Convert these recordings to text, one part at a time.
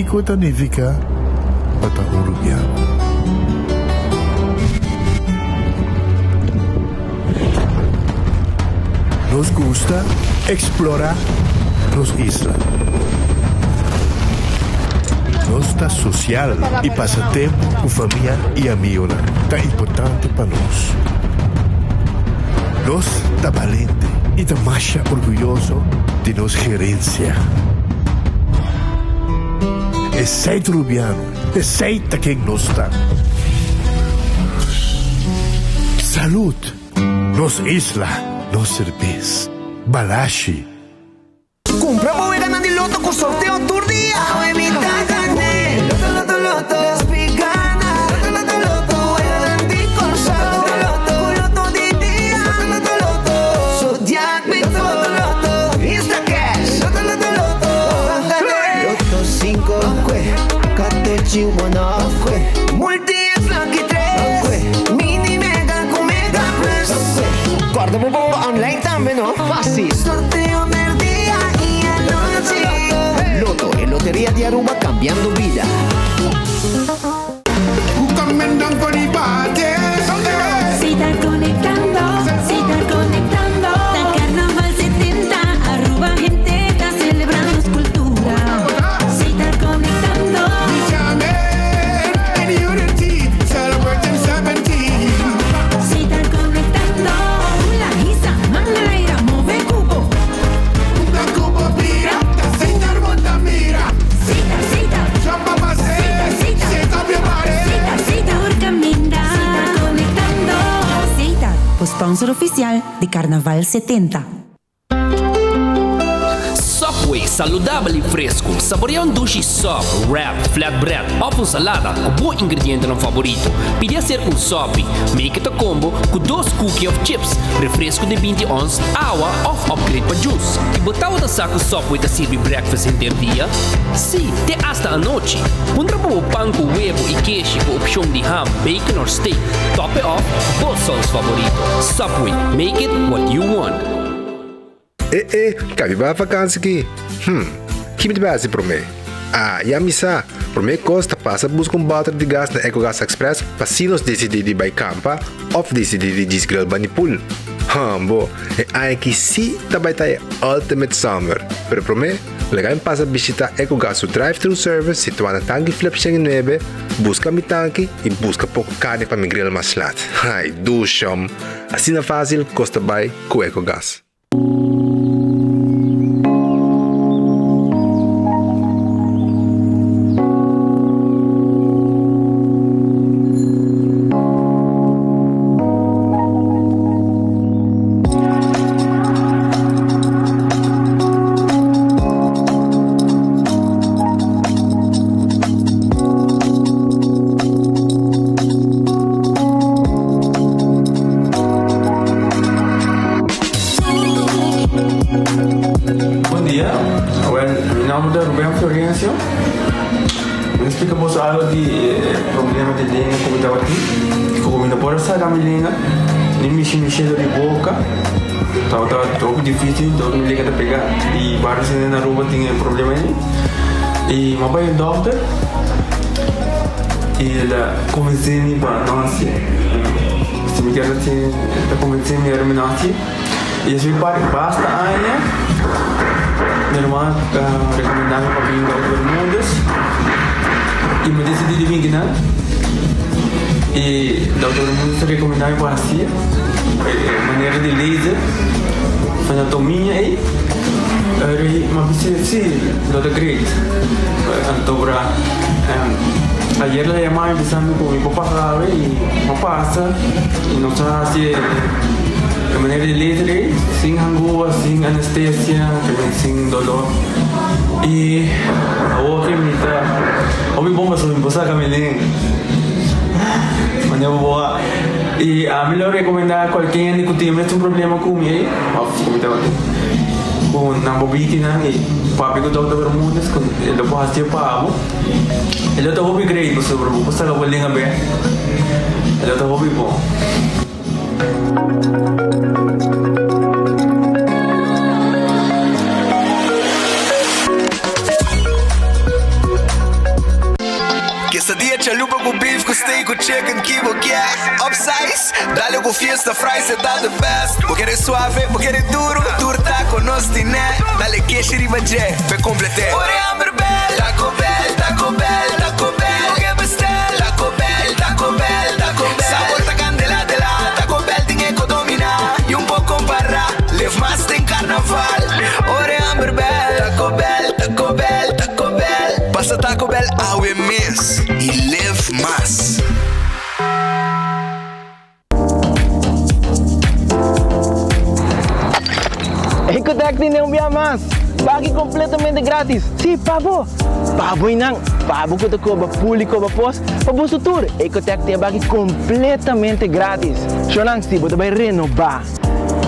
kiko ta nifiká pa ta un rubiano. Nos gusta eksplorá nos isla. Nos ta sosial i pasa tempu ku famia i amionan ta importante pa nos. Nos ta balente i ta masha orguyoso di nos gerensia. Esei ta Rubiano, esei ta ken nos ta. Salud! Nos isla, nos serbes. Balashi. Cumpra bo weganan di loto cu sorteo tur dia. Awe mi ta gane. Loto, loto, loto. Nos pi gana. Loto, loto, loto. Weganan di Corsou. Loto, loto, cu loto di dia. Loto, loto, loto. Zodiac mi Loto, loto, loto. Instacash. Loto, loto, loto. Ban gane. Loto cinco. Kwe. Katochi one off. Kwe. Multi X lucky tres. Kwe. Mini mega cu mega plus. Kwe. Corda bo bomba online tambe no. Fácil. Sorteo merdia y anochi. Lotto, e loteria di Aruba cambiando bida. Si ta conectando, si ta conectando. Ta Carnaval 70, Aruba hende ta celebra nos cultura. Si ta conectando. Si ta conectando. Hula, hisa, man na aire, move cubo. Sita, sita. Sita, sita. Sita, sita. Tur caminda. Si ta conectando. Sita, bo sponsor oficial di Carnaval 70. Subway, saludabel y fresco. Saborea un dushi sub, wrap, flatbread of un salada cu bo ingredientenan favorito. Pidi hacer un sopi. Make it a combo cu dos cookie of chips, refresco di binti ons, awa of upgrade pa juice. Y bo tabata sa cu Subway ta sirbi breakfast henter dia? Sí, te hasta anochi. Puntra pa bo pan cu webo y keshi cu opcion di ham, bacon or steak. Top it off cu bo saus favorito. Subway, make it what you want. E e, ka mi bai vakansi ki? Hm, ki mi ta bai hasi promé? Ah, ya mi sa! Promé kos ta pasa buska un bòter di gas na Ecogas Express pa si nos disidí di bai kampa òf disidí di djis grill bani pool. Hòmbo, e aña aki sí ta bai ta e ultimate summer! Pero promé, laga mi pasa bishitá Ecogas su drive-thru service situá na Tanki Flip 109, buska mi tanki i buska poko karni pa mi grill mas lat. Ai, dushòm! Asina fásil kos ta bai ku Ecogas. Bon dia, well mi nomber ta Ruben Florencio. Mi ta splika boso algo di e problema di lenga ku mi tabatin. Ku mi no por a saka mi lenga, ni mishi mishi dor di boka. Tabata hopi dificil, dor mi lenga ta pega. I varios hende na Aruba tin e problema ei. I mi a bai e dokter i el a konvensé mi pa no hasié. Si mi kier hasié, el a konvensé mi ora mi no hasié. I esei parti basta aña mi ruman a rekomendá mi pa bin Dòkter Bermúdez i mi desidí di bin kinan. I Dòkter Bermúdez a rekomendá mi pa hasié e manera di laser anatomia ei. Mi a bisa si, lo ta great. Anto bra ayer la yama mi bisa mi ku mi por pasa awe i mi a pasa i nos a hasi e. E manera di laser ei, sin hangua, sin anestesia, sin dolor. I awor ke mi ta hopi bon pasobra mi por saka mi lenga. Manera bo a. I ami lo rekomendá kualke hende ku tin e mesun problema ku mi ei, òf ku mi tabatin, ku nan por bini nan i papia ku Dòkter Bermudez ku e lo por hasié pa bo. E lo ta hopi great pasobra bo por saka bo lenga bèk. E lo ta hopi bon. chicken ki bo kier. Upsize, dale cu fiesta fries e ta the best. Bo kere suave, bo kere duro, tur taco nos tine. Dale keshi riba dje, p'e complete. Ora e hamber bel, Taco Bell, Taco Bell, Taco Bell. Bo ke bestel, Taco Bell, Taco Bell, Taco Bell. Sabor ta candela de la, Taco Bell tin e cu domina. Y un por compara, live mas den carnaval. Ora e hamber bel, Taco Bell, Taco Bell, Taco Bell. Pasa Taco Bell awe mes y live mas. Ecotec tin un bia mas! Pagi completamente gratis! Si, pa bo! Pa bo y nan! Pa bo cu ta coba pool y coba pos, pa boso tur! Ecotec tin e baki completamente gratis! Shonan, si bo ta bay renoba,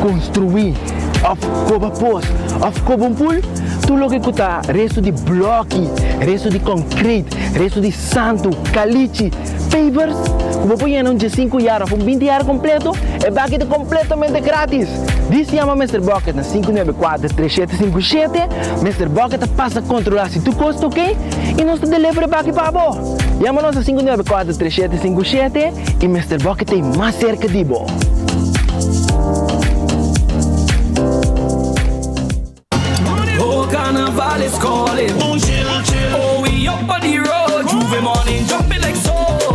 construi, of coba pos, of coba un pool, tur loke cu ta resto di bloki, resto di concrete, resto di santo, calichi, pavers, cu bo por yena un diescinco yard of un binti yard completo, e baki ta completamente gratis! Dis yama Mister Bucket na sinku nuebe kuater tres shete sinku shete, Mister Bucket ta pasa controla si tur cos ta ok y nos ta deliver e baki pa bo. Yama nos na sinku nuebe kuater tres shete sinku shete y Mister Bucket ta ei mas cerca di bo. Oh, carnival is calling. Oh, we up on the road. J'ouvert morning, jumping like so.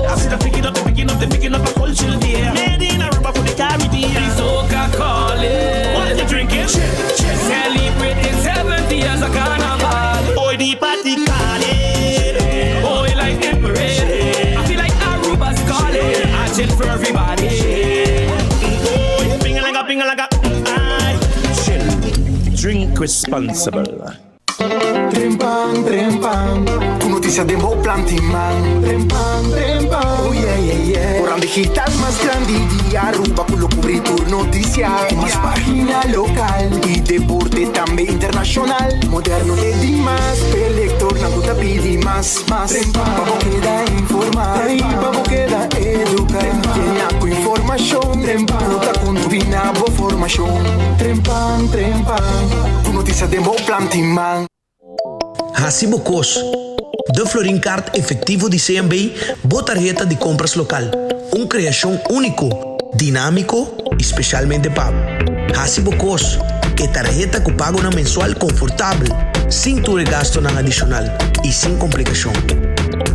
I see the picking up, the picking up, the picking up a culture there. Made in Aruba for the Caribbean. The soca calling. What you drinking? Celebrating 70 years of carnival. Oh, the party calling. Oh, we like the parade. I feel like Aruba's calling. I chill for everybody. Oh, ping like a ping like a. Aye. Chill. Drink responsible. Trempan, trempan, cu noticia den bo plant'i man. Trempan, trempan, oh yeah, yeah, yeah. Corant digital mas grandi di Aruba cu lo cubri tur noticia. Cu mas pagina local y deporte tambe internacional. Moderno te di mas, p'e lectornan cu ta pidi mas, mas. Pa bo keda informa y pa bo keda educa. Yena cu informacion, cu ta contribui na bo formacion. Trempan, trempan, cu noticia den bo plant'i man. Haci bo cos. De Florin Card Efectivo di CMB, bo tarheta di compras local. Un creacion unico, dinamico y specialmente pa bo. Haci bo cos. E tarheta cu pagonan mensual confortabel, sin tur e gastonan adicional y sin complicacion.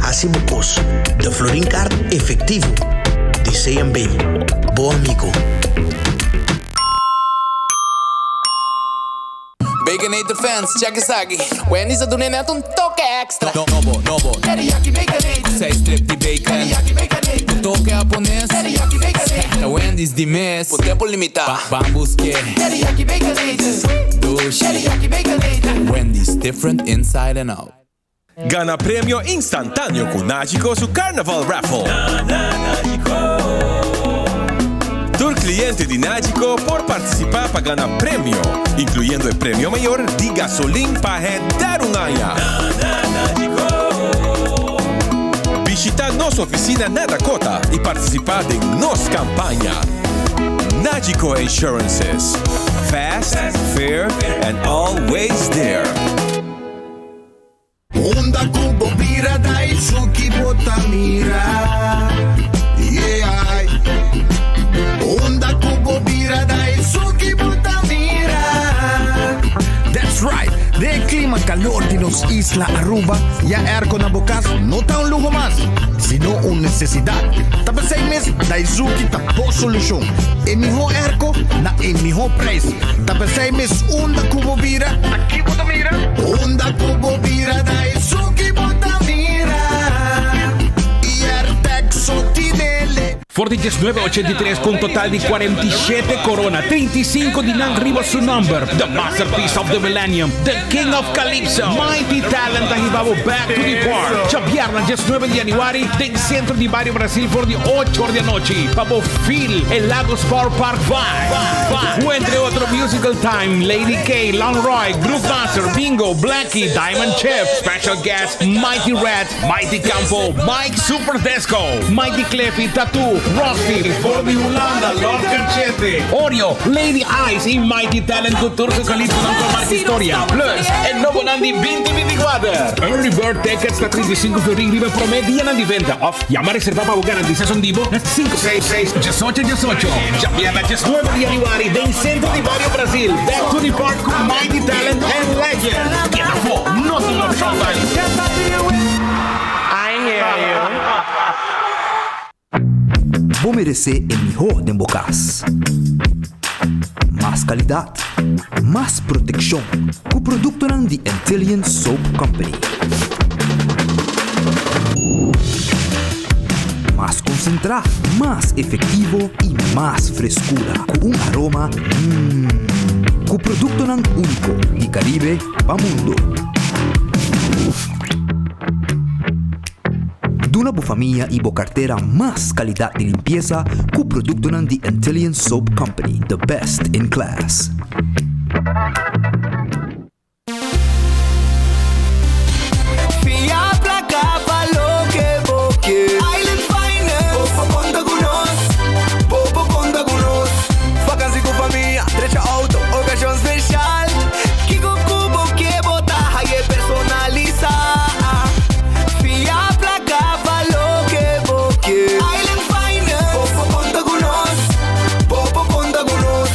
Haci bo cos. De Florin Card Efectivo di CMB. Bo amigo. Baconator fans, check esaki. Wendy's a duna net un toke extra. Nobo, nobo. Teriyaki Baconator. Seis strip di bacon. Teriyaki Baconator. Un toke Hapones. Teriyaki Baconator. Ta Wendy's di mes. Por tempo limita. Ban buske. Teriyaki Baconator. Dushi. Teriyaki Baconator. Wendy's, different inside and out. Gana premio instantaneo cu Nagico su Carnaval Raffle. Tur cliente di Nagico por participa pa gana premio, incluyendo e premio mayor di gasolin pa henter un aña. Bishita nos oficina na Dakota y participa den nos campaña. Nagico Insurances, fast, fair and always there. Unda cu bo bira Daisuki bo ta mira Yeah Unda cu bo bira Daisuki bo ta mira. That's right! Den e clima calor di nos isla Aruba, ya airco na bo cas no ta un luho mas, sino un necesidad. Ta p'esey mes Daisuki ta bo solucion. E miho airco na e miho prijs. Ta p'esey mes unda cu bo bira, aki bo ta mira. Unda cu bo bira Daisuki bo ta mira. Airtec so tinele. For di 1983 cu un total di 47 corona, 35 di nan riba su nomber, The Masterpiece of the Millennium, The King of Calypso, Mighty Talent ta hiba bo back to the park, djabièrnè 19 di januari den Centro di Bario Brasil for di ocho or di anochi pa bo feel e Lagos Power Park vibe. Cu entre otro Musical Time, Lady K, Lon Roy, Groove Master, Bingo, Blackie, Diamond Chip, Special Guest, Mighty Red, Mighty Campo, Mike Super Desco, Mighty Cleffy, Tattoo. Rusty, for di Hulanda, Lord Cachete, Oreo, Lady Ice y Mighty Talent cu tur su calypsonan cu a marca historia. Plus, e nobonan di binti binticuater. Early bird tickets ta 35 florin riba e prome dianan di venta of yama reserva pa bo garantisa son di bo na 566 18 18. Djabièrnè 19 di januari den Centro di Bario Brasil, Back to the Park cu Mighty Talent and Legend. Keda afo, no tin opcion bai. I hear you. Bo meresé e mihó den bo kas. Mas kalidat, mas protekshon ku produktonan di Antillian Soap Company. Mas konsentrá, mas efektivo i mas freskura ku un aroma mmm. Ku produktonan úniko di Karibe pa mundu. Duna bo famia y bo cartera mas calidad di limpieza cu productonan di Antillian Soap Company, the best in class. Fia placa pa loke bo ke. Island Finance. Bo por conta cu nos. Bo por conta cu nos. Vakantie cu famia, drecha auto, ocasion special. Kico cu bo ke bo ta haye personalisa. Fia placa pa loke bo ke. Island Finance. Bo por conta cu nos. Bo por conta cu nos.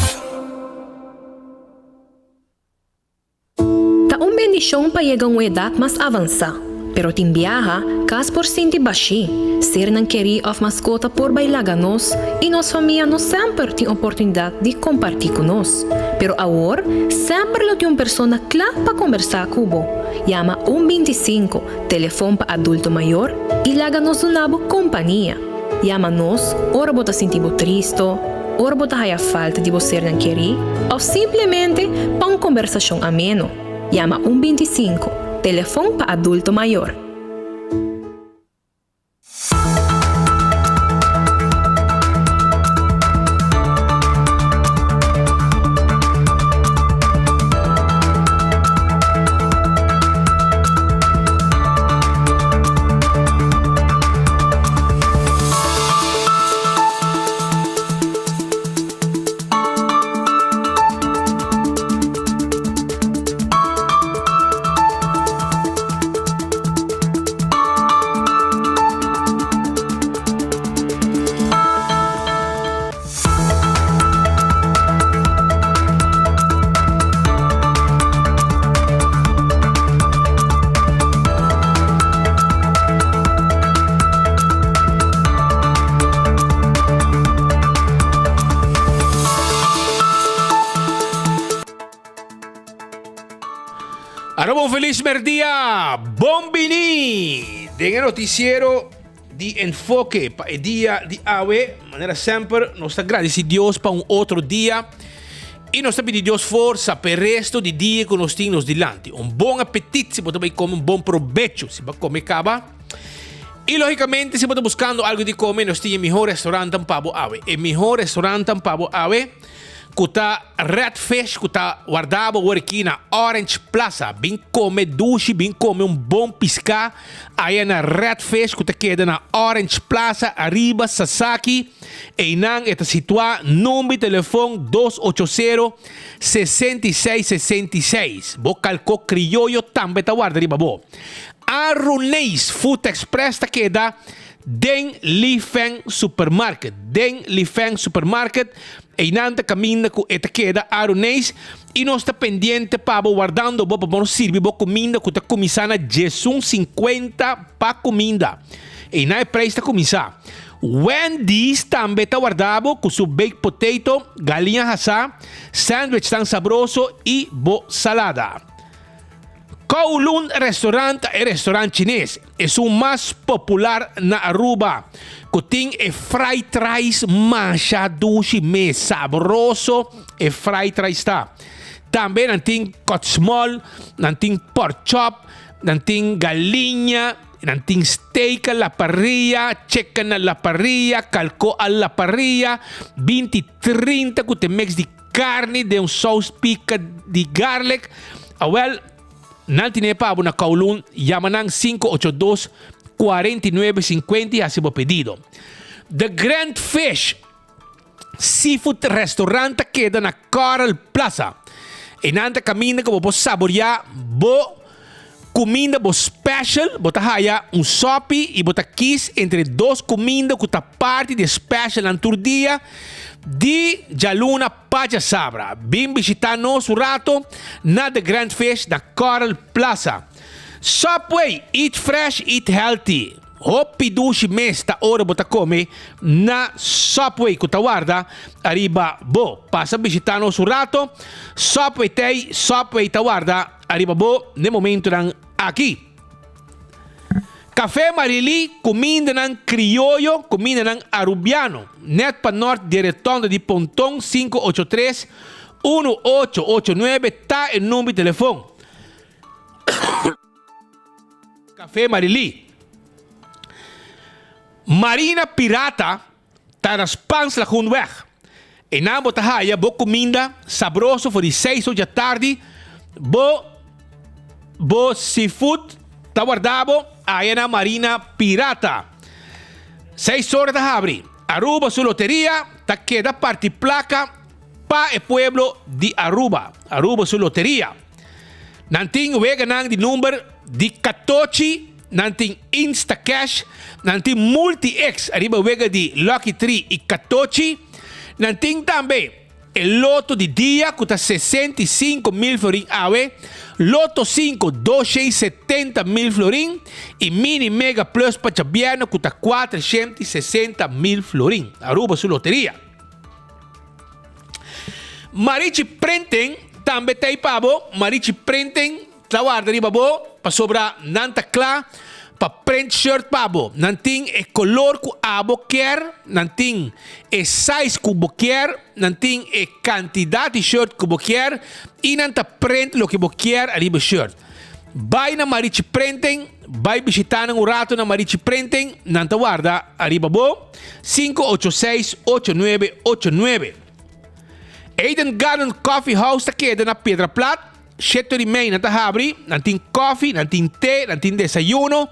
Ta un bendicion pa yega un edad mas avansa, pero tin biaha cas por sinti bashi, sernan keri of mascota por bay laga nos y nos famia no semper tin oportunidad di comparti cu nos. Pero awor semper lo tin un persona cla pa combersa cu bo. Yama un 25, telefon pa adulto mayor, y laga nos duna bo compania. Yama nos ora bo ta sinti bo tristo, ora bo ta haya falta di bo sernan kerí, òf simplemente pa un kombersashon ameno. Yama un 25, telefon pa adulto mayor. Aroba un feliz merdia, bon bini den e noticiero di Enfoke pa e dia di awe. Manera semper nos ta gradeci Dios pa un otro dia y nos ta pidi Dios forsa pa e resto di dia cu nos tin nos dilanti. Un bon apetit si bo ta bay come, un bon probecho si bo a come caba. Y logicamente si bo ta buscando algo di come nos tin e mihor restaurantan pa bo awe. E mihor restaurantan pa bo awe. Ku ta Red Fish ku ta warda bo awor aki na Orange Plaza. Bin kome dushi, bin kome un bon piská aya na Red Fish ku ta keda na Orange Plaza ariba Sasaki. Einan e ta situá number di telefon dos ocho sero, 66 66. Bo kalkó krioyo tambe ta warda riba bo. Aruneis Food Express ta keda Den Li Feng Supermarket. Den Li Feng Supermarket, einan ta kaminda ku e ta keda Aruneis i nos ta pendiente pa bo wardando bo pa bo no sirbi bo kuminda ku ta kuminsá na diesun sinkuenta pa kuminda. Einan e preis ta kuminsá. Wendy's tambe ta warda bo ku su baked potato, galiña hasá, sandwich tan sabroso i bo salada. Kowloon Restaurant ta e restaurant chines esun mas popular na Aruba cu tin e fried rice masha dushi mes, sabroso e fried rice ta. Tambe nan tin kotsmol, nan tin pork chop, nan tin galiña, nan tin steak a la parrilla, chicken a la parrilla, calco a la parrilla, binti trinta cu te mix di Carni den un saus pica di garlic. Awel, nan tine pa bo na Kowloon. Yama nan 582 49 50 y haci bo pedido. The Grand Fish Seafood Restaurant ta keda na Coral Plaza. Einan ta kaminda ku bo por saboreá bo kuminda bo special. Bo ta haya un sopi i bo ta kis entre dos kuminda ku ta parti di e specialnan tur dia di djaluna pa djasabra. Bin bishitá nos un rato na The Grand Fish na Coral Plaza. Subway, eat fresh, eat healthy. Hopi dushi mes ta ora bo ta come na Subway cu ta warda ariba bo. Pasa bishita nos un rato. Subway t'ey, Subway ta warda ariba bo n'e momentonan aki. Café Marily, cumindanan crioyo, cumindanan Arubiano. Net pa nort di e rotonda di Ponton 583 1889 ta e number di telefon. Café Marilí. Marina Pirata ta na Spaans Lagoenweg. Einan bo ta haya bo cuminda sabroso for di seis or djatardi. Bo bo seafood ta warda bo aya na Marina Pirata. Seis ora ta habri. Aruba su loteria ta keda parti placa pa e pueblo di Aruba. Aruba su loteria. Nan tin weganan di number di katochi, nan tin Instacash, nan tin Multi-X ariba wega di Lucky Tree i katochi. Nan tin tambe e loto di dia ku ta 65 mil florin awe, Loto 5 270 mil florin i Mini Mega Plus pa djabièrnè ku ta 460 mil florin. Aruba su loteria. Marichi Printing tambe ta ei pa bo. Marichi Printing ta warda riba bo pasobra nan ta kla pa print shirt pa bo. Nan tin e kolor ku abo kier, nan tin e size ku bo kier, nan tin e kantidat di shirt ku bo kier i nan ta print loke bo kier ariba e shirt. Bai na Marichi Printing, bai bishita nan un rato na Marichi Printing, nan ta warda ariba bo, 586 8989. Eden Garden Coffee House ta keda na Piedra Plat, shete ora i mei nan ta habri, nan tin koffie, nan tin te, nan tin desayuno.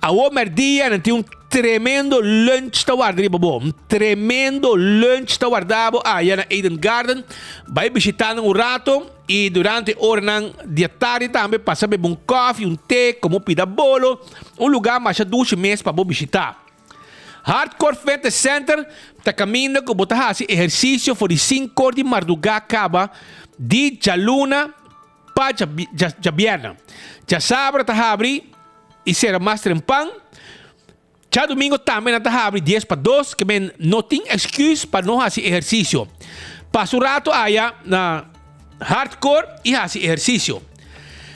Awo merdia nan tin un tremendo lunch ta warda riba bo, un tremendo lunch ta warda bo aya na Eden Garden. Bai bishita nan un rato. I durante e oranan di e tardi tambe pasa bebe un kòfi, un te, komo pida bolo, un lugá masha dushi mes pa bo bishitá. Hardcore Fitness Center ta kaminda ku bo ta hasi ehersisio for di sinkor di mardugá kaba di djaluna pa djabièrnè. Djasabra ta habri i sera mas trempan. Djadumingo tambe nan ta habri dies pa dos, ke men no tin excuse pa no hasi ehersisio. Pasa un rato aya na Hardcore i hasi ehersisio.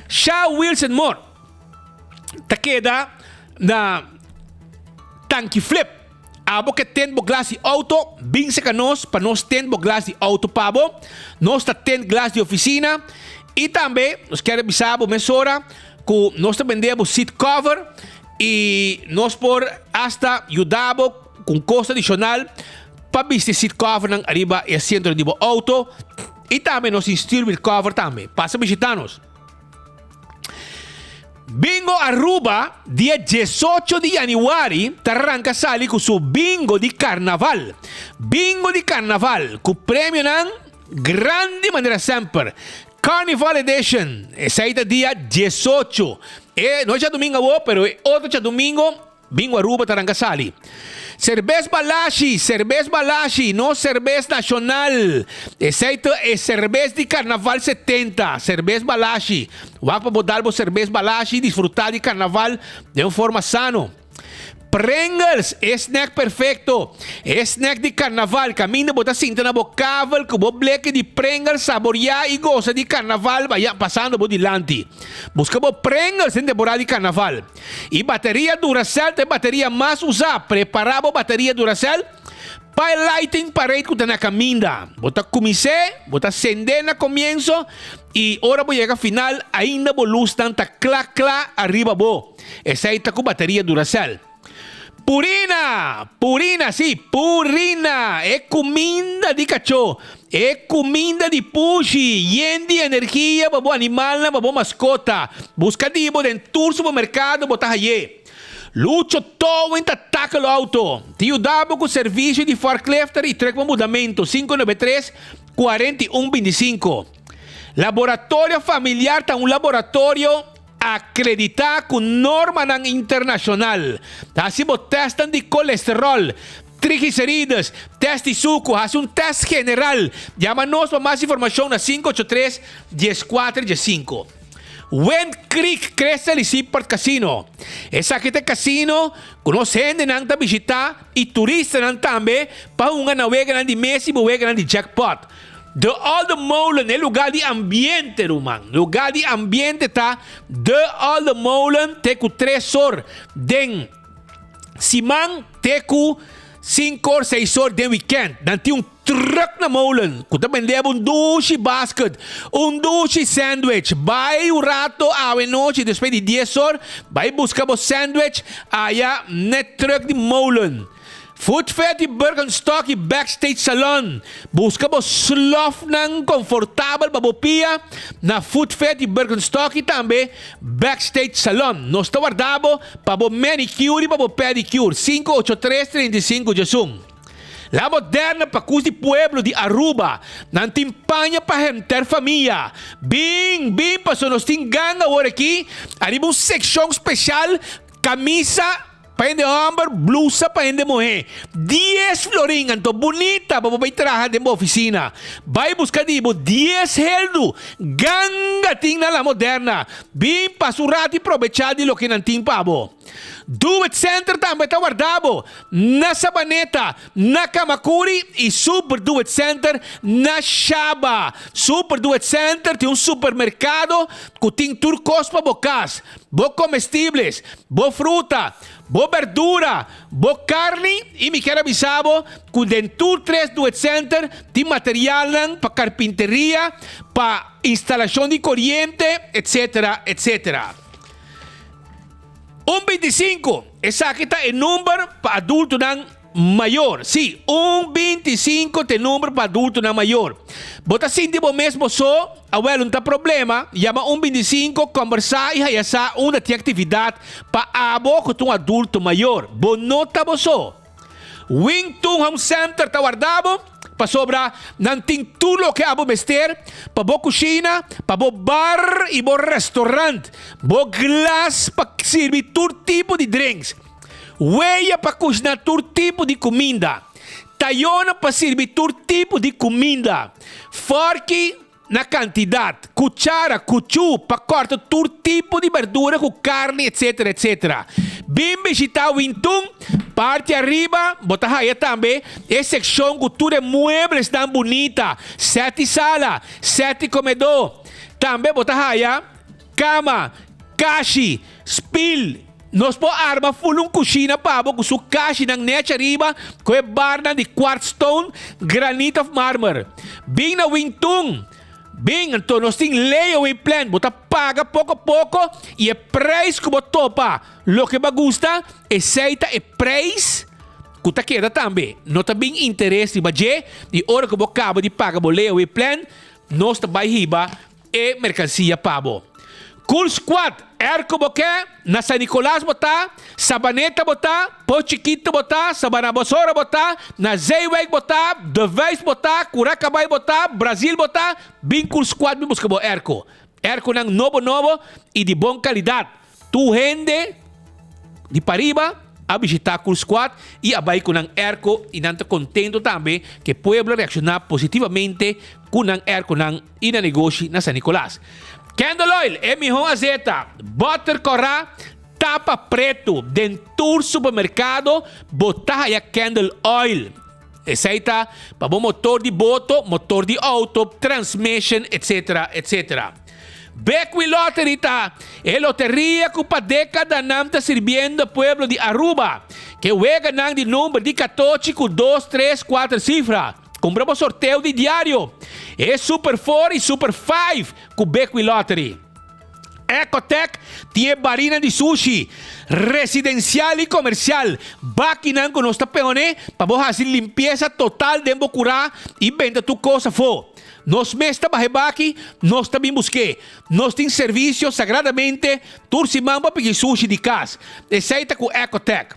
Sha Wilson Moore ta keda na Tanki Flip. Abo ke tent bo glas di auto, bin seka nos pa nos tent bo glas di auto pa bo. Nos ta tent glas di oficina i tambe nos kier bisa bo mesora ku nos ta bende bo seat cover. I nos por asta yuda bo ku un kosto adishonal pa bisti seat covernan ariba e asientonan di bo outo i tambe nos tin steer wheel cover tambe. Pasa bishita nos. Bingo Aruba dia diesocho di yanüari ta ranka sali ku su bingo di karnaval. Bingo di karnaval ku premionan grandi manera semper. Carnival Edition, esei ta dia diesocho. E no djadumingo awor, pero e otro djadumingo, Bingo Aruba ta ranka sali. Cerbes Balashi, Cerbes Balashi, nos cerbes nacional. Esei ta e cerbes di Carnaval 70, Cerbes Balashi. Wak pa bo dal bo Cerbes Balashi i disfruta di Carnaval den un forma sano. Pringles, e snack perfecto. E snack di carnaval caminda bo ta sinta na bo kavel cu bo bleke di Pringles saborea y gosa di carnaval baya pasando bo dilanti. Busca bo Pringles den temporada di carnaval. Y bateria Duracell ta e bateria mas usa. Prepara bo bateria Duracell pa e lighting parade cu ta na caminda. Bo ta cumins'é, bo ta send'é na comienso y ora bo yega final ainda bo lusnan ta cla cla ariba bo. Esei ta ku bateria Duracell. Purina! Purina, sí, Purina! E kuminda di kachó, e kuminda di pushi, yen di energia pa bo animalnan, pa bo maskota. Buska di bo den tur supermerkado bo ta hay'é. Lucho Towing ta tackle auto. Ta yuda bo ku servisio di forklifter i truck pa mudamentu, 593 41 25. Laboratorio Familiar ta un laboratorio akreditá ku normanan internashonal. Ta hasi bo tèstnan di kolesteròl, triglicerides, tèst di suku, hasi un tèst general. Yama nos pa mas informashon na 583 14 15. Wind Creek Crystal y Seaport Casino. Esaki ta e casino ku nos hendenan ta bishitá y turistanan tambe pa hunga na weganan di mesa y bo weganan di jackpot. De Olde Molen, e lugar di ambiente ruman. Lugar di ambiente ta De Olde Molen te ku tres or den siman te ku sinku or seis or den weekend. Nan tin un Truck na molen cu ta bende bo un dushi basket, un dushi sandwich. Bay un rato awe nochi despues di dies or, bay busca bo sandwich aya n'e truck di molen. Food Fair di Birkenstock y Backstage Salon. Busca bo slofnan confortabel pa bo pia na Food Fair di Birkenstock y tambe Backstage Salon. Nos ta warda bo pa bo manicure y pa bo pedicure. 583 35 11. La Moderna pa cus di pueblo di Aruba. Nan tin paña pa henter famia. Bin, bin paso nos tin ganga awor aki ariba un seccion special camisa pa hende homber, blusa pa hende muhe. Dies florin, anto bunita pa bo bay traha den bo oficina. Bay busca di bo dies heldu. Ganga tin na La Moderna. Bin pasa un rato y probecha di loke nan tin pa bo. Do It Center tambe ta warda bo na Sabaneta, na Camacuri y Super Do It Center na Shaba. Super Do It Center tin un supermercado cu tin tur cos pa bo cas, bo comestibles, bo fruta, bo berdura, bo carni y mi kier a bisa bo cu den tur tres Do It Center tin materialnan pa carpinteria, pa instalacion di coriente, etc. Etc. Un bintisinko, esaki ta e number pa adultonan mayor. Sí, un bintisinko ta e number pa adultonan mayor. Bo ta sinti bo mes bo so? Awel, un ta problema. Yama un bintisinko, kombersá i haya sa unda tin aktividat pa abo ku ta un adulto mayor. Bo no ta bo so. Wing Tun Home Center ta warda bo pasobra nan tin tur loke abo mester pa bo kushina, pa bo bar i bo restaurant, bo glas pa sirbi tur tipo di drinks, weya pa kushina tur tipo di kuminda, tayona pa sirbi tur tipo di kuminda, forki, Na kantidat, kuchara, kuchú pa kòrta tur tipo di berdura ku karni etc. Etc. Bin bishitá Wintun, parti ariba bo ta haya tambe e sekshon ku tur e mueblesnan bunita, sèt di sala, sèt di komedó. Tambe bo ta haya kama, kashi, spil. Nos por arma ful un kushina pa bo ku su kashinan nèchi ariba ku e barnan di quartz stone, granit òf marmer. Bin na Wintun! Bin! Anto nos tin layaway plan, bo ta paga poko poko i e preis ku bo topa loke bo a gusta, esei ta e preis ku ta keda tambe. No ta bin interes riba dje i ora ku bo kaba di paga bo layaway plan, nos ta bai hiba E merkansia pa bo. Cool Squad, Erko bo ke, na San Nicolas bo ta, Sabaneta bo ta, Pos Chikito bo ta, Sabana Bosora bo ta, na Zeewijk bo ta, De Vijs bo ta, Curacabay bo ta, Brazil bo ta, bin Cool Squad bin buska bo erko. Erkonan nobo nobo y di bon calidad. Tur hende di pariba a bishita Cool Squad y a bay cu nan airco y nan ta contento tambe cu e pueblo a reacciona positivamente cu nan airconan y nan negoshi na San Nicolas. Candle Oil, e miho azeta, butter cora, tapa preto den tur supermercado bo ta haya Candle Oil. Esey ta pa bo motor di boto, motor di auto, transmission, etc. Etc. Bekwin Lottery ta e loteria cu pa decadanan ta sirbiendo pueblo di Aruba. Ke weganan di number di catochi cu dos, tres, cuater cifra. Cumpra bo sorteo di diario. E Super Four y Super Five cu Bekwin Lottery. Ecotec tin e barinan di sushi, residencial y comercial, bakinan cu nos ta pone pa bo haci limpieza total den bo cura y benta tur cos afo. Nos mes ta baha e baki, nos ta bin busk'é. Nos tin servisio sagradamente tur siman pa piki sushi di kas. Esei ta ku Ecotech.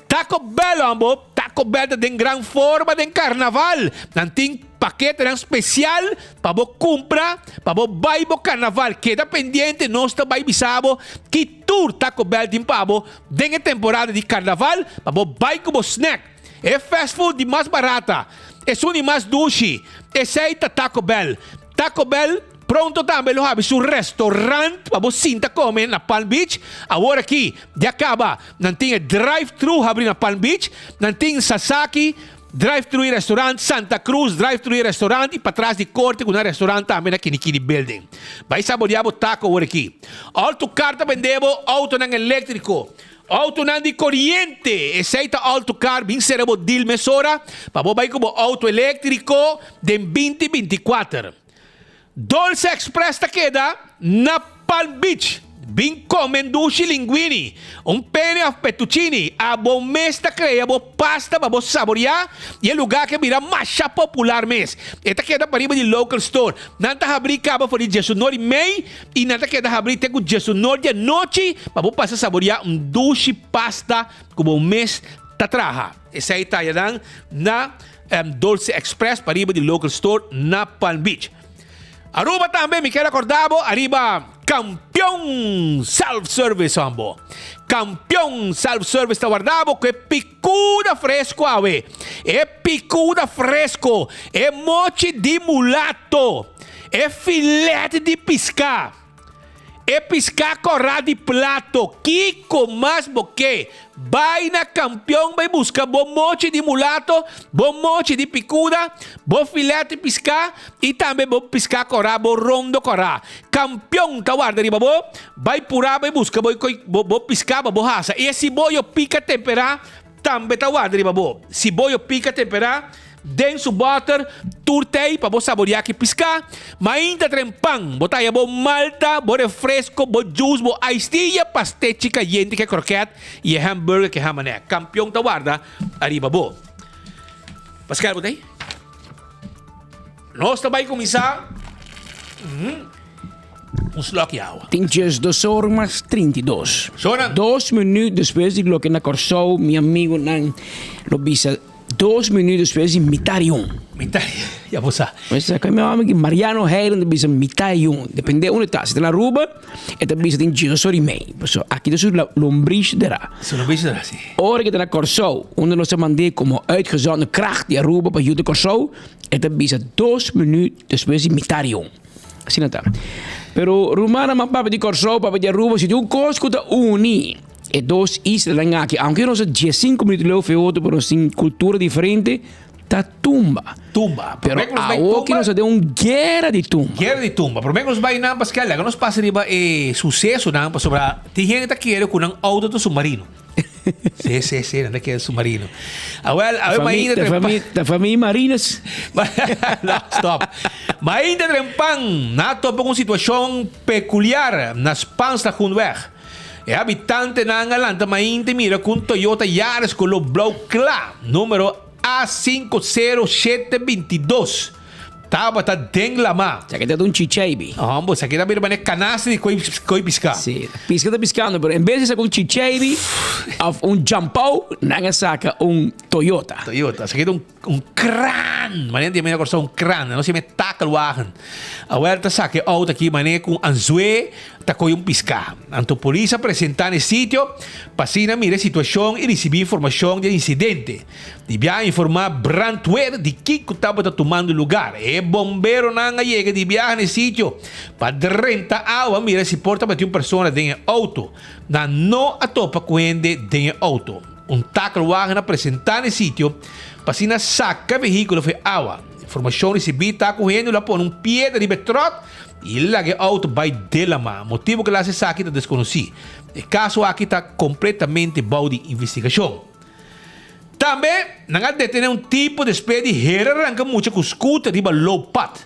Taco Bell hombo, Taco Bell ta den gran forma den karnaval. Nan tin paketenan spesial pa bo kumpra pa bo bai bo karnaval. Keda pendiente, nos ta bai bisa bo ki tur Taco Bell tin pa bo den e temporada di karnaval pa bo bai ku bo snack. E fast food di mas barata, esun di mas dushi, esei ta Taco Bell. Taco Bell pronto tambe lo habi su restaurant pa bo sinta come na Palm Beach. Awor aki ya caba nan tin e drive thru habri na Palm Beach, nan tin Sasaki drive thru y restaurant, Santa Cruz drive thru y restaurant y patras di corte cu nan restaurant tambe na Kinikini Building. Bay saborea bo taco awor aki. All to Car ta bende bo autonan electrico. Autonan di koriente, esei ta Alto Car, bin sera bo deal mesora pa bo bai ku bo auto eléktriko den binti 24. Dolce Express ta keda na Palm Beach. Bin kome dushi linguini, un pene òf fettuccini, abo mes ta krea bo pasta pa bo saboriá i e lugá ke bira masha popular mes. E ta keda pariba di Local Store. Nan ta habrí kaba for di diesunor i mei I nan ta keda habrí te ku diesunor di anochi pa bo pasa saboriá un dushi pasta ku bo mes ta traha. Esei ta haña nan na Dolce Express pariba di Local Store na Palm Beach. Aruba tambe mi kier akorda bo ariba Kampion Self Service hombo. Kampion Self Service ta warda bo ku e pikuda fresco awe. E pikuda fresco, e mochi di mulato. E filet di piská. E piská kòrá di plato. Kiko mas bo ke? Bai na Kampion bai buska bo mochi di mulato, bo mochi di pikuda, bo filet di piská i tambe bo piská kòrá, bo rondo kòrá. Kampion ta warda riba bo. Bai purá bai buska bo bo piská pa bo hasa. I e siboyo pika temperá Tambe ta warda riba bo. Si bo yo pica temperá den su boter tur tei pa bo saboreá ki piská, mainta tren pan, bo ta haya bo malta, bo refresco, bo juice, bo iced tea y e pastechi cayente ke kroket y e hamburger ke hamanek. Campeon ta warda ariba bo. Pascal bo ta ei? Nos ta bai kuminsá un slòk di awa. Tin 12 or mas 32. Dos minuut despues di loke na Kòrsou mi amigunan lo bisa dos minuut despues di mitar i un. Mitar ya bo sa. Mester sa mi amigu Mariano Heiland ta bisa mitar i un. Depende unda ta. Si ta na Aruba e ta bisa tin 12 or i mei. Pasobra aki ta su lombrish dera. Su lombrish dera si. Ora ke ta na Kòrsou unda nos a mand'é komo uitgezonden kracht di Aruba pa yuda Kòrsou E ta bisa dos minuut despues di mitar i un. Asina ta. Pero rumannan mas papia di Kòrsou, papia di Aruba, si tin un kos ku ta uni e dos islanan aki, aunke nos ta diesinku minuut leu for e otro, pero nos tin kultura diferente, ta tumba. Tumba. Pero awo ki nos ta den un guera di tumba. Guera di tumba. Promé ku nos bai nan, paske laga nos pasa riba e susesonan, pasobra tin hende ta kere ku nan outo ta submarino. Sí, sí, sí, nan ta kere submarino. Awel, awe mainta Ta trempan. ta famia Marines. No, stop. Mainta trempan, nan a topa ku un situashon pekuliar na Spaanslagoenweg. E habitantenan a lanta mainta i mira ku un Toyota Yaris koló blou kla, número A 50722, Tabata den lamá. Esaki ta un chicheibi. Hombo, esaki ta bira manera canasta di koi koi piská. Sí, piska ta piskando, pero en bes di saka un chicheibi of un jampou, nan a saka un Toyota. Toyota, esaki ta un un kran. Manera di mira Kòrsou un kran, nan no siña takelwagen. Awor ta saka e outo aki manera ku un anzué ta koi un piská. Anto polis a presentá na e sitio pa asina mira e situashon i risibí informashon di e insidente. Di biaha informá brandweer di kiko tabata tumando lugar. E bomberonan a yega di biaha na e sitio pa drenta awa mira si por tabatin un persona den e auto. Nan no a topa ku hende den e auto. Un takelwagen a presentá na e sitio pa asina saka e vehíkulo for e awa. Informashon risibí ta ku hende lo a pone un piedra riba e tròk i laga e auto bai den lama. Motibu ku el a hasi esaki ta deskonosí. E kaso aki ta kompletamente bou di investigashon. Tambe nan a detené un tipo despues di hera ranka mucha ku scooter riba looppad.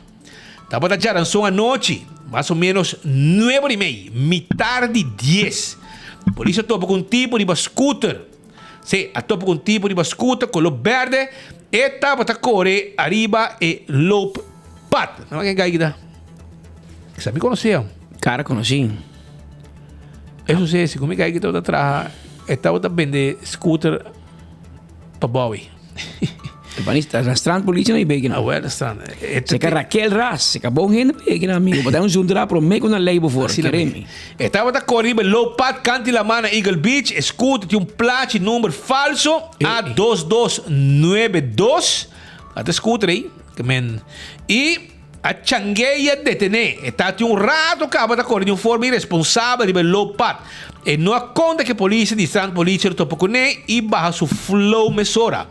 Tabata djaranson anochi, mas o menos nuebe ora i mei, mitar di dies. Polis a topa ku un tipo riba scooter. Sí, a topa ku un tipo riba scooter koló berde. E tabata kore ariba e looppad. Path. No ken gai kita. Sa mi conoce. Cara conocí. Eso sí, si mi gai kita ta traha, e tabata bende scooter pa Bowie. Panista, na strand politie na ibeken. Ah, wel, strand. Seka Raquel Ras, seka bon hende beken amigo. But un zundra pro me con una ley voor, keremi. E tabata kore riba low path kanti laman na Eagle Beach. E scooter tin un plachi number falso A2292. Ata scooter ei. Ke men. I a changué i a detené. E tatin un rato kaba ta kore di un forma iresponsabel riba e low path. E no a konta ke polis di strand politie lo topa kuné i baha su flow mesora.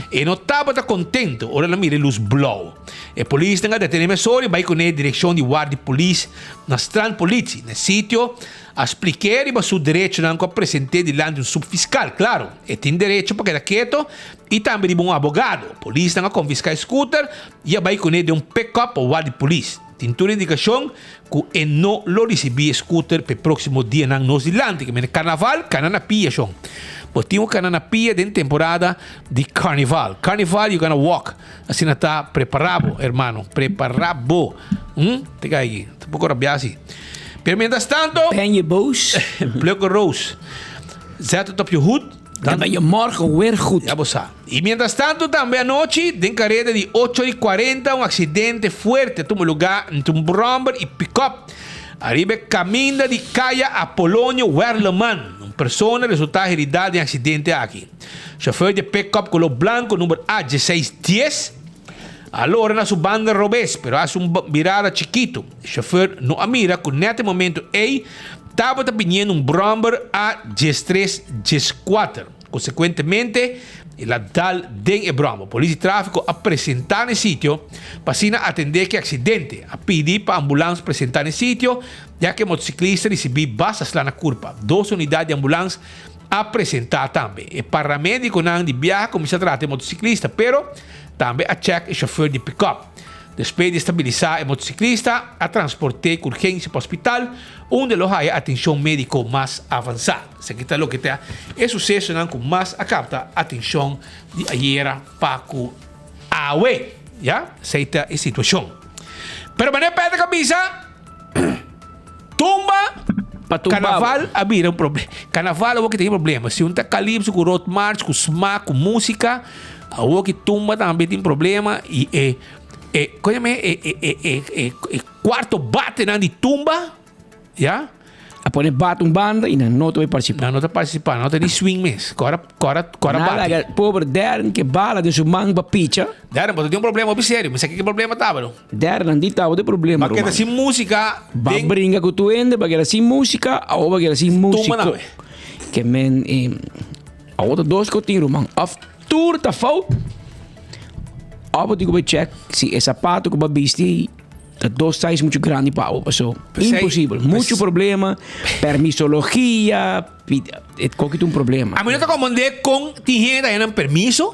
E no tabata kontento ora el a mira e lus blou. E polisnan a detené mesora i bai kuné direkshon di ward di polis na strand politie. Na e sitio a splik'é riba su derechonan ku a present'é dilanti un subfiskal. Klaro, e tin derecho pa keda keto i tambe riba un abogado. Polisnan a konfiská e scooter i a bai kuné den un pick-up pa wak di polis. Tin tur indikashon ku e no lo risibí e scooter p'e próksimo dianan nos dilanti. Ke mene karnaval, kana na pia shon. Bo tin ku kana na pia den temporada di karnival. Karnival you gonna walk. Asina ta, prepará bo, hermano. Prepará bo. Hm? Te kai aki. Ta poko rabiá asi. Pero mientras tanto. Ben je boos? Pluk een roos. Zet het op je hoed. Dan ben je morgen weer goed. Ya bo sa. Y mientras tanto tambe anochi den careda di ocho y cuarenta un accidente fuerte a tuma lugar entre un brommer y pick-up ariba e caminda di Caya Apolonio Werleman. Un persona a resulta herida den accidente aki. Chauffeur di e pick-up color blanco number A 1610 a lora na su banda robes pero a haci un birada chikito. E chauffeur no a mira cu net e momento ey Tabata biniendo un bromber a diestres dieskuater. Konsekuentemente, el a dal den e bromber. Polis di tráfiko a presentá na e sitio pa asina atendé ku e aksidente. A pidi pa ambulans presentá na e sitio, ya ku e motosiklista risibí basta sla na kurpa. Dos unidat di ambulans a presentá tambe. E paramédikonan di biaha a kuminsá trata e motosiklista, pero tambe a chèk e shofùr di pikòp. Despues di stabilisá e motosiklista, a transport'é ku urgensia pa hospital, unda lo haya atenshon médiko mas avansá. Esaki ta loke ta e susesonan ku mas a kapta atenshon di ayera pa ku awe. Ya, esei ta e situashon. Pero manera Patrick a bisa, tumba Carnaval a bira un problema. Carnaval awor ki tin problema. Si un ta calypso ku road march, ku smaak, ku músika, awor ki tumba tambe tin problema i e e koñame e e e e e e kuarto batenan di tumba, ya. A pone bate un banda i nan no ta bai partisipá. Nan no ta partisipá, nan no ta ni swing mes. Kora kora kora Nan bate. laga pober Darren ke bala den su man pa picha. Darren, bo ta tin un problema hopi serio. Mi sa kiko problema tabata. Darren, nan di tabata e problema, Ba keda ruman. sin músika Ba den bringa ku tu hende, ba keda sin músika, awor ba keda sin tumba músiko. nan. Ke men e awor ta dos kotin, ruman. Of tur ta fout, of bo tin ku bai check si e sapato ku bo a bisti Ta dos size mucho grandi pa abo, paso Pesey- imposible. Mucho problema, permisologia, het koki un problema. A mi no ta comprende con tin hende ta nan permiso.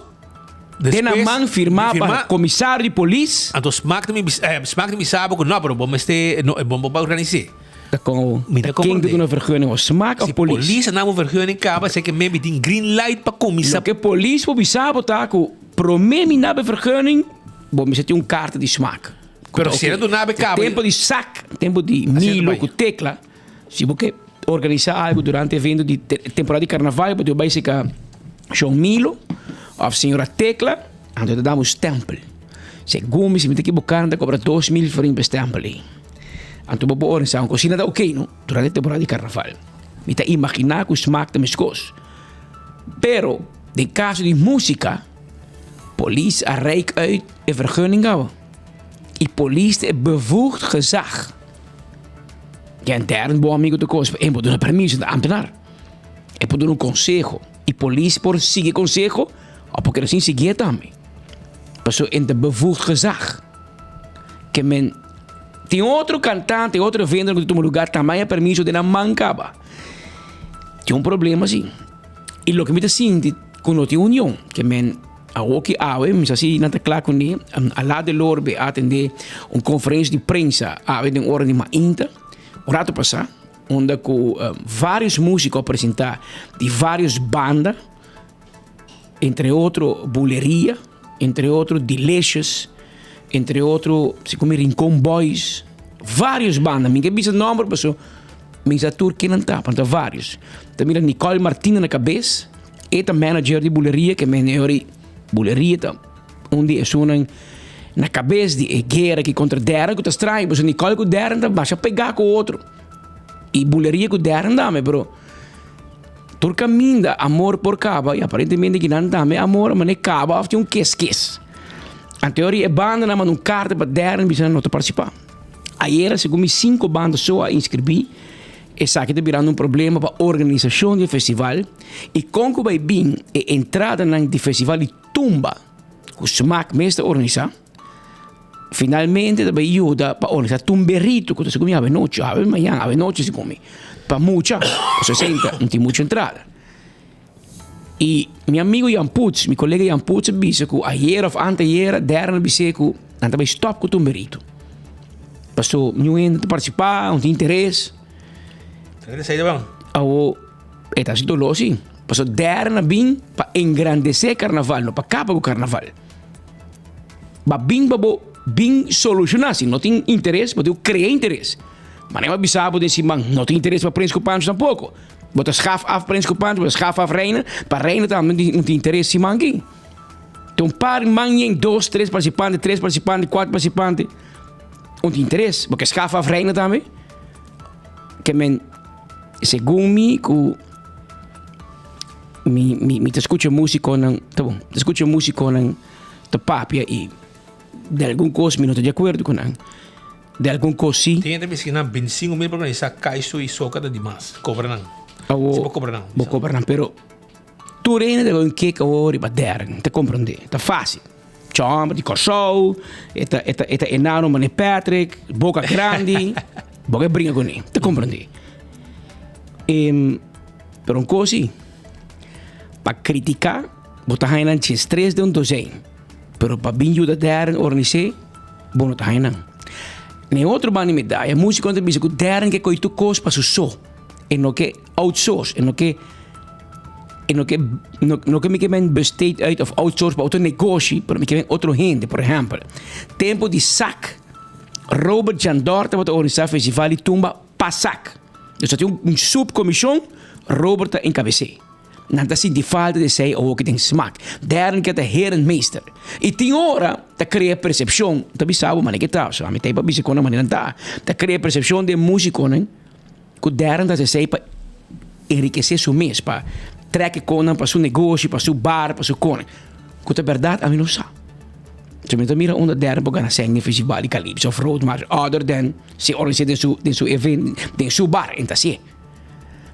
Den a man firma pa comisario di polis. Anto smaak mi eh, smaak mi sabo ku no, pero bo mester no, bo bo organise. Ta con Mi ta ta ken comprende. ta duna vergunning o smaak of Si polis. polis a nan un vergunning kaba, sey ke maybe tin green light pa kumisa. Loke polis por bisa bo ta ku prome mi na be vergunning, bo mester tin un karta di smaak. Pero si era duna be kaba. Tempo di sak, tempo di Milo ku Tecla, si bo ke organisa algo durante evento di temporada di carnaval, bo bai seka Shon Milo of señora Tecla, anto ta damo stempel. Segun mi, si mi ta ekiboká, nan ta kobra 2000 florin pa e stempel ei. Anto bo por organisa un kosina ta oké no, durante temporada di carnaval. Mi ta imaginá ku smak ta meskos. Pero den kaso di músika, polis a reik uit e vergunning gaba. Y polis ta e bevoegd gezag. Ja, en derde bo amigo ta kos, e por duna permiso ta ambtenaar. E por duna un conseho. Y polis por sigui conseho o por keda sin siguié tambe. Paso en ta bevoegd gezag. Ke men tin otro cantante, otro evento ku ta tuma lugar tambe a permiso den nan man kaba. Tin un problema si. Y loke mi ta sinti ku no tin union, ke men Awoki awe mi sa si nan ta kla kuné. Ala de Lorbe a atendé un konferensia di prensa awe den ora di mainta, un rato pasá, unda ku vários músiko a presentá di vários banda, entre otro Buleria, entre otro Delicious. Entre otro, segun mi Rincon Boys, varios banda. Mi ke bisa nomber paso mi sa tur kinan ta, pa ta varios. Ta mira Nicole Martina na kabes, e ta manager di Buleria, ke men e Buleria ta un di esunnan na kabes di e guera ki kontra Darren ku ta straño, paso Nicole ku Darren ta masha pegá ku otro. I Buleria ku Darren tambe, pero tur kaminda amor por kaba i aparentemente kinan tambe amor a mane kaba òf tin un kes kes. Anteori e bandanan manda un karta pa Darren bisa nan no ta partisipá. Ayera segun mi sinku banda so a inskribí, esaki ta birando un problema pa organisashon di e festival i kon ku bai bin e entradanan di festival di tumba ku Smaak mes ta organisá, finalmente ta bai yuda pa organisá tumberito ku ta segun mi avenochi, awe mañan avenochi segun mi, pa mucha, pasobra esei no tin mucha entrada. I mi amigo Jan Puts, mi kolega Jan Puts a bisa ku ayera òf anteayera Darren a bis'é ku nan ta bai stòp ku tumberito. Paso niun hende ta partisipá, no tin interes. Awo e ta hasi doló si. Paso Darren a bin pa engrandesé karnaval, no pa kaba ku karnaval. Ba bin pa bo bin solushoná, si no tin interes bo tin ku krea interes. Manera bo a bisa bo den siman no tin interes pa Prins ku Pancho tampoko. Bo ta schaf af Prins ku Pancho, bo ta schaf af Reina, pa Reina tambe no tin interes siman aki. Tin un par man yen, dos, tres participante, tres participante, kuater participante, no tin interes. Bo ke schaf af Reina tambe? Ke men, segun mi ku mi mi mi ta skucha musikonan, ta bon, ta skucha musikonan ta papia i den algun kos mi no ta di akuerdo ku nan. Di algun kos si. Tin hende miskina nan bintisingu mil pa organisa kaiso i soka ta dimas. Kobra nan. Awo Si bo kobra nan. Bo kobra nan pero tur hende ta bai un kek awo riba dèrn. Ta komprondé. Ta fásil. Chòmber di Kòrsou, e ta e ta e ta enano manera Patrick, boka grandi, bo ke bringa kuné. Ta komprondé. Pero un kos si, pa kritiká bo ta haña nan djes tres den un dozèn, pero pa bin yuda dèrn organis'é. Bo no ta haña nan. Na e otro banda di medaya, músikonan ta bisa ku Darren ke kohe tur kos pa su so. E no ke outsource, e no ke, e no ke, no, no ke mi ke men besteed uit of outsource pa otro negoshi, pero mi ke men otro hende. Por ehèmpel, tempu di sak, Robert Jandor tabata organisá festival di tumba pa sak. Dus ta tin un subkomishon, Robert ta enkabes'é. Nan ta sinti falta di esei awor ki den smak. Darren ke ta herenmeester. I tin ora ta krea persepshon, ta bisa bo manera ke ta, so ami ta pa bisa kon nan manera ta, ta krea persepshon den musikonan ku Darren ta hasi esei pa enrikesé su mes, pa trek e konnan pa su negoshi, pa su bar, pa su kon. Ku ta bèrdat ami no sa. So mi ta mira unda Darren por gana sèn den festival di Calypso of Roadmarch other than si organis'é den su den su event, den su bar, en ta hasié.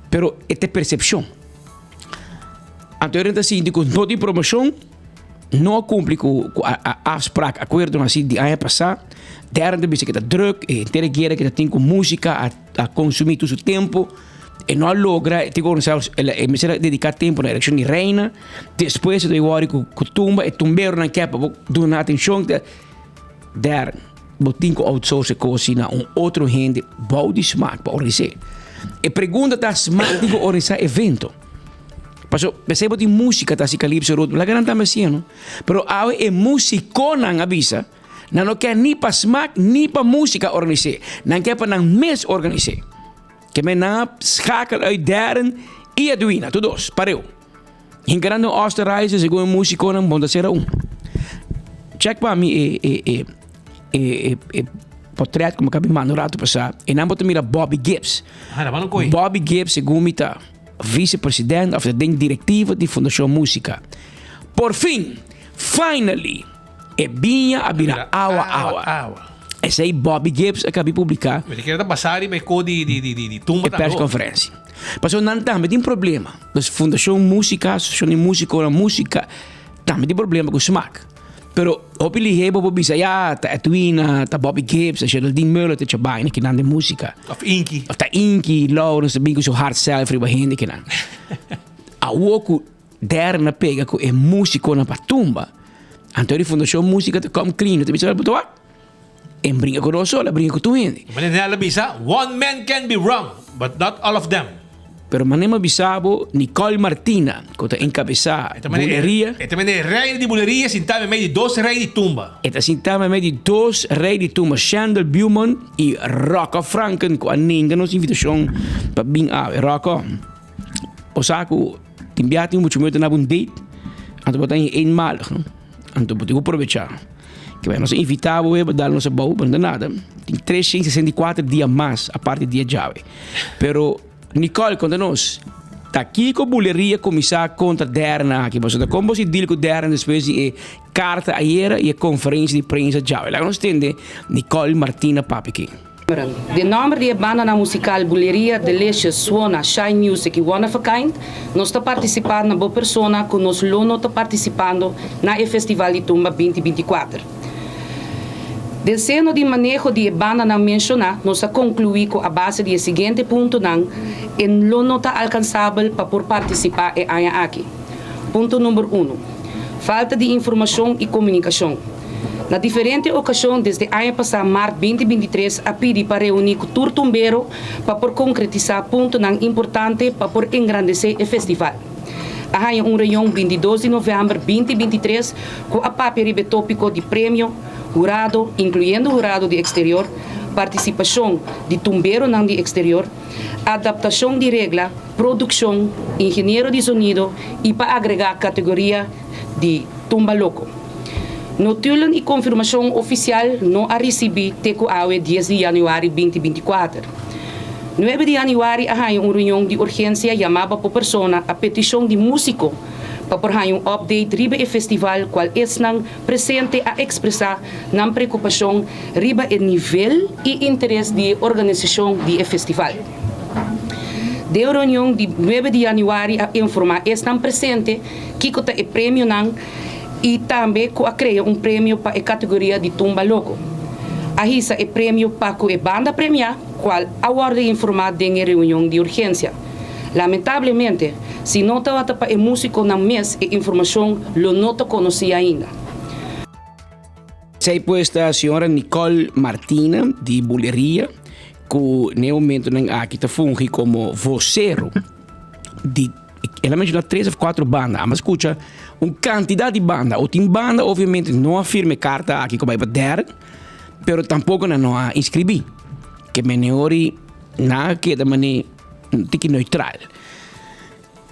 Pero e ta e persepshon. Anto e ta sinti ku no tin promoshon, no a kumpli ku ku a a afsprak, akuerdo hasi di aña pasá. Darren ta bisa ku e ta drùk, e henter e guera ku e ta tin ku músika a a konsumí tur su tempu. E no a logra, e tin ku organisá, e mester a dediká tempu na elekshon di reina. Despues e ta wòri ku ku tumba, e tumberonan ke pa bo duna atenshon. Darren. Bo tin ku outsource e kos na un otro hende bou di Smaak pa organis'é. E pregunta ta Smaak tin ku organisá evento? Paso p'esei bo tin músika ta hasi Calypso Road, laga nan tambe hasié no. Pero awe e músikonan a bisa nan no ke ni pa Smaak ni pa músika organis'é, nan ke pa nan mes organis'é. Ke men nan a schakel uit Darren i Edwina, tur dos, pareu. Hincanan den Oostenrijk segun e musiconan bon ta sera un. Check pa mi e e e e e e portret ku mi kabi manda un rato pasá. E nan bo ta mira Bobby Gibbs. Bobby Gibbs segun mi ta vicepresident of ta den directiva di Fundacion Musica. Por fin, finally, e biña a bira awa awa. Esei Bobby Gibbs a kabi publica. Mi ta kere ta basa riba e ko di di di di tumba E persconferencia. Pasobra nan tambe tin problema. Dus Fundacion Musica, Asociacion di Musiconan Musica, tambe tin problema cu smaak. Pero hopi lihé bo por bisa, ya, ta Edwina, ta Bobby Gibbs, ta Geraldine Muller, ta Chabaina kinan den musica. Of Inky. Of ta Inky, Lawrence ta bin cu su hard self riba hende kinan. Awor cu Darren a pega cu e musiconan pa tumba, anto di Fundacion Musica ta come clean, ta bisa, bo ta wak? En bringa ku nos so, el a bringa ku tur hende. Meneer Nel a bisa, One man can be wrong, but not all of them. Pero manera mi a bisa bo, Nicole Martina, ku ta enkabesá Buleria. E ta mende rei di Buleria sintá meimei di dos rei di tumba. E ta sintá meimei di dos rei di tumba, Shandel Beaumont i Rocco Franken, ku a nenga nos invitashon pa bin awe. Rocco, bo sa ku tin bia tin muchu mester na bo un date, anto bo ta eenmalig, no? Anto bo tin ku probechá. Ke bai nos a invitá bo pa dal nos abou, pero no ta nada. Tin 364 dia mas aparte di dia djawe. Pero. Nicole, konta nos, ta kiko buleria kuminsá kontra Derna aki? Pasobra kon bo si deal ku Derna despues di e karta ayera i e konferensia di prensa djawe? Laga nos tende Nicole Martina papia aki. Den nòmber di e bandanan musikal Buleria, Delicious, Suona, Shine Music i One of a Kind, nos ta partisipá na bo persona ku nos lo no ta partisipando na e Festival di Tumba 2024. Den seno di maneho di e bandanan menshoná, nos a konkluí ku a base di e siguiente puntonan e lo no ta alkansabel pa por partisipá e aña aki. Punto number unu, Falta di informashon i komunikashon. Na diferente okashon desde aña pasá mart 2023 a pidi pa reuní ku tur tumbero pa por konkretisá puntonan importante pa por engrandesé e festival. A haña un reunion 22 di novèmber 2023 ku a papia riba e tópiko di premio, hurado, inkluyendo hurado di eksterior, partisipashon di tumberonan di eksterior, adaptashon di regla, produkshon, ingeniero di zonido i pa agregá kategoria di tumba loko. Notulen i konfirmashon ofisial no a risibí te ku awe dies di yanüari 2024. Nuebe di yanüari a haña un reunion di urgensia yamaba po persona a petishon di músiko pa por haña un update riba e festival kual esnan presente a ekspresá nan preokupashon riba e nivel i interes di e organisashon di e festival. Den reunion di nuebe di yanüari a informá esnan presente kiko ta e premionan i tambe ku a krea un premio pa e kategoria di Tumba Loko. A hisa e premio pa ku e banda premiá, kual a wòrdu informá den e reunion di urgensia. Lamentablemente, si no tabata pa e músikonan mes e informashon lo no ta konosí ainda. Esei pues ta señora Nicole Martina di Buleria ku n'e momentonan aki ta fungi komo vosero di el a menshoná tres òf kuatro banda. Amo a skucha un kantidat di banda. O tin banda obviamente no a firma e karta aki ku bai pa dèrde, pero tampoko nan no a inskribí. Ke meneori nan a keda manera un tiki neutral.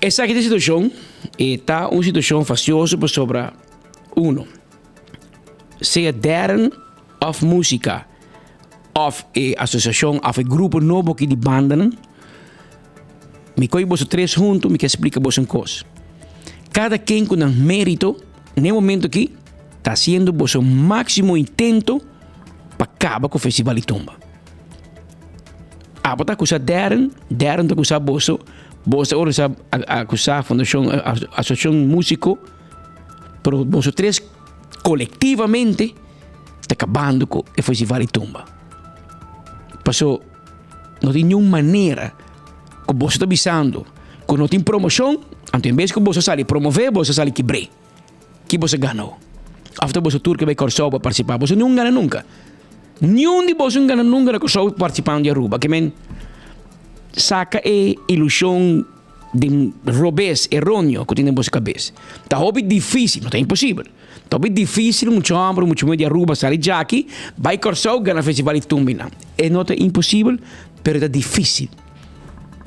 Esaki ta e situashon, e ta un situashon fastioso pasobra uno, sea dèrden òf músika òf e asosiashon òf e grupo nobo aki di bandanan, Mi koe boso tres huntu, mi ke splika boso un kos. Kada ken ku nan merito, n'e momento aki, ta hasiendo boso máksimo intento pa kaba ku Festival di Tumba. Abo ta akusá Darren, Darren ta akusá boso, boso ta organisa akusá Fundashon Asosiashon Músiko, pero boso tres kolektivamente ta kabando ku e Festival di Tumba. Paso. No tin niun manera ku boso ta bisando ku no tin promoshon, anto en bes ku boso sali promové, boso sali kibr'é. Ki boso gana ho? Òf ta boso tur ke bai Kòrsou pa partisipá? Boso niun gana nunka. Niun di boso gana nunka na Kòrsou partisipando di Aruba. Ke men saka e ilushon den robes, eróneo ku tin den boso kabes. Ta hopi difísil, no ta imposibel. Ta hopi difísil mucha hòmber, mucha muhé di Aruba sali djaki, bai Kòrsou gana festival di tumbinan. E no ta imposibel, pero e ta difísil.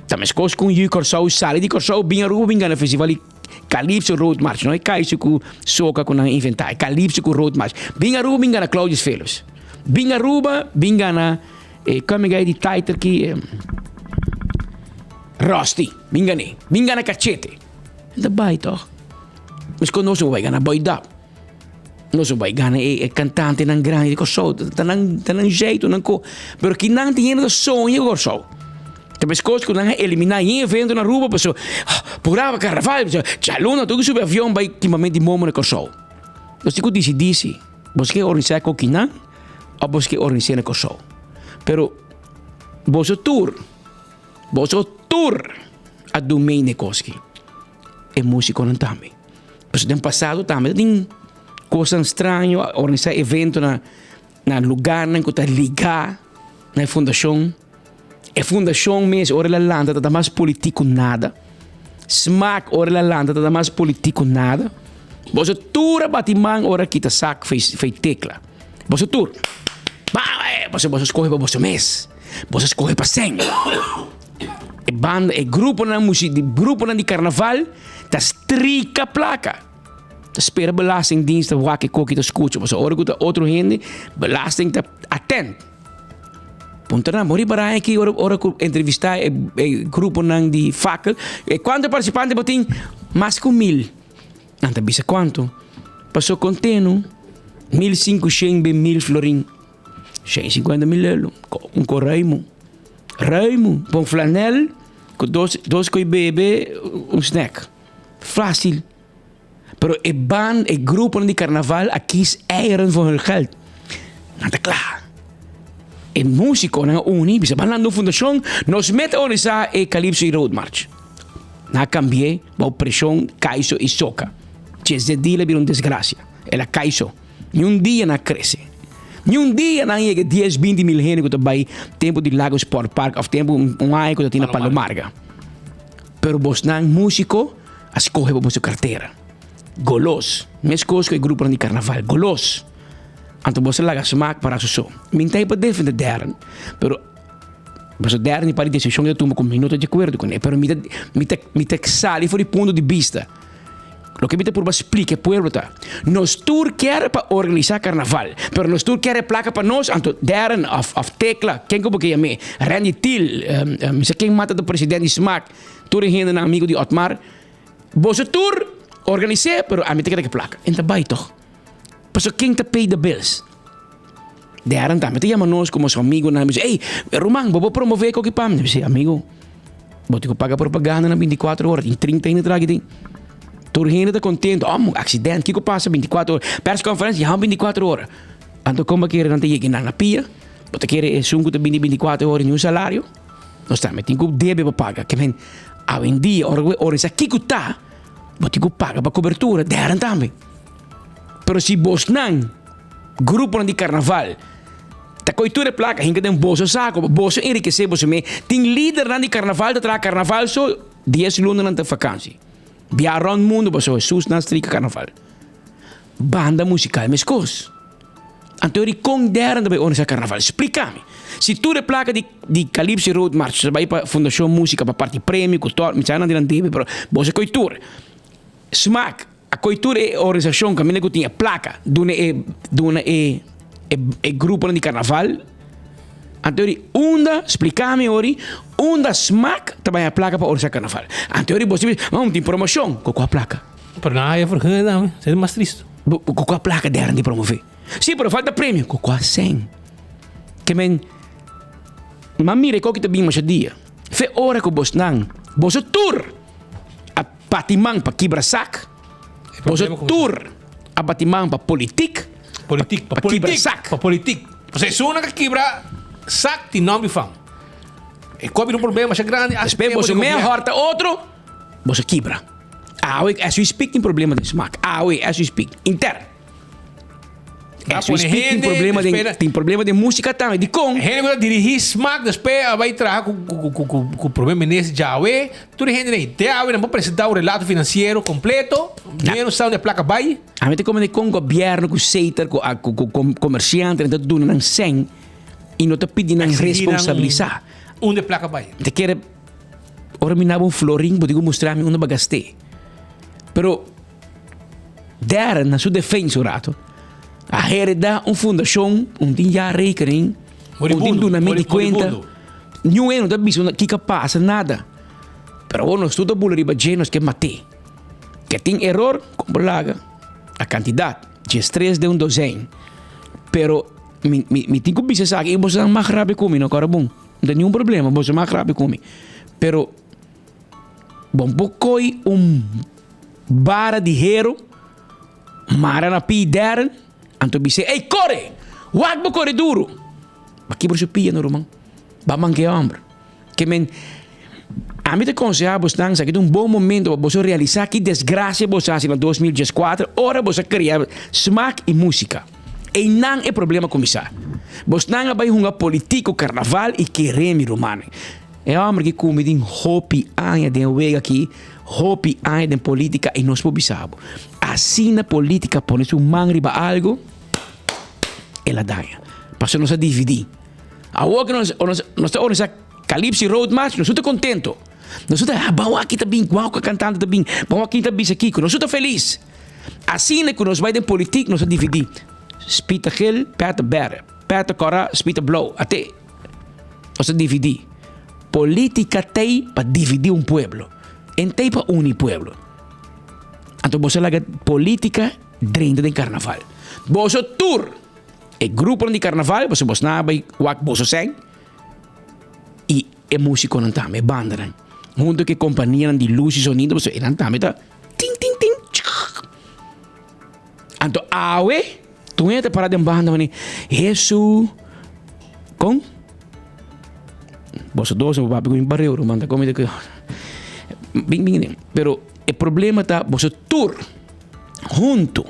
Ta meskos ku un yu Kòrsou sali di Kòrsou bin Aruba bin gana festival di Calypso Road March. No e Kaiso ku soka ku nan a inventá, e Calypso ku Road March. Bin Aruba bin gana Claudius Philips. Bin Aruba bin gana e kòm e di title ki Rusty. Bin gan'é. Bin gana Cachete. E ta bai tòg. Meskos nos no bai gana Boy Dap. Nos no bai gana e e kantantenan grandi di Kòrsou. Ta nan ta nan jeito nan ko. Pero kinan tin hende ta soña ku Kòrsou. Ta meskos ku nan a eliminá yen evento na Aruba pasobra puraba karnaval pasobra djaluna tur ku subi avion bai kimamento di momo na Kòrsou. Nos tin ku disidí si boso ke organisá ku kinan òf boso ke organis'é na Kòrsou. Pero boso tur, boso tur a dumei na e kos aki. E músikonan tambe. Pasobra den pasado tambe ta tin kosnan straño, a organisá evento na na lugarnan ku ta ligá na e fundashon. E fundashon mes ora el a lanta ta ta mas politik ku nada. Smaak ora el a lanta ta ta mas politik ku nada. Boso tur a bati man ora kita sak fei tekla. Boso tur. Boso boso skohe pa boso mes. Boso skohe pa sèn. E banda, e gruponan musi, di gruponan di karnaval ta strika plaka. Ta spera belastingdienst ta wak e koki ta skucha. Pasobra ora ku ta otro hende, belasting ta atent. Puntra nan, bo riba aki ora ora ku entrevistá e e gruponan di fakkel, e kuantu partisipante bo tin? Mas ku mil. Nan ta bisa kuantu? Paso kontenu 1500 be mil florin, 150 mil euro, un ko ruimu, ruimu, pa un flanel ku dos dos koi bebe, un snack. Fásil. Pero e band, e gruponan di karnaval a kies eieren voor hun geld. Nan ta kla. E musikonan a uni, bisa ban lanta un fundashon, nos meta organisá e Calypso i Road March. Nan a kambi'é bou preshon Kaiso i Soca. Djes de dia el a bira un desgrasia. El a kai so. Niun dia nan a krese. Niun dia nan a yega dies, 20 mil hende ku ta bai tempu di Lago Sport Park òf tempu un aña ku ta tin na Palomarga. Pero bosnan músiko a skohe pa boso kartera. Golos. Meskos ku e gruponan di karnaval. Golos. Anto boso laga smak para su so. Mi n'ta ei pa defende Darren, pero pasobra Darren di par di desishon ku e ta tuma ku mi no ta di akuerdo kuné. Pero mi ta mi ta mi ta sali for di punto di bista. Loke mi ta purba splika e pueblo ta, nos tur kier pa organisá karnaval, pero nos tur kier e plaka pa nos, anto Darren òf òf Tecla, ken ku bo ke yam'é, Randy Thiel, mi sa ken mata ta president di smak, tur e hendenan amigo di Otmar, boso tur organis'é, pero ami ta keda ku e plaka. En ta bai tòg. Pasobra ken ta pay the bills? Darren tambe ta yama nos komo su amigonan, mi bisa, ey, ruman, bo por promové koki pa mi? Mi bisa, amigo, bo tin ku paga propaganda na 24 ora, tin 30 hende traha aki den. Tur hende ta kontento, oh, aksident, kiko pasa 24 ora? Persconferencia, yama 24 ora. Anto kon bo kere nan ta yega nan na pia? Bo ta kere esun ku ta bini 24 ora ni un salario? Nos tambe tin ku debe pa paga. Ke men, awendia, ora ku e organisa kiko ta, bo tin ku paga pa kobertura, Darren tambe. Pero si bosnan, gruponan di karnaval, ta koy tur e plaka hinka den boso sako pa boso enrikesé boso mes, tin lidernan di karnaval ta traha karnaval so dies lunanan ta fakansi. Biaha rònt mundu pasobra Hesus nan strika karnaval. Banda musikal meskos. Anto eri kon dèrnan ta bai organisá karnaval? Splika mi. Si tur e plaka di di Calypso Road March ta bai pa Fundashon Musika pa parti premio ku tòr, mi sa nan di nan debe pero boso koy tur. Smak. A koe tur e organisashon kaminda ku tin e plaka duna e duna e e gruponan di karnaval. Anto ori unda, splika mi ori, unda smak ta baña plaka pa organisá karnaval. Anto ori bo si bisa, mam tin promoshon, ku kua plaka? Pero nan haya vergunning tambe, esei ta mas tristu. Ku kua plaka deren di promové? Si, pero falta premio, ku kua sèn? Ke men, m'a mira e koki ta bin masha dia. Fe ora ku bosnan, boso tur a. Bati man pa kibra sak. Boso tur a bati man pa politik. Politik, pa kibra sak. Pa politik. Pasobra esun nan ka kibra sak tin nomber fam. E ku a bira un problema masha grandi. Despues boso mea horta otro, boso kibra. Awe as we speak tin problema den smak. Awe as we speak. Inter. As we speak tin problema den tin problema den músika tambe. Dikon? Hende ku ta dirigí smak despues a bai traha ku ku ku ku ku prome minister djawe. Tur e hende nei te awe nan por presentá un relato finansiero kompleto. Niun no sa unda e plaka bai. Ami ta komende kon gobièrnu ku seter ku ku ku komersiantenan ta duna nan sèn i no ta pidi nan responsabilisá. Unda e plaka bai. Mi ta kere ora mi naba un florin bo tin ku mustra mi unda bo a gast'é. Pero. Darren na su defensa un rato a hereda un fundacion un tin jaarrekening, un tin dunamento di cuenta. Niun hende no ta bisa kiko a pasa, nada. Pero awor nos tur ta bula riba dje, nos ke mat'é. Ke tin eror, kon por laga a cantidad, diestres den un dozijn. Pero mi, mi, mi tin ku bisa esaki i boso mag rabia ku mi, no kòrda bon. No ta niun problema, boso mag rabia ku mi. Pero bon por koi un Bara di hero, mara na pia Darren, anto bis'é, Ey, kore! Wak bo kore duru! Ba kibra su pia no, ruman. Ba manke homber. Ke men, ami ta konsehá bosnan, esaki ta un bon momento pa boso realisá ki desgrasia boso a hasi na 2014 ora boso a krea smak i músika. Einan e problema kuminsá. Bosnan a bai hunga politik ku karnaval i kere mi rumannan. E hòmber ki ku mi tin hopi aña den e wega aki, hopi aña den politika i nos por bisa bo, asina politika pone su man riba algu, el a daña. Pasobra nos a dividí. Awor ku nos nos ta organisá Calypso Road March, nos ta kontento. Nos ta, ah, ban wak ki ta bin, ban wak ki kantante ta bin, ban wak kin ta bisa kiko. Nos ta felis. Asina ku nos bai den politik, nos a dividí. Spita gel, pèta bèrdè. Pèta kòrá, spita blou. Ate. Nos a dividí. Politika t'ei pa dividí un pueblo. En t'ei pa uni pueblo. Anto boso a laga politika drenta den karnaval. Boso tur, e gruponan di karnaval, pasobra bos nan a bai wak boso sèn, i e musikonan tambe, e bandanan, huntu ku e kompanianan di lus i sonido, pasobra enan tambe ta tin tin tin chikk. Anto awe, tur hende ta para den banda manera, Hesu, kon? Boso dos no por papia ku mi bareu, ruman, ta komi ta bin bin. Pero e problema ta boso tur huntu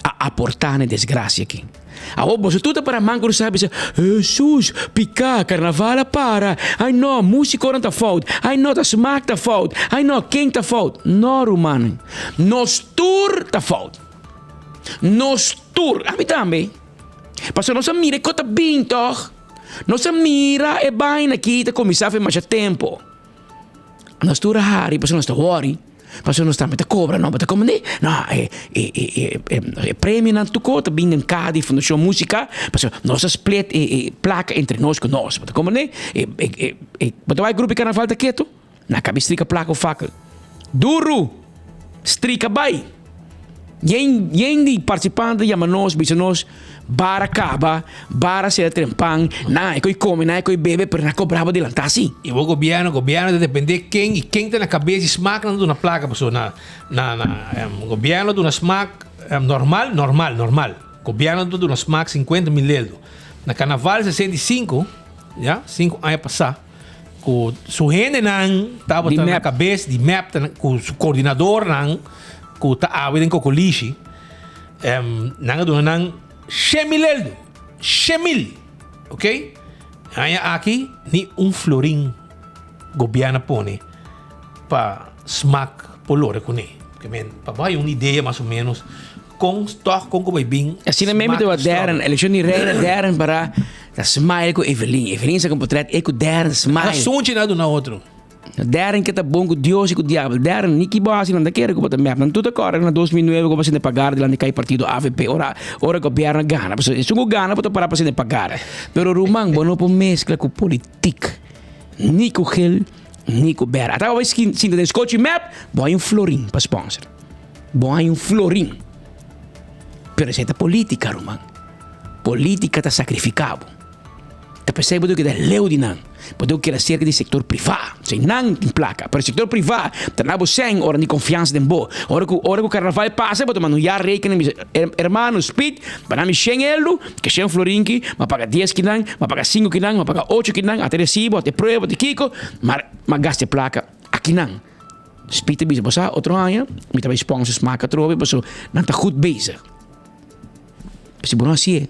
a aportá na e desgrasia aki. Awor boso tur ta para man krusá bisa, Hesus, piká, karnaval a para, ai no, músikonan ta fout, ai no, ta smak ta fout, ai no, ken ta fout? No, rumannan, nos tur ta fout. Nos tur, ami tambe. Pasobra nos a mira e kos ta bin tòg. Nos a mira e baina aki ta kuminsá for masha tempu. Nos tur a hari pasobra nos ta wòri, pasobra nos tambe ta kobra, no, bo ta komprendé? No, e e e e e premionan tur kos ta bin den kaha di Fundashon Musika, pasobra nos a split e e plaka entre nos ku nos, bo ta komprendé? E e e e bo ta wak e grupo di karnaval ta ketu? Nan kabi strika plaka ku fakkel. Duru! Strika bai! Yen yen di partisipante yama nos, bisa nos, Bara kaba, bara sera trempan, nan e koi kome, nan e koi bebe, pero nan kobra bo delantá si. I bo gobièrnu, gobièrnu ta dependé ken i ken ta na kabes di smak nan ta duna plaka pasobra na na na gobièrnu a duna smak normal, normal, normal. Gobièrnu ta duna smak sinkuenta mil leldo. Na karnaval 65, ya, sinku aña pasá. Ku su hendenan tabata na kabes di mep ku su koordinadornan ku ta awe den Kokolishi, nan a duna nan 100.000 eldo, 100.000, ok? Aña aki ni un florin gobièrnu a pone pa smak por lora kuné. Pa bo haya un idea mas o ménos Kon tòg kon ku bai bin Asina mesmo smak ta Darren, elekshon di reina Darren para ta smile ku Evelyn. Evelyn saka un potret e ku Darren smile. Ata sunchi na duna otro. Darren ke ta bon ku Dios i ku diabel. Darren ni ki bo hasi nan ta kere ku bo ta mep. Nan tur ta kòrda na 2009 ku bo sinta pagar dilanti kai partido avp ora ora gobièrnu a gana. Pasobra esun ku gana bo ta para pa sinta pagar. Pero ruman bo no por meskla ku politik ni ku gel ni ku bèrdè. Ata bo bai sinta den skochi mep bo hay un florin pa sponsor. Bo haña un florin. Pero esei ta polítika, ruman. Polítika ta sakrifiká bo. Ta p'esei bo debe keda leu di nan. Bo debe keda serka di sektor privá. Esei nan tin plaka. Pero sektor privá ta na bo sèn ora di konfiansa den bo. Ora ku ora ku karnaval pasa bo ta manda un jaar rekening bisa, Hermano Speed, bana mi shen eldo, ke shen florin ki, m'a paga dies kinan, m'a paga sinku kinan, m'a paga ocho kinan, ata resibo, ata e prueba, ata kiko, mar m'a gasta e plaka akinan. Speed ta bisa, bo sa, otro aña mi ta bai sponsor smaak atrobe paso nan ta goed bezig. Si bo no hasié,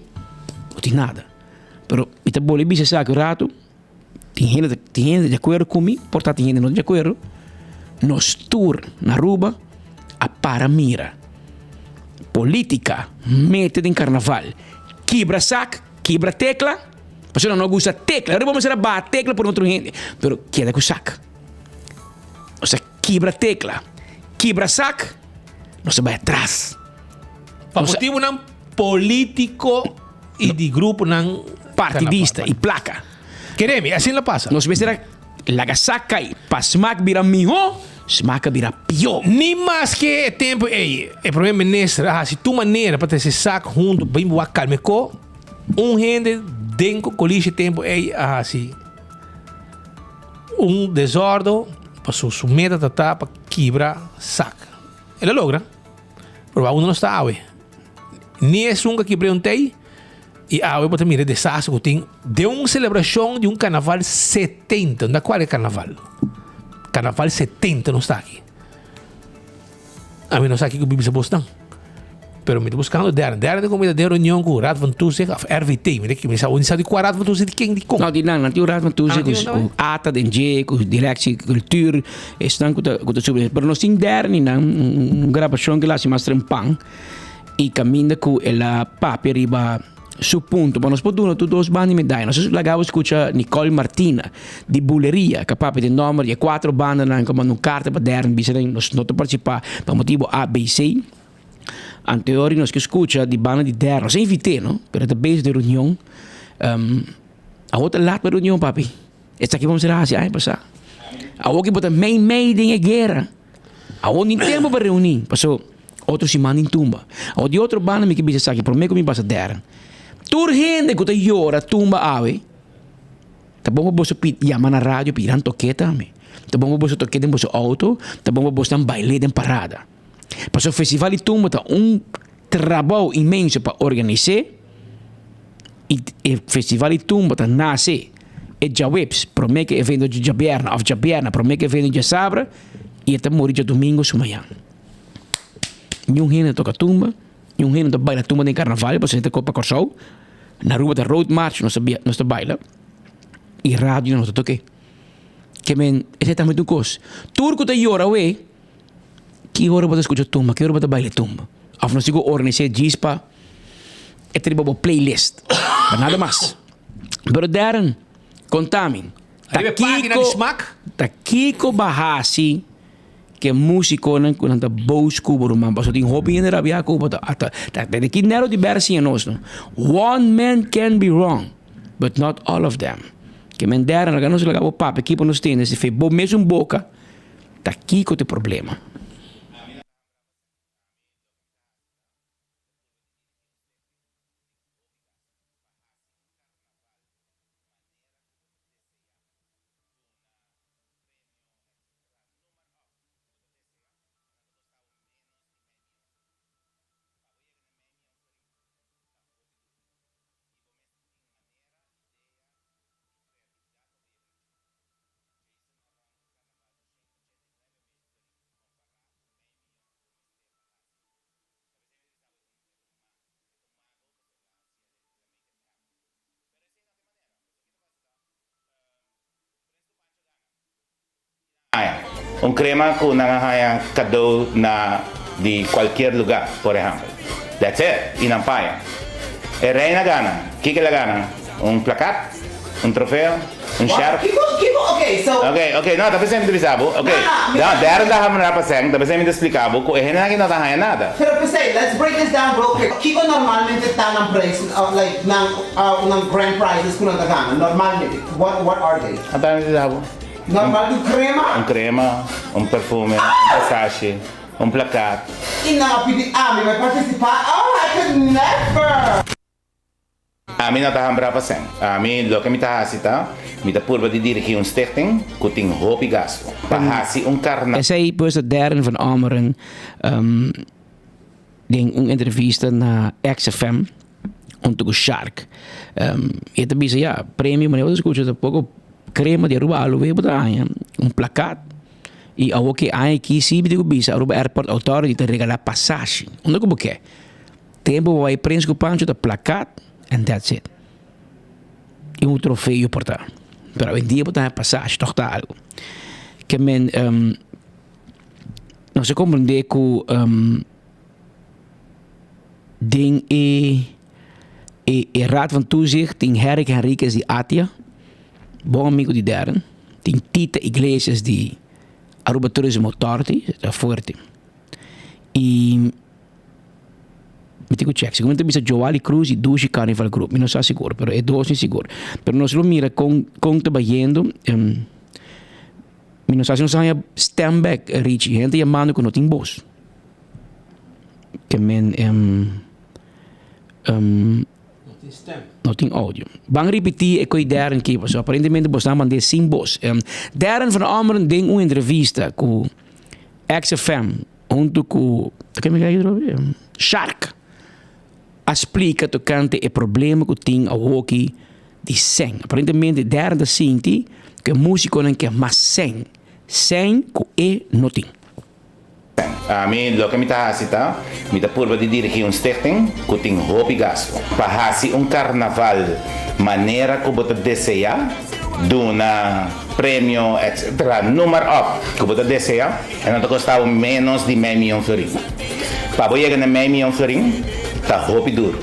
no tin nada. Pero mi ta bolbe bisa esaki un rato, tin hende tin hende di akuerdo ku mi, por ta tin hende no di akuerdo, nos tur na Aruba a para mira politica mete den carnaval, kibra sak, kibra tecla, pasobra nan no gusta tecla, Aruba mester a baha tecla por otro hende, pero keda ku sak. Nos a kibra tecla, kibra sak, nos a bai atras. Pa motibonan politico y di gruponan partidista y placa. Keremi, asina lo pasa. Nos mester a laga sak kai pa smak bira miho, smak a bira pio. Ni maske e tempo ey e primer minister a haci tur manera pa trece sak hunto bin wak kalmeko, un hende den coalitie e tempo ey a haci. Un desordo paso su meta ta ta pa kibra sak. El a logra, pero aun no sta awe. Ni esun ka kibr'é un tei i awe bo ta mira e desastre ku tin den un selebrashon di un karnaval 70. Unda kual e karnaval? Karnaval 70 no sta aki. Ami no sa kiko bibi sa bosnan. Pero mi ta buscando derde. Derde como mi ta den reunion cu Raad van Toezicht of RVT. Mi ta mi sa sa di cua Raad van Toezicht di ken di con. No, di nan, nan tin un Raad van Toezicht cu cu ATA den dje, cu Directie Cultuur, esnan cu ta cu ta subi. Pero nos tin derde nan, un grabacion cu el a haci mas trempan y caminda cu el a papia riba su punto. Pa nos por duna tur dos banda di medaya. Nos a laga bo scucha Nicole Martina di Buleria cu a papia den nomber di e cuatro bandanan cu a manda un carta pa derde bisa nan nos no ta participa pa motibo A, B, C. Anteori nos ke skucha di banda di derde. Nos a invit'é no, pero e ta bezig den reunion. Awor ta lat pa e reunion papi. Esaki bo mester hasi aña pasá. Awor ke bo ta mei mei den e guera. Awor no tin tempu pa reuní, paso otro siman tin tumba. Awor di otro banda mi ke bisa esaki promé ku mi pasa derde. Tur hende ku ta yora tumba awe, Ta bon pa boso pidi yama na radio pidi nan toke tambe. Ta bon pa boso toke den boso auto, ta bon pa boso nan baile den parada. Pasobra festival di tumba ta un trabou inmenso pa organis'é i e festival di tumba ta nase e djaweps promé ku evento di djabièrnè òf djabièrnè promé ku evento di djasabra i e ta muri djadumingu su mañan. Niun hende ta toka tumba, niun hende ta baila tumba den karnaval pasobra e ta kopa Kòrsou. Na Aruba ta road march nos ta bia nos ta baila i radio nos ta toke. Ke men esei tambe ta un kos. Tur ku ta yora awe ki ora bo ta skucha tumba, ki ora bo ta baila tumba. Òf nos tin ku organis'é djis pa e ta riba bo playlist, pa nada mas. Pero Darren, konta mi, ta kiko ta kiko bo a hasi Ke musikonan ku nan ta boos ku bo ruman pasobra tin hopi hende rabia ku bo ta ta ta di ki nero di bèr siña nos no one man can be wrong but not all of them ke men dèrè laga nos laga bo papia ki pa nos tende si fe bo mesun boka ta kiko ta e problema. Haña. Un crema cu nan a haña cadeau na di cualkier lugar, por ehempel. That's it. Y nan paña. E reina gana. Kiko el a gana? Un plakat? Un trofeo? Un sjerp? Kiko, kiko, ok, so. Ok, ok, no, ta pensé mi ta bisa bo. Ok, No, no, no, derde ta haña paseng, ta pensé mi ta splica bo cu e hendenan aki no ta haña nada. Pero p'esei, let's break this down real quick. Kiko normalmente ta nan prijs, like nan, nan grand prizes cu nan ta gana, normalmente? What, what are they? Ata mi ta bisa bo. Normal un crema. Un crema, un perfume, un pasashi, un plakat. Y nan a pidi ami bai participa, oh I could never! Ami no ta hambra pa sèn. Ami loke mi ta hasi ta, mi ta purba di dirigí un stichting ku tin hopi gastu pa hasi un karnaval. Esei pues ta Darren van Ommeren den un entrevista na XFM hunto ku Shark. E ta bisa ya, premio manera bo ta skucha ta poko krema di Aruba Aloe bo ta haña, un plakat i awor ke aña aki si mi tin ku bisa Aruba Airport Authority ta regalá pasashi. Unda ku bo ke. Tempu bo bai Prins ku Pancho ta plakat and that's it. I un trofeo por ta. Pero awendia bo ta haña pasashi tòg ta algu. Ke men nos a komprendé ku den e e Raad van Toezicht tin Herrick Henriquez di Atia, bon amigo di Darren, tin Tita Iglesias di Aruba Tourism Authority, ta fuerte. I mi tin ku check, segun mi ta bisa Joali Cruz i Dushi Carnival Group, mi no sa sigur, pero e dos mi sigur. Pero nos lo mira kon kon ta bayendo. Mi no sa si nos a haña stem bek, Richie. Hende ta yamando ku no tin bos. Ke men no tin audio. Ban ripití e koe Darren ki, pasobra aparentemente bos nan mand'é sin bos. Darren van Ommeren den un entrevista ku XFM huntu ku, ke mi kaya Shark a splika tokante e problema ku tin awoki di sèn. Aparentemente Darren ta sinti ku e músikonan ke mas sèn, sèn ku e no tin. Ami loke mi ta hasi ta, mi ta purba di dirigí un stichting ku tin hopi gastu. Pa hasi un karnaval manera ku bo ta deseá, duna premio etc. Noem maar op ku bo ta deseá, e no ta kosta bo ménos di mei mion florin. Pa bo yega na mei mion florin ta hopi duru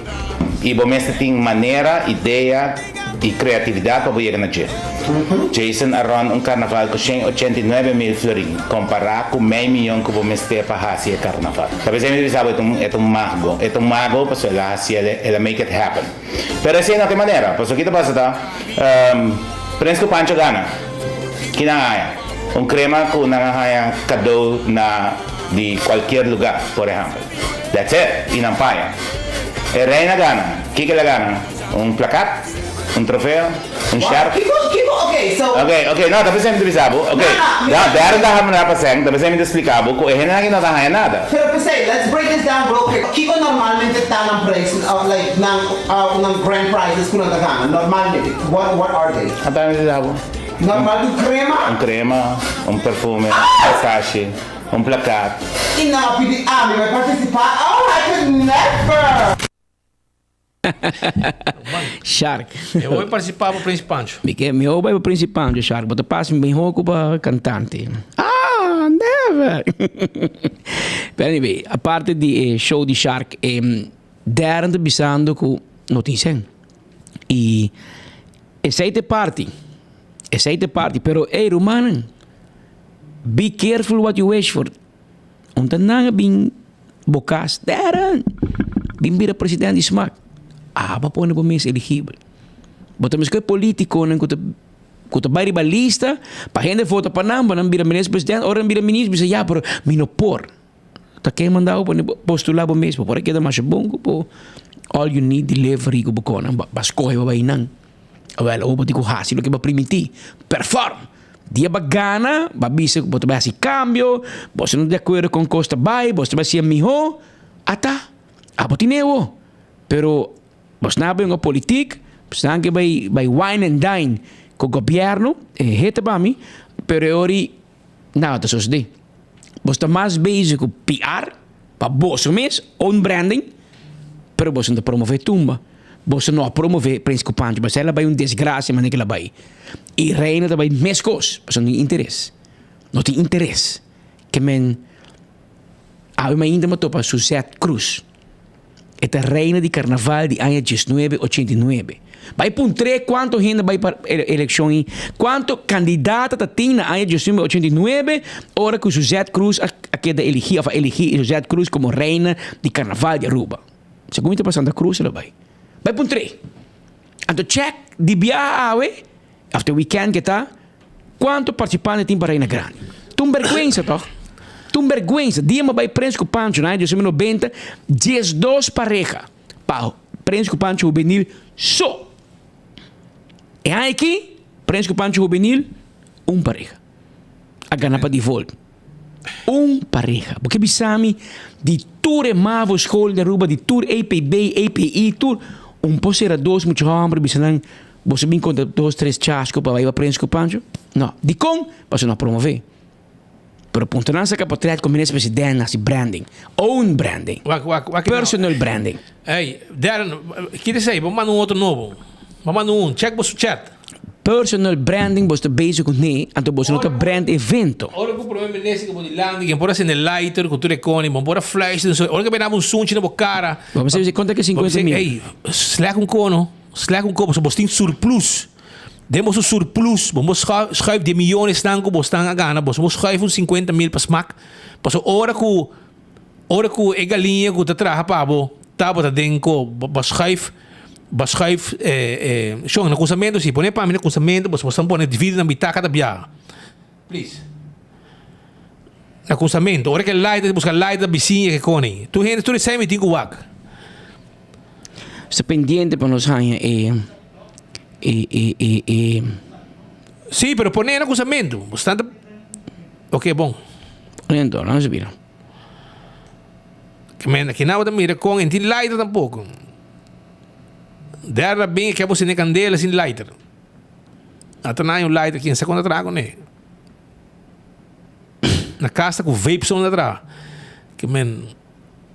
i bo mester tin manera, idea i kreatividat pa bo yega na dje. Jason a run un karnaval ku shen ochenta i nuebe mil florin kompará ku mei mion ku bo mester pa hasi e karnaval. Ta p'esei mi ta bisa bo e ta un e ta un mago, e ta un mago pasobra el a hasi el el a make it happen. Pero esei no ta e manera, pasobra ki ta pasa ta Prins ku Pancho gana. Ki nan a haña? Un krema ku nan a haña kadó na di kualkier lugá, por ehèmpel. That's it! I nan paña. E reina gana. Kiko el a gana? Un plakat? Un trofeo? Un sjerp? Kiko, kiko, ok, so. Ok, ok, no, ta p'esei mi ta bisa bo. Ok, No, no, mi. Dèrde ta haña pa sèn, ta p'esei mi ta splika bo ku e hendenan aki no ta haña nada. Pero p'esei, let's break this down real quick. Kiko normalmente ta nan prijs, like nan, nan grand prizes ku nan ta gana, normalmente, what, what are they? Ata mi ta bisa bo. Normal un krema? Un krema, un perfume, un sashi, un plakat. I nan a pidi ami bai partisipá? Oh, I could never! Shark. Mi hopi partisipá pa Prins Pancho. Mi ke mi hopi bai pa Prins Pancho, Shark. Bo ta pasa mi mihó ku pa kantante. Ah, never! Pero anyway, aparte di e show di Shark, e Darren ta bisando ku no tin sen. I esei ta e parti. Esei ta e parti. Pero ey rumannan, be careful what you wish for. Un ta nan a bin bo kas, Darren, bin bira president di smak. Aba pone bo mes eligibel. Bo ta meskos e politikonan ku ta ku ta bai riba lista pa hende vota pa nan, pa nan bira minister president. Ora nan bira minister bisa ya pero mi no por. Ta ken manda bo pone postula bo mes, bo por a keda masha bon ku bo all you need delivery ku bo konan ba skohe bo bai nan. Awel abo bo tin ku hasi loke bo a primintí, perform! Dia bo a gana, bo a bisa ku bo ta bai hasi kambio, bo si no ta di akuerdo kon kos ta bai, bo ta bai hasié mihó, ata, abo tin ewo. Pero bo sna bai hunga politik, bo sna ke bai bai wine and dine ku gobièrnu, e hete pa mi, pero e ora ei Nada ta sosodé. Boso ta mas bezig ku PR pa boso mes, own branding, pero boso no ta promové tumba. Boso no a promové Prins ku Pancho, pasobra el a bai un desgrasia manera ku el a bai. I Reina ta bai meskos, pasobra no tin interes. No tin interes. Ke men awe mainta mi a topa Suzette Cruz. E ta reina di karnaval di aña diesnuebe ochenta i nuebe. Bai puntr'é kuantu hende bai pa elekshon i kuantu kandidata ta tin na aña diesnuebe ochenta i nuebe ora ku Suzette Cruz a keda eligí òf a eligí Suzette Cruz komo reina di karnaval di Aruba. Segun mi ta pa Santa Cruz el a bai. Bai puntr'é. Anto chèk di biaha awe òf te wikènt ke ta Cuanto participante tin pa Reina Grandi? Ta un berguensa toch? Ta un berguensa. Dia mi a bay Prins cu Pancho na aña 1990, diesdos pareha pa Prins cu Pancho Hubenil so. E aña aki, Prins cu Pancho Hubenil, un pareha. A gana pa default. Un pareha. Bo ke bisa mi di tur e mavo school di Aruba, di tur EPB, EPI, tur, un por sera dos mucha homber bisa nan, Boso bin konta dos tres chasco pa bai pa Prins ku Pancho? No. Dikon? Pasobra no a promové. Pero punta nan saka potret ku minister president hasi branding. Own branding. Wak, wak, wak. Personal branding. Ey, Darren, kita esei? Bo manda un otro nobo. Bo manda un. Check boso chat. Personal branding boso ta bezig ku ne, anto boso no ta brand evento. Ora ku prome minister ku bo dilanti, ken por a sende lighter ku tur e koni, bo por a fluister, ora ku a bira un sunchi na bo kara. Bo bisa konta ke 50 mil. Ey, slèk un kono. Slèk un kop, pasobra bos tin surplus. Den boso surplus, bo por schuif di e miyonesnan ku bosnan a gana, boso por schuif un sinkuenta mil pa smak. Pasobra ora ku ora ku e galiña ku ta traha pa bo tabata den ko, bo a schuif, bo a schuif shon na kunsamentu si, pone pa mi na kunsamentu, boso boso pone dividi na mitá kada biaha. Please. Na kunsamentu, ora ku e lighter, buska lighter bisiña ke koni. Tur hende, tur esei mi tin ku wak. Sta pendiente pa nos haña e e e e e. Sí, pero pone na kusamentu. Bo sta ta Ok, bon. Pone anto, laga nos bira. Ke men aki nan bo ta mira kon en tin lighter tampoko. Derde a bin e ke bo sende kandela sin lighter. A ta na un lighter kin sa kon ta traha kuné. Na kas ta ku vape son ta traha. Ke men.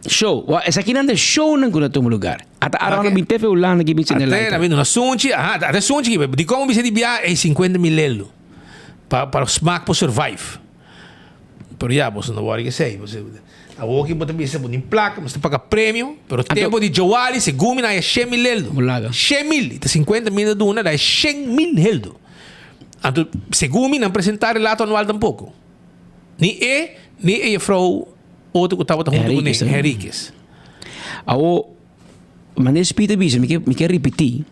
Show. Wa, esakinan ta e shownan ku na tuma lugar. Ata Aaron a bin te fe Hulanda ki bin sende Ate lighter. na bin duna sunchi, aha, ate sunchi ki, dikon bo bisa di bia e 50 mil lelu pa pa smak por survive. Pero ya, boso no wòri esei. Boso, awor ki bo ta bisa bo tin plaka, bo ta paga premio, pero tempo di Joali segun mi nan haya shen mil lelu. Shen mil, i ta 50 mil ta duna, da 100.000 heldu. Anto segun mi nan presenta relato anual tampoko. Ni e, ni e juffrouw otro ku tabata huntu kuné, Henriquez. Awor, manera Speed a bisa, mi ke mi ke ripití,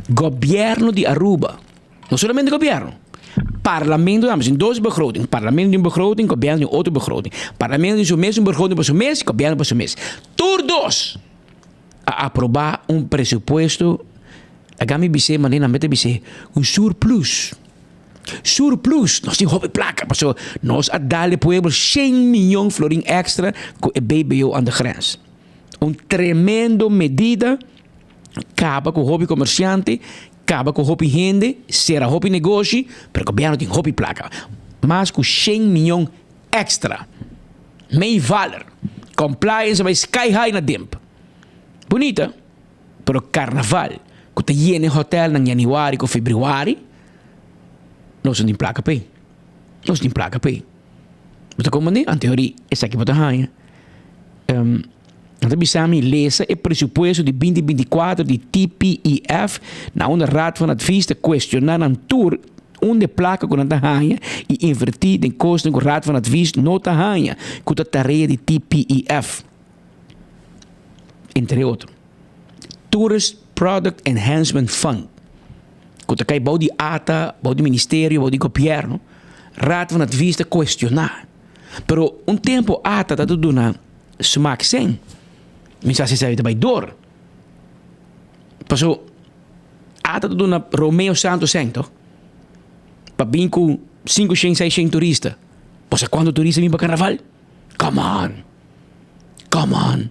gobièrnu di Aruba, no solamente gobièrnu, parlamento tambe, sin dos begroting, parlamento di un begroting, gobièrnu di un otro begroting, parlamento di su mes un begroting pa su mes, gobièrnu pa su mes. Tur dos a aprobá un presupuesto, laga mi bis'é manera nan mester bis'é, un surplus. Surplus, nos tin hopi plaka pasobra nos a dal e pueblo shen miyon florin extra ku e BBO aan de grens. Un tremendo medida, kaba ku hopi komersiante, kaba ku hopi hende, sera hopi negoshi, pero gobièrnu tin hopi plaka. Mas ku shen miyon extra. Meevaller, compliance a bai sky high na Dimp. Bunita. Pero karnaval ku ta yena e hotelnan yanüari ku febrüari, nos no tin plaka p'e. Nos tin plaka p'e. Bo ta komprendé? Anto yori esaki bo ta haña. Nan ta bisa mi lesa e presupuesto di binti binti kuater di TPEF na unda Raad van Advies ta kuestioná nan tur unda e plaka ku nan ta haña i invertí den kosnan ku Raad van Advies no ta haña ku ta tarea di TPEF. Entre otro, Tourist Product Enhancement Fund, ku ta kai bou di ata, bou di ministerio, bou di gobièrnu, Raad van Advies ta kuestioná. Pero un tempu ata ta duna smak sen. Mi sa si esei ta bai dor. Paso ata ta duna Romeo Santos sen to pa bin ku sinku shen, seis shen turista. Bo sa kuantu turista bin pa karnaval? Come on! Come on!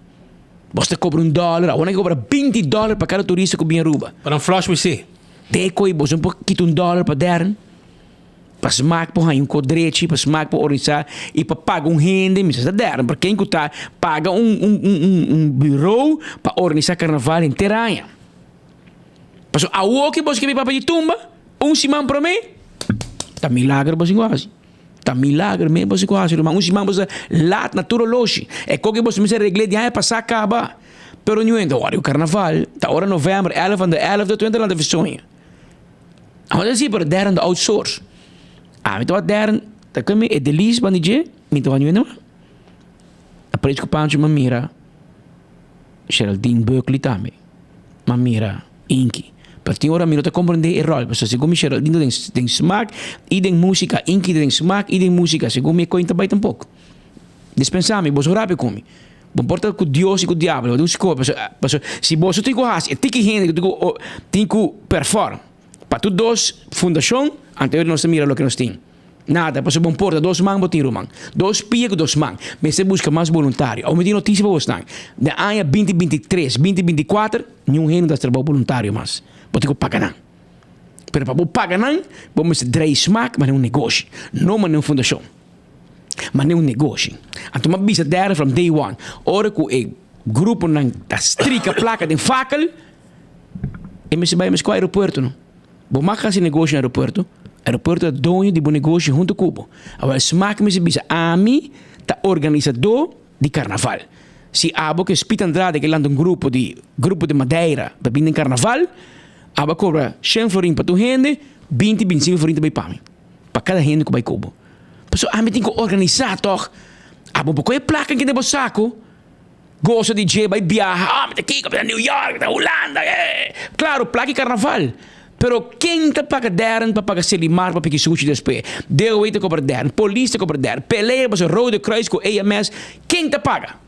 Bos ta cobra un dollar, awor nan ke cobra binti dollar pa cada turista ku bin Aruba. Pa nan flush wc. Te koe bos no por kita un dollar pa dern, pa smak por haña un kos drechi, pa smak por organisa i pa paga un hende, mi sa dern, pa ken ku ta paga un un un un bureau pa organisa carnaval henter aña. Pasobra awor ke bos ke bin papia di tumba, un siman prome, ta milagro bos tin ku hasi. Ta milager mes boso ku hasi ruman. Un siman boso lat na tur oloshi. E koke boso mester regl'é di aña pasá kaba. Pero niun hende ora ku karnaval ta ora novèmber èlf van de èlfde twintig lanta fisoña. Amo ta si pero dèrn ta outsource. Ami tabata dèrn ta kome e Delice banda dje mi tabata niun hende mas. A preis ku Pancho mi a mira Geraldine Buckley tambe. Mi a mira. Inky. Pero tin ora mi no ta comprende e rol, pasobra segun mi Geraldine ta den den smaak y den musica, Inky ta den smaak y den musica, segun mi e coin ta bay tampoco. Dispensa mi, boso rabia cu mi. Bo por ta cu Dios y cu diablo, bo tin cu scoge, pasobra pasobra si boso tin cu haci e tiki hende cu tin cu tin cu perform pa tur dos fundacion, anto nos ta mira loke nos tin. Nada, pasobra bo porta dos man bo tin ruman. Dos pia ku dos man. Mester buska mas boluntario. Awor mi tin notisia pa bosnan. Den aña binti 23, binti 24, niun hende no ta hasi trabou boluntario mas. Bo tin ku paga nan. Pero pa bo paga nan, bo mester drei smak manera un negoshi, no manera un fundashon. Manera un negoshi. Anto mi a bisa dèren from day one, ora ku e gruponan ta strika plaka den fakel, e mester bai mes ku aeropuerto no. Bo mag hasi negoshi na aeropuerto, aeropuerto ta doño di bo negoshi huntu ku bo. Awor e smak mester bisa, ami ta organisadó di karnaval. Si abo ke Speed Andrade ke lanta un grupo di grupo di Madeira pa bin den karnaval, abo a kobra shen florin pa tur hende, binti bintisinko florin ta bai pa mi, pa kada hende ku bai ku bo. Pasobra ami tin ku organisá tòg. Abo por kohe e plaka ke den bo sako. Gosa di dje bai biaha, oh mi ta kiko, mi ta New York, mi ta Hulanda, eh. Claro, plaki carnaval. Pero ken ta paga dern pa paga Selimar pa piki sushi despues? DOW ta cobra dern, polis ta cobra dern, pelea boso Rode Kruis cu EMS, ken ta paga?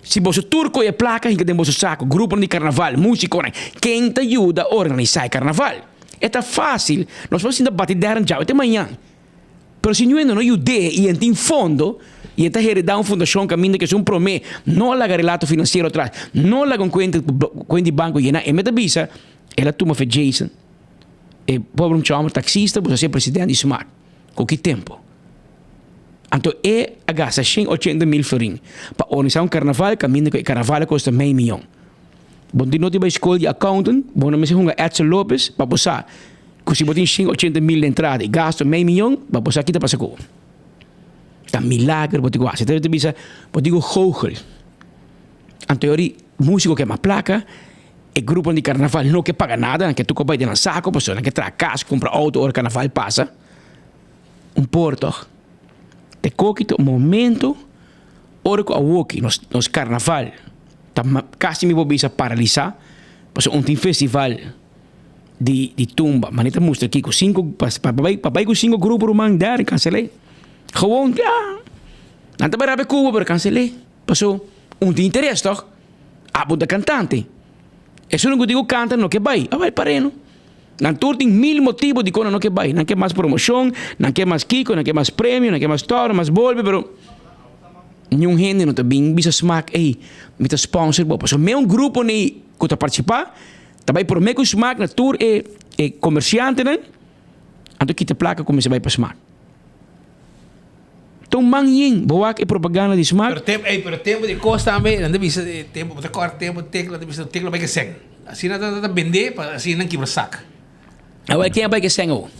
Si boso tur coge placa hinca den boso saco, gruponan di carnaval, musiconan, ken ta yuda organisa e carnaval? E ta facil, nos por sinta bati dern djawe te mañan. Pero si ñuendo no yud'é i en tin fondo, i e ta heredá un fundashon kaminda ku esun promé no a laga relato finansiero atras, no a laga un kuenta kuenta di banko yená, e meta bisa, el a tuma fe Jason, e pobre mucha hòmber taksista, boso a ser presidente di smak. Ku ki tempu? Anto e a gasta 180 mil florin pa organisa un karnaval kaminda ku e karnaval a kosta mei miyon. Bo no tin noti bai skol di accountant, bo no mester hunga Edsel Lopez pa bo sa ku si bo tin 180 mil di entrada i gasto mei miyon, pa bo sa ki ta pasa ku bo. Ta milager bo tin ku hasi. Ta bisa bo tin ku goochel. Anto yori musiko ke mas plaka, e gruponan di karnaval no ke paga nada, nan ke tuko bai den nan sako pasobra nan ke traha kas, kumpra outo ora karnaval pasa. Un por tog. Te koki ta un momento ora ku awoki nos nos karnaval ta kasi mi por bisa paralisá pasobra un tin festival di di tumba manera ta mustra aki ku sinku pa bai pa bai ku sinku grupo ruman dèr kansel'é gewoon ya nan ta bai rabia ku bo pero kansel'é pasobra un tin interes tog abo ta kantante esun ku tin ku kanta no ke bai a bai pareno. Nan tur tin mil motibo dikon nan no ke bai. Nan ke mas promoshon, nan ke mas kiko, nan ke mas premio, nan ke mas tòrna, mas bolbe, pero niun hende no ta bin bisa Smaak, ey, mi ta sponsor bo. Pasobra me un grupo nei ku ta partisipá ta bai promé ku Smaak na tur e e komersiantenan, anto kita plaka kuminsá bai pa Smaak. Ta un man yen, bo wak e propaganda di Smaak. Pero tempo, ey, pero tempo di kos tambe, nan ta bisa tempo, bo ta kòrda tempo tekla, nan ta bisa tekla bai kesen. Asina ta ta bendé pa asina nan kibra sak. Awor ken a bai ke sèn awor?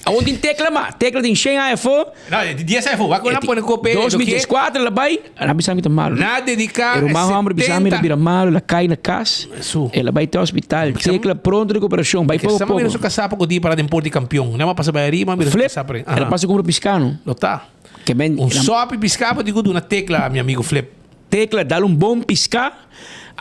Awor tin tekla ma, tekla tin shen aña afó. No, di dies aña afó. Wak ku nan pone kope 2014 el a bai, el a bisa mi ta malu. Nan a dediká E ruman hòmber bisa mi el a bira malu, el a kai na kas, el a bai te hospital. Tekla pronto rekuperashon, bai poko poko. Mira su kasá poko dia para den por di kampion. Nan a pasa bai ariba, mira su Flip, kasá por el a pasa kumpra piská no. Lo ta. Ke men, Un sòpi piská bo tin ku duna tekla, mi amigu Flip. Tecla dal un bon pisca.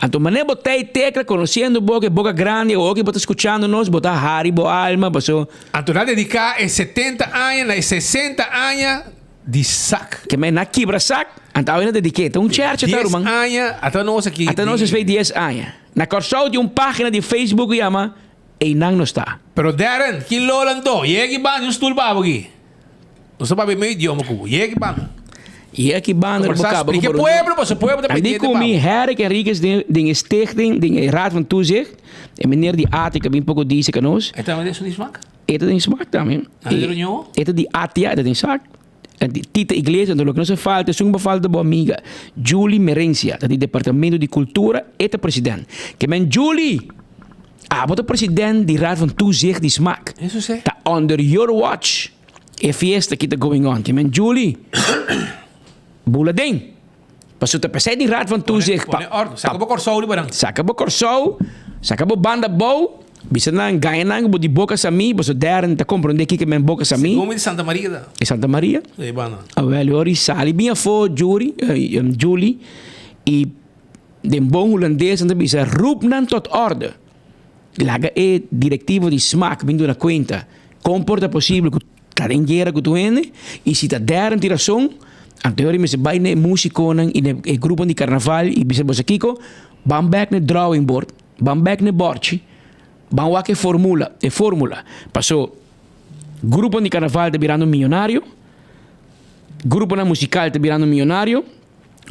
Anto mane bo ta e tecla conociendo bo ke boca grandi awor ke bo ta scuchando nos bo ta hari bo alma paso. Anto na dedica e 70 aña na e 60 aña di sac. Ke men na kibra sac anto awe na dedique ta un chercha ta ruman. Dies aña ata nos aki. Ata nos esfey dies aña. Na Corsou tin un pagina di Facebook ku yama Einan nos ta. Pero Darren ki lol anto yegi banda un stoel pa abo aki. Nos ta papia medio idioma ku bo. Yegi banda. Yegi banda bo kaba ku Explica bo. pueblo pasobra pueblo ta Andi pendiente ku pa mi bo. Herrick Henriquez den den e stichting den e raad van toezicht. E meneer di ATIA ku a bin poko dice ku nos. E tambe den su di smak? E ta den smak tambe. Nan di reunion? E ta di ATIA e ta den sak. En di Tita Iglesias anto loke nos a falta esun bo falta bo amiga Julie Merencia ta di departamento di cultura e ta president. Ke men Julie! Abo ta president di raad van toezicht di smak. Ta under your watch e fiesta ki ta going on. Ke men Julie! Bula den. Pasobra ta pesey di raad van toezicht pa. Pone ordo. Saka bo Kòrsou riba nan. Saka bo Kòrsou, saka bo banda bou, bisa nan, gaña nan ku bo di boka sa mi, pasobra Darren ta komprondé kiko men boka sa mi. Segun mi di Santa Maria ta. E Santa Maria? E banda. Awel, yori sali bin afó, Jury, Julie, i den bon hulandes nan ta bisa, roep nan tot orde. Laga e direktivo di smak bin duna kuenta kon por ta posibel ku Ta den guera ku tur hende i si ta Darren tin rason, anto yori mester bai na e musikonan i na e gruponan di karnaval i bisa boso kiko, ban bek na e drawing board, ban bek na e bòrchi, ban wak e formula, e formula. Paso gruponan di karnaval ta birando miyonario, gruponan musikal ta birando miyonario,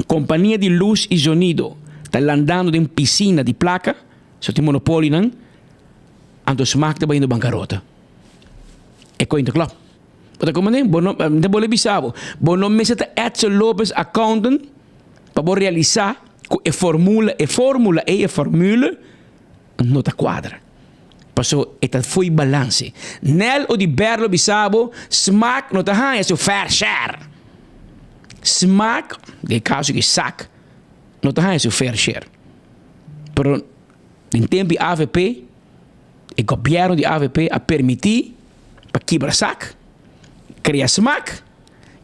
kompania di lus i zonido ta landando den pisina di plaka, so tin monopolionan, anto smak ta bayendo bankarota. E coin ta klop. Bo ta comprende? Bo no, mi ta bole bisa bo, bo no mester ta Edsel Lopez accountant pa bo realisa cu e formula, e formula ey, e formule no ta cuadra. Paso e ta fo'i balance. Nel o di Berlo bisa bo, smaak no ta haya su fair share. Smaak, den e caso aki sak, no ta haya su fair share. Pero den tempo di avp, E gobièrnu di avp a permití pa kibra sak, krea smak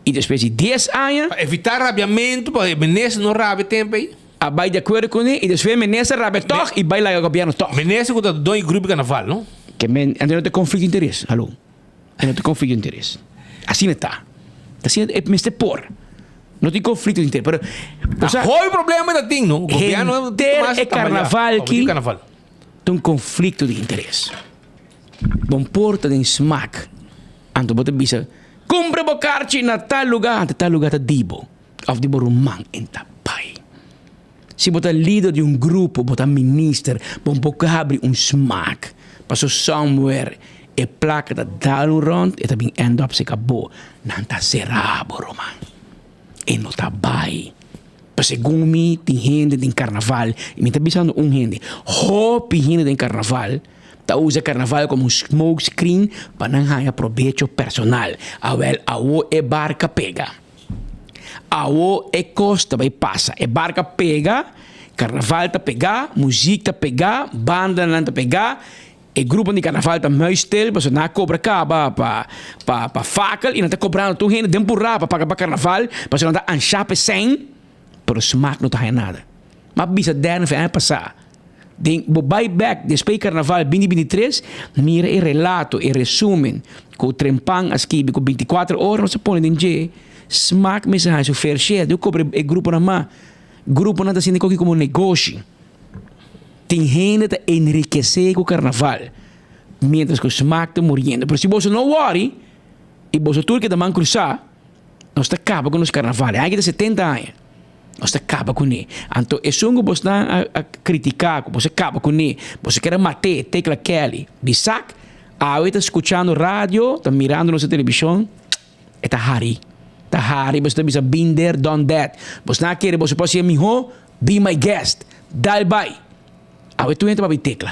i despues di dies aña. Pa evitá rabiamentu, pa e minister no rabia tempu ei. A bai di akuerdo kuné i despues e minister rabia tòg i bai laga gobièrnu tòg. Minister ku ta doño di grupo di karnaval, no? Ke men, anto no ta konflikto di interes, haló. E no ta konflikto di interes. Asina ta. Asina e mester por. No tin konflikto di interes, pero. Ta hopi problema ta tin, no? Gobièrnu Henter e karnaval ki. Ta un konflikto di interes. Bon por ta den smak, anto bo ta bisa, Kumpra bo karchi na tal lugá, anto tal lugá ta di bo òf di bo ruman en ta bai. Si bo ta lider di un grupo, bo ta minister, bo por habri un smak, pasobra somewhere. E plaka ta dal un rond, e ta bin end up seka bo. Nan ta sera bo, ruman. E no ta bai. Pero segun mi tin hende den karnaval, i mi ta bisando un hende, hopi hende den karnaval ta usa karnaval komo un smoke screen pa nan haña probecho personal. Awel, awo e barka pega. Awo e kos ta bai pasa. E barka pega, karnaval ta pegá, muzik ta pegá, bandanan ta pegá, E gruponan di karnaval ta muisstil pasobra nan a kobra kaba pa pa pa fakel i nan ta kobrando tur hende den purá pa paga pa karnaval pasobra nan ta anshá pa e sèn pero smak no ta haña nada. M'a bisa dèrne fin aña pasá den bo bai bèk despues di karnaval binti 23 mira e relato e resumen ku Trempan a skibi ku 24 ora nos a pone den dje smak mester haña su fair share di kobra e gruponan mas gruponan ta sinti koki komo negoshi. Tin hende ta enrikesé ku karnaval, miéntras ku smak ta muriendo. Pero si boso no wòri i boso tur keda man krusá, nos ta kaba ku nos karnaval. E aña aki ta setenta aña. Nos ta kaba kuné. Anto esun ku bosnan a a kritiká, ku boso a kaba kuné, boso kier a mat'é, Tecla Kelly, di sak, awe ta skuchando radio, ta mirando nos na televishon, e ta hari. Ta hari, boso ta bisa been there, done that. Bosnan a kere boso por hasié mihó, Be my guest. Dal bai. Awe tur hende ta papia tecla.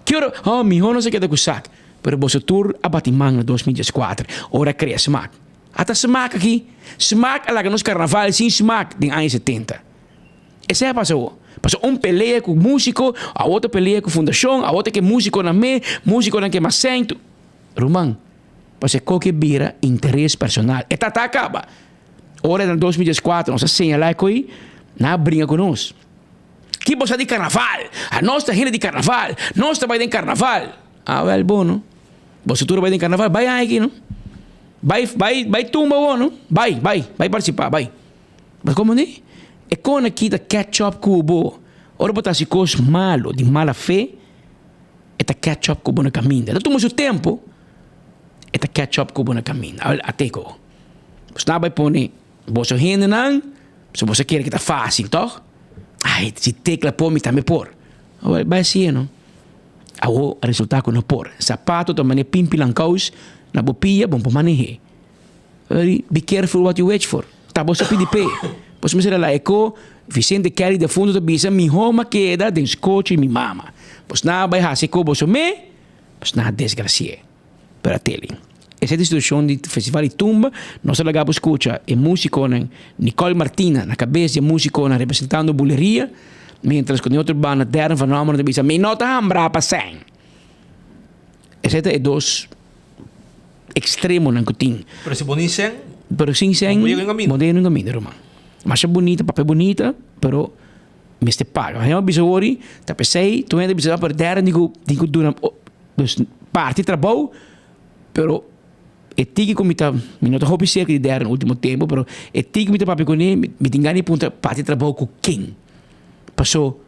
Ki ora, oh, miho nos a keda ku sak. Pero boso tur a bati man na 2014, ora a krea smak. Ata smak aki. Smak a laga nos karnaval sin smak den aña 70. Esei a pasa awo. Pasobra un pelea ku musiko, a otro pelea ku fundashon, a otro ke musikonan me, musikonan ke mas sèn. Ruman, pasobra e koki a bira interes personal. E tata a kaba. Ora na 2014 nos a señalá e ko'i, nan a bringa ku nos. Ki bo sa di karnaval? Anos ta hende di karnaval. Nos ta bai den karnaval. Awèl bo no. Boso tur a bai den karnaval. Bai aki no. Bai, bai, bai tumba bo no. Bai, bai, bai partisipá, bai. Bo komo ni? E kon aki ta catch up ku bo. Ora bo ta hasi kos malu, di mala fe, e ta catch up ku bo na kaminda. E ta tuma su tempu, e ta catch up ku bo na kaminda. Awèl, ate ko. Boso ta bai pone boso hendenan, pasobra boso kere ki ta fácil, tòg? Ai, si Tecla por, mi tambe por. Awor, bai hasié no. Awor a resultá ku no por. Sapato ta manera pimpi lankous na bo pia, bo no por maneh'é. Be careful what you wish for. Ta boso pidi p'e. Boso mester a laga e ko Vicente Kelly defunto ta bisa, Mihó m'a keda den skochi mi mama. Boso nan a bai hasi e ko boso me, boso nan a desgrasi'é. Pero tele. Esei ta e situacion di Festival di Tumba. Nos a laga bo scucha e musiconan Nicole Martina na cabes di e musiconan representando Buleria, mientras cu den otro banda Darren van Ommeren ta bisa mi no ta hambra pa sèn. Esei ta e dos extremonan cu tin. Pero si bo ni sèn, Pero sin sèn, bo yega un caminda. Bo no yega un caminda, ruman. Masha bunita, papia bunita, pero mester paga. Hende a bisa wori, ta p'esei tur hende a bisa, pero Darren di cu tin cu duna. Dus parti trabou, pero e tiki ku mi ta, mi no ta hopi serka di derde ultimo tempu, pero e tiki mi ta papia kuné, mi tin gana di puntra parti trabou ku ken. Paso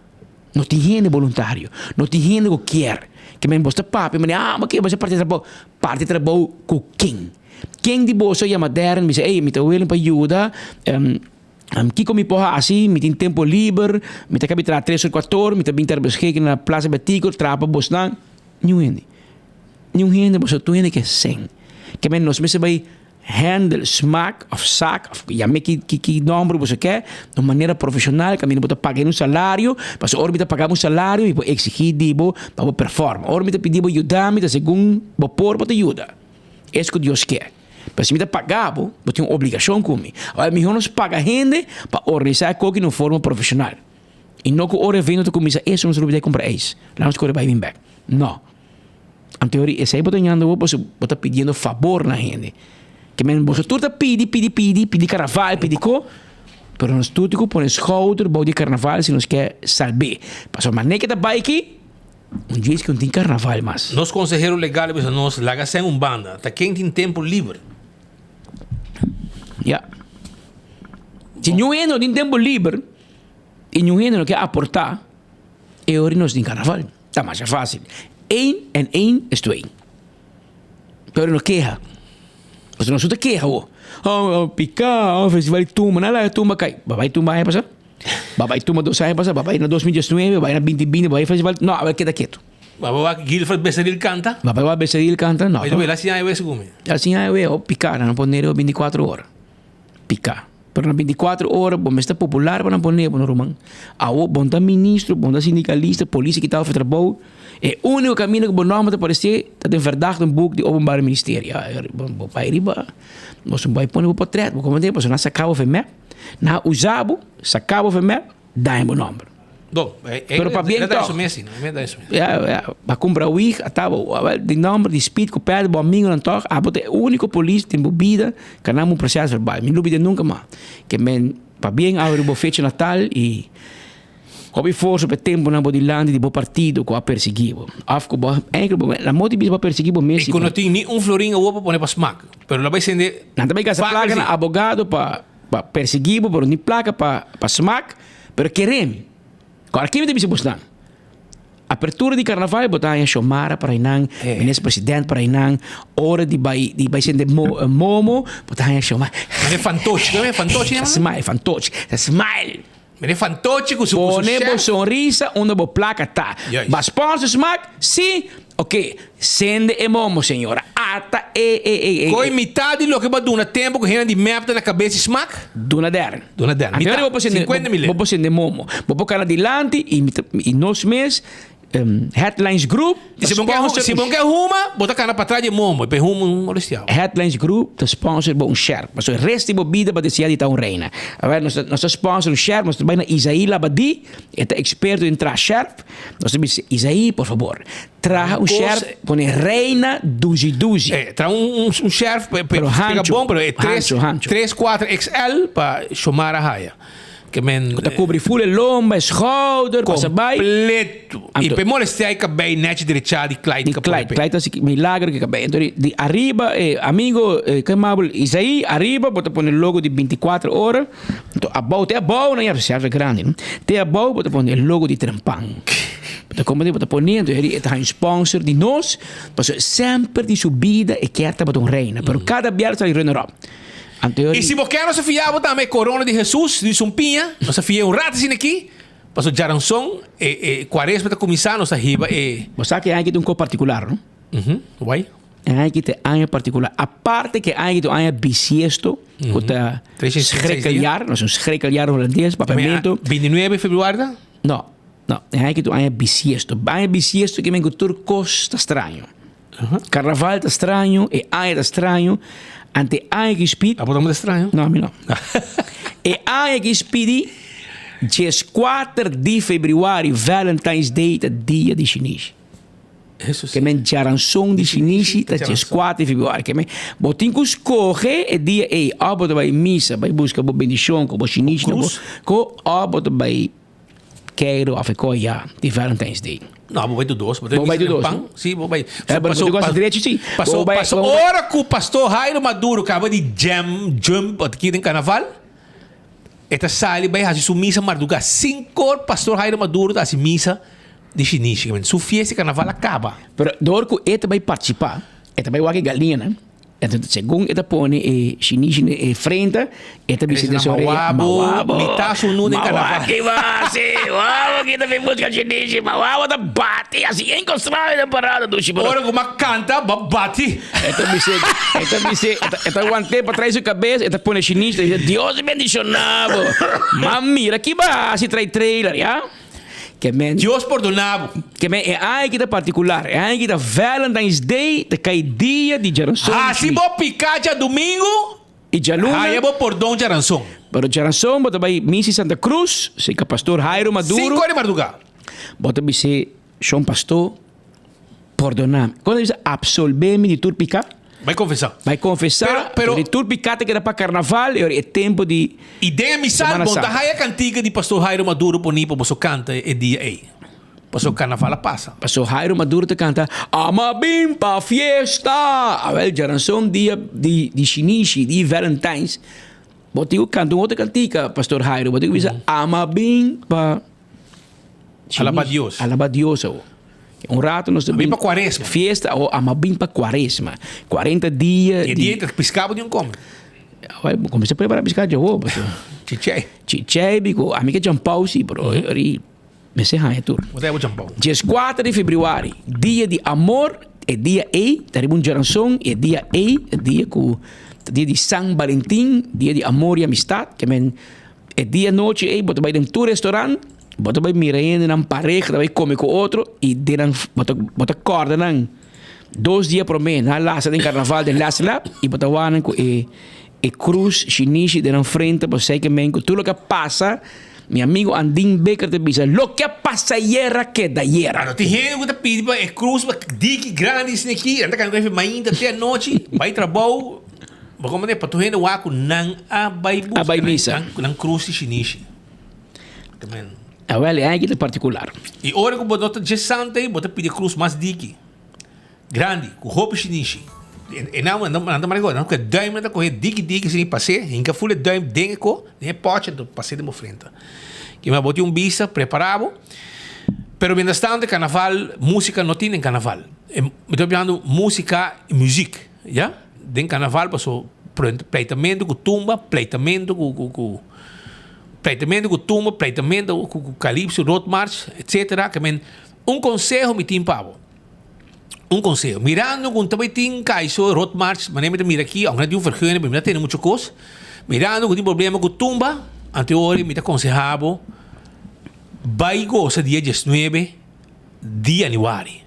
no tin hende boluntario, no tin hende ku kier. Ke men bos ta papia manera, ah, bo sa parti trabou. Parti trabou ku ken? Ken di boso a yama Darren bisa, ey, mi ta willing pa yuda. Kiko mi por hasi? Mi tin tempo liber, mi ta kabi traha tres or kuater or, mi ta bin ter beschikking na Plaza Betico, traha pa bosnan. Niun hende. Niun hende, pasobra tur hende ke sèn. Ke men nos mester bai handle smak of sak of yam'é ki ki ki nòmber boso ke, di un manera profeshonal kaminda bo ta paga hende un salario, pasobra ora mi ta paga bo un salario mi por eksigí di bo pa bo perform. Ora mi ta pidi bo yuda mi ta segun bo por bo ta yuda. Es ku Dios ke. Pero si mi ta paga bo, bo tin un obligashon ku mi. Awor mihó nos paga hende pa organisá e koki na un forma profeshonal. I no ku ora evento ta kuminsá eso nos rubidá kumpra eis. Laga nos kore bai bin bèk. No. Anto yori esei bo ta ñando bo pasobra bo ta pidiendo fabor na hende. Ke men boso tur ta pidi, pidi, pidi, pidi karnaval, pidi ko, pero nos tur tin ku pone skouder bou di karnaval si nos ke salb'é. Pasobra manera ke ta bai aki. Un dje ku no tin karnaval mas. Nos konsehero legal a bisa nos laga sèn un banda, ta ken tin tempu liber? Ya. Si niun hende no tin tempu liber i niun hende no ke aportá, e ora nos tin karnaval. Ta masha fásil. Eén en één is twee. Pero no keha. Pasobra nos no ta keha ho. Oh, piká, oh, festival di tumba. Nan laga tumba kai. Ba bai tumba aña pasá? Ba bai tumba dos aña pasá? Ba bai na 2019? Ba bai na 2020? Ba bai festival? No, a bai keda ketu. Baba wak Guilford Becerril canta? Baba wak Becerril canta? No. Ay, la siña ewe segun mi. La siña ewe, oh, pica, nan pone 24 ora. Pica. Pero na 24 ora, bo mester popular pa nan pone bo no ruman. Awo, bon ta ministro, bon ta sindicalista, policia kita of trabou. E unico camino cu bo nomber ta aparece ta den verdachtenboek di Openbare Ministerie. Ja, bo, bo bai riba, bo sun bai pone bo portret, bo como paso nan saca bo fen mep, nan usa bo, saca bo fen mep, daña bo nomber. Bon, Pero pa bien toch. toch. Messi, no, e da eso mes. Ja, ja, pa cumpra wig, ata bo, wel, di nomber di speed cu perde bo amigonan toch, abo ta e unico polis den bo bida ca nan un proces verbal. Mi lubida nunca mas. Ke men pa bien awe riba bo fecha natal y hopi forsa pa e temponan bo dilanti di bo partido cu a persegui bo. Of cu bo, enkel bo, la moto di bisa bo a persegui bo mes. Y cu no tin ni un florin awo pa pone pa smak. Pero lo bay sende. Nan ta bay gasta placa na abogado pa. Pa persegui bo, pero ni placa pa pa smak, pero kere mi. Kora ki mi ta bisa bosnan? Apertura di carnaval bo ta haña Xiomara para einan, minister president para einan, ora di bai di bai sende mo momo, bo ta haña Xiomara. Mene fantochi, kome fantochi yama? Smile, fantochi, ta smile. Mene fantochi ku su ku su Pone bo chef. sonrisa unda bo placa ta. Juist. Ba sponsor smak? Si? Ok, sende e momo señora. Ata e e e e. Koe mitad di loke bo a duna tempo ku hende di mep ta na kabes di smak? Duna dern. Duna dern. Anto Mitad. bo por sende, 50 mil. bo por sende momo. Bo por kana dilanti i mi ta i nos mes Headlines Group I si bo ke si bo ke huma, bo ta kana patras di e momo i pa e huma un molestiao. Headlines Group ta sponsor bo un sherp. Pasobra e rest di bo bida bo desea di ta un reina. Awel nos ta nos ta sponsor un sherp, nos ta bai na Isaí Labadie, e ta experto den traha sherp. Nos ta bisa Isaí, por fabor, traha un sherp pone reina duzi duzi. Eh, traha un un sherp pe Pero pega hancho, bon, pero e tres hancho, hancho. tres kuater XL pa Xiomara haya. Ke men Ku ta kubri ful e lomba, e schouder, pasa bai. Completo. I Anto- pe molestia e kabei nechi drechá di Clyde Di ka pone Clyde, pe. Clyde ta hasi milagro ku e kabei. Anto di di ariba e amigo e ke mabel Isaí, ariba bo ta pone logo di bintikuater ora. Anto abou, te abou nan ya sèrve grandi no. Te abou bo ta pone e logo di Trempan. Bo ta komprende bo ta pone anto e ta haña un sponsor di nos pasobra semper di su bida e kier tabata un reina pero kada biaha ta sali runner up. Anto I si bo kier nos a fia bo tambe e korona di Hesus di sumpiña, nos a fia un rat asina aki, pasobra djaranson e e kuaresma ta kuminsá nos ta hiba e. Bo sa ku e aña aki ta un kos partikular no. Why? E aña aki ta e aña partikular. Aparte ku e aña aki ta un aña bisiesto, ku ta schrikkeljaar, nos un schrikkeljaar holandes, papiamentu. 29 februari ta? No, no. E aña aki ta un aña bisiesto. Aña bisiesto ke men ku tur kos ta straño. Karnaval ta straño, e aña ta straño. Ante e aña ki spid. Abo ta straño? No, ami no. E aña ki spidi, 14 di februari, Valentine's Day, ta dia di Shinishi. Ke men djaranson di shinishi ta djeskuater di februari. Ke men bo tin ku skohe e dia ei. Òf bo ta bai misa bai buska bo bendishon ku bo shinishi na bo ko òf bo ta bai keiru òf e koi ya di Valentine's Day. No, bo bai tur dos. Bo bai tur dos. Pan. Si, bo bai. Eh, bo tin ku hasi drechi si. Paso, paso ora ku Pastor Jairo Maduro kaba di jam, jump aki den karnaval, e ta sali bai hasi su misa mardugá. Sinkor Pastor Jairo Maduro ta hasi misa Di shinishi, su fiesta di carnaval a caba. Pero door cu e ta bay participa, e ta bay wak e galiñanan, enton segun e ta pone e shinishi na e frente, e ta bisa den su orea, Mawabo, mitad su nu den carnaval. Mawabo ki basi, wabo ki ta bin busca shinishi, mawabo ta bati asi enconstrado den parada dushi. Ora cu m'a canta, b'a bati. E ta bisa, e ta bisa, e ta want'é pa trae su cabes, e ta pone shinishi, ta bisa, Dios bendiciona bo. M'a mira ki basi trae trailer, ya. Ke men. Dios pordona bo. Ke men e aña ki ta partikular. E aña ki ta Valentine's Day ta kai dia di djaranson. Hasi bo piká djadumingu. I djaluna. Haya bo pordon djaranson. Pero djaranson bo ta bai misa Santa Cruz, serka Pastor Jairo Maduro. Sinku ora di mardugá. Bo ta bis'é, Shon Pastor, pordona mi. Kon ta bisa absolbe mi di tur piká? Bai konfesá. Bai konfesá. Pero, pero. Di tur piká ta keda pa karnaval i ora e tempu di. I den e misal Semana bon ta Santa. haya kantika di Pastor Jairo Maduro poni pa boso kanta e dia ei. Paso karnaval a pasa. Pastor Jairo Maduro ta kanta, Ama bin pa fiesta! Awel, djaranson dia di di shinishi, di Valentines, bo tin ku kanta un otro kantika, Pastor Jairo. Bo tin ku bisa, Ama bin pa. Alaba Dios. Alaba Dios awo. Un rato nos ta bin pa cuaresma. Fiesta awo ama bin pa cuaresma. 40 dia. E dia ta piscabo di un come. Awel, cuminsa prepara pisca dje awo. Chichei. Chichei biko. Ami ke jan pausi, pero ri. Mester haña tur. Bo ta hebo champon. Dieskuater di febrüari, dia di amor, e dia ei ta riba un djaranson i e dia ei ta dia ku ta dia di San Balentin, dia di amor i amistat. Ke men e dia nochi ei bo ta bai den tur restaurant, bo ta bai mira hendenan pareha ta bai kome ku otro i den nan bo ta bo ta kòrda nan dos dia promé nan a lasa den karnaval den Last Lap i bo ta wak nan ku e E krus shinishi den nan frente pa sey ke men ku tur loke a pasa, mi amigo Andin Baker ta bisa, loke a pasa ayera keda ayera. Anto tin hende ku ta pidi pa e krus pa diki grandi esei aki, nan ta kanta ku mainta te anochi, bai trabou, bo komprende, pa tur hende wak ku nan a bai buska A bai misa. nan krus di shinishi. Ke men. Awel, e aña aki ta partikular. I ora ku bo no ta dje santa ei, bo ta pidi e krus mas diki. Grandi, ku hopi shinishi. E nan nan ta mara nan ku e duim nan ta kohe diki diki asina i pas'é, hinka ful e duim den e ko, den e pòchi anto pas'é den bo frenta. Kima bo tin un bista, prepará bo. Pero mientras tanto e karnaval, músika no tin den karnaval. Mi ta papiando músika, muzik, ya, den karnaval paso pleitamentu ku tumba, pleitamentu ku ku ku pleitamentu ku tumba, pleitamentu ku ku kalipso, roadmarch, etsetera. Ke men un konseho mi tin pa bo. Un conseho, mirando cu ta bay tin caiso road march, manera mi ta mira aki, aunke no tin un vergunning, pero mi ta tende mucho cos, mirando cu tin problema cu tumba, anteori mi ta conseha bo bay goza dia diesnuebe di januari.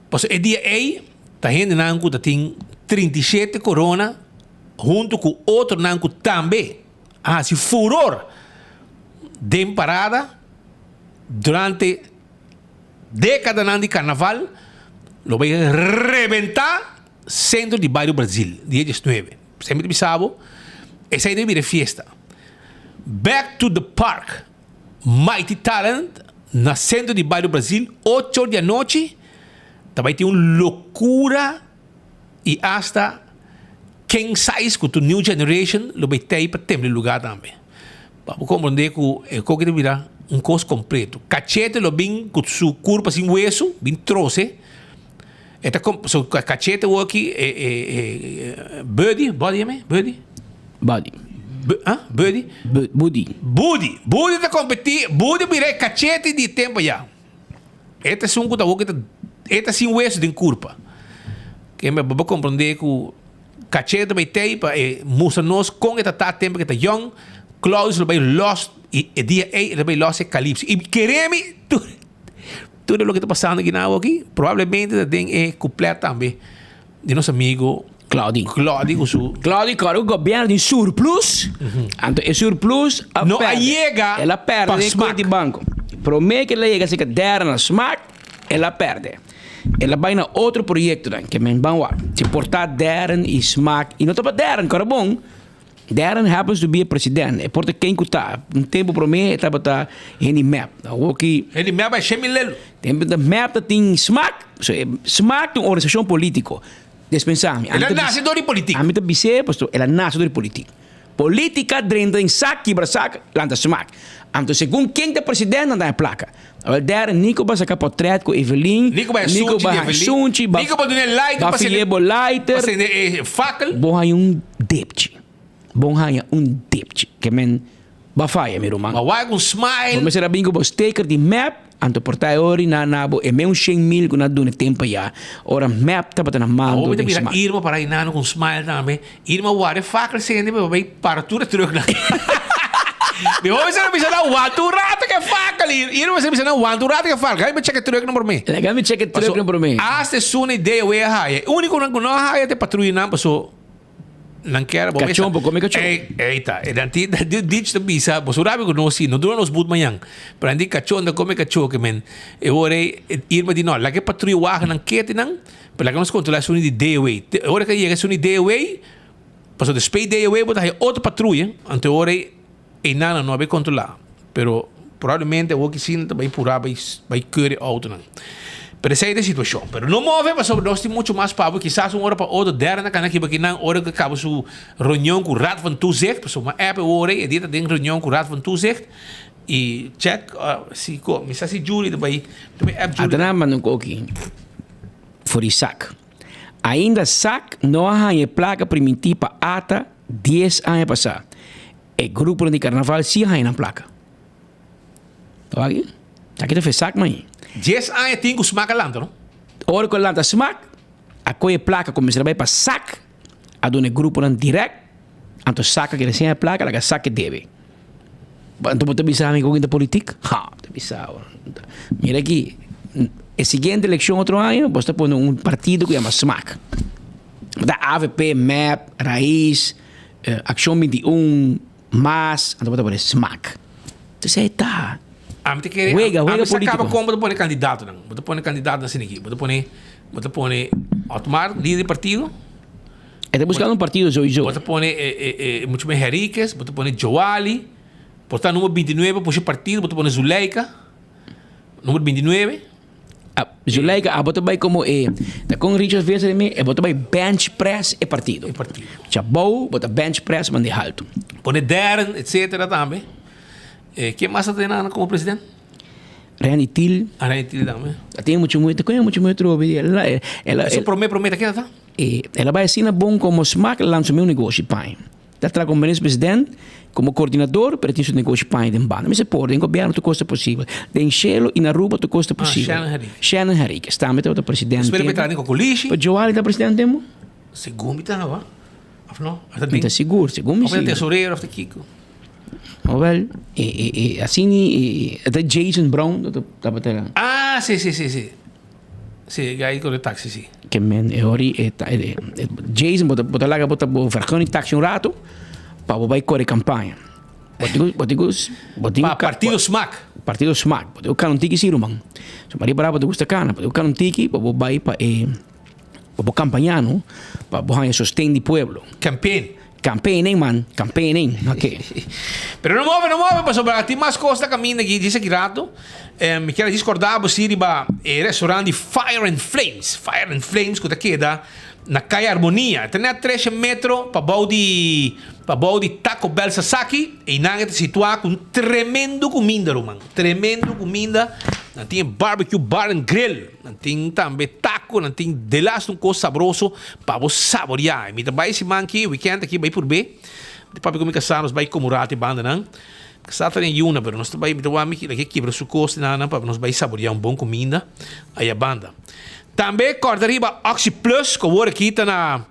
Pasobra e dia ey ta hendenan cu ta tin 37 corona hunto cu otronan cu tambe a haci furor den parada durante Dékadanan di karnaval lo bai rebentá sentro di bario Brazil dia diesnuebe. Semper ta bisa bo, esei ta bira e fiesta. Back to the Park, Mighty Talent na sentro di bario Brazil ocho or di anochi ta bai tin un lokura i asta King Size ku tur New Generation lo bai tei pa tembla e lugá tambe. Pa bo komprondé ku e koki ta bira un kos kompleto. Kachete lo bin ku su kurpa sin wesu, bin trose. E ta kom, so kachete woki e e e Buddy, Buddy yama e? Buddy? Buddy. Bu, ah? Buddy? Bu, Buddy. Buddy. Buddy ta kompetí, Buddy bira e kachete di e tempu ayá. E ta esun ku ta woki ta, e ta sin wesu den kurpa. Kembe bo por komprondé ku Caché ta bai tei pa e mustra nos kon e ta ta tempu ke ta yòn. Claudius lo bai lòs i e dia ei e ta bai lòs e kalipso. I kere mi tur tur loke ta pasando aki na awoki probablemente ta den e kuplèt tambe di nos amigo Claudy. Claudy ku su. Claudy kòrda ku gobièrnu tin surplus, anto e surplus a No a pèrdè. yega El a pèrdè pa den smak. kont di banko. Promé ku el a yega serka dèrè na smak, el a pèrdè. El a bai na otro proyektonan ke men ban wak. Si por ta Darren i Smaak i no ta pa Darren, kòrda bon, Darren happens to be e president, e por ta ken ku ta. Un tempu promé e tabata hende mep. Awor ki. Hende mep a shemi lelu. Tempu ta mep ta tin Smaak, so e Smaak ta un organisashon polítiko. Despensá mi. El a nase dor di politik. Ami ta bis'é pasobra el a nase dor di politik. Politica drenta den sak, kibra sak, lanta smak. Anto segun ken ta president nan ta haña plaka. Awel dèr Nico ba saka potret ku Evelyn, Nico ba haña Nico sunchi ba di haña Evelyn, sunchi, ba Nico ba duna e lighter ba pa sende fiye bo lighter. pa sende e fakkel. Bo haña un depchi. Bo haña un depchi. Ke men ba faya mi ruman. Ba wak un smile. Bo mester a bin ku bo steker di mep, anto por ta e ori na na bo e me un shen mil ku na duna tempo ya. Ora mep tabata na mando Awor mi ta den mira smak. Irma para hinando ku un smile tambe. Irma wak e fakkel sende pa bai para tur e truck nan. Mi hopi sa bisa nan wanta un rato ke fakkel. Irma sa bisa nan wanta un rato ke fakkel. Laga mi check e truck nan por mi. Laga mi check e truck nan por mi. Hasta esun idea wea haya. E unico nan ku no a haya ta e patruya nan paso nan kier bo Kachon por come kachon. Ey, ey ta. E nan ti dicho ta bisa, boso rabi ku nos si, no dura nos but mañan. Pero nan di kachon ta come kachon ke men. E ora ey Irma di no, laga e patruya waha nan kete nan. Pero laga nos controla esun di DOA. Te ora ke yega esun di DOA, pasobra despues di DOA bo ta haya otro patruya, anto e ora ei einan nan no a bay controla. Pero probablemente awor kisin ta bay pura bay bay keur e autonan. Pero esei ta e situacion. Pero no move pasobra nos tin mucho mas pa bo. Kisas un ora pa otro derde nan cana kiba kinan ora ke caba su reunion cu Raad van Toezicht, pasobra mi app e ora ei e dia ta den reunion cu Raad van Toezicht y check si mi sa si Julie ta bay ta bay app Julie. Ata nan manda un koki. For di sak. Ainda sak no a haña e plaka primintí pa ata dies aña pasá. E gruponan di karnaval sí a haña nan plaka. Ta wak aki? Aki ta fe sak mai. Dies aña tin ku smak a lanta no? Ora ku a lanta smak, a kohe e plaka ku mester a bai pa sak, a duna e gruponan dirèkt, anto sak a keda sin e plaka, laga sak e debe. Anto bo ta bisa mi ku ta politik? Ha, ta bisa bo. Mira aki, e siguiente elekshon otro aña bo ta pone un partido ku yama smak. Ta avp, mep, Raiz, Akshon 21, Mas, anto bo ta pone smak. Entonces e ta. Ami ta kere, Wega, wega ami sa politico. kaba kon bo ta pone kandidatonan. Bo ta pone kandidatonan asina aki. Bo ta pone, bo ta pone Otmar, lider di partido. E ta buskando un partido sowieso. Bo ta pone e, e, e, mucho men Henriquez, bo ta pone Joali. Por ta numero 29 pushi partido, bo ta pone Zuleika. Numero 29. Ah, Zuleika, abo ta bai como e, ta con Richard Visser e mi, e bo ta bai bench press e partido. E partido. Chabou, bo ta bench press mande halto. Pone Darren, etcetera tambe. Eh, ken mas ta tene nan como president? Randy Thiel. Ah, Randy Thiel tambe. Ta tin mucho muy, ta con mucho muy trobe. Ela, ela, Eso prome, prome, ta ken ta? E, ela bai asina bon como smaak lansa mi un negoshi pai. Ta traha como minister president, como coordinador, pero tin su negoshi pai den banda. Mi se por, den gobierno tur cos ta posibel. Den Shelo y na Aruba tur cos ta posibel. Ah, Shannon Henriquez. Shannon Henriquez tambe tabata president. Espera mi traha den Cocolishi. Pero Joali ta president den mo? Segun mi ta, wa? Of no? Mi ta sigur, segun mi si. Of ta tesorero of ta kiko. Awel, e, e, e, asina e, e, ta Jason Brown tabata. Ah, si, si, si, si. Si, e guy ku de taxi, si. Ke men e ori e, ta, e, e, Jason bo ta, bo ta laga bo ta bo vergunning taxi un rato pa bo bai kore kampaña. Bo tin ku, bo tin ku, bo tin Pa Partido Smak. Partido Smak. Bo tin ku kana un tiki si ruman. So Maria Bravo ta gusta kana. Bo tin ku kana un tiki pa bo bai pa e pa bo kampaña no, pa bo haña sosten di pueblo. Campaign. Campaigning man, campaigning, ok. Pero no move, no move, pasobra tin mas cos ta caminda aki djis aki rato. Eh, mi kier a djis corda bo si riba e restaurant di Fire and Flames. Fire and Flames cu ta keda na Calle Armonia. Ta net 13 metro pabou di pabou di Taco Bell Sasaki. Einan e ta situa cu un tremendo cuminda, ruman. Tremendo cuminda. Nan tin e barbecue bar and grill. Nan tin tambe taco, nan tin delas un cos sabroso pa bo saborea. Mi ta bai siman aki, weekend aki bai purbe. Mi ta papia cu mi casa, nos bai come un rato e bandanan. Mi casa ta den yuna, pero nos ta bai, mi ta wak mi ki kibra su cos nan pa nos bai saborea un bon cuminda aya banda. Tambe corda riba Oxi Plus cu awor aki ta na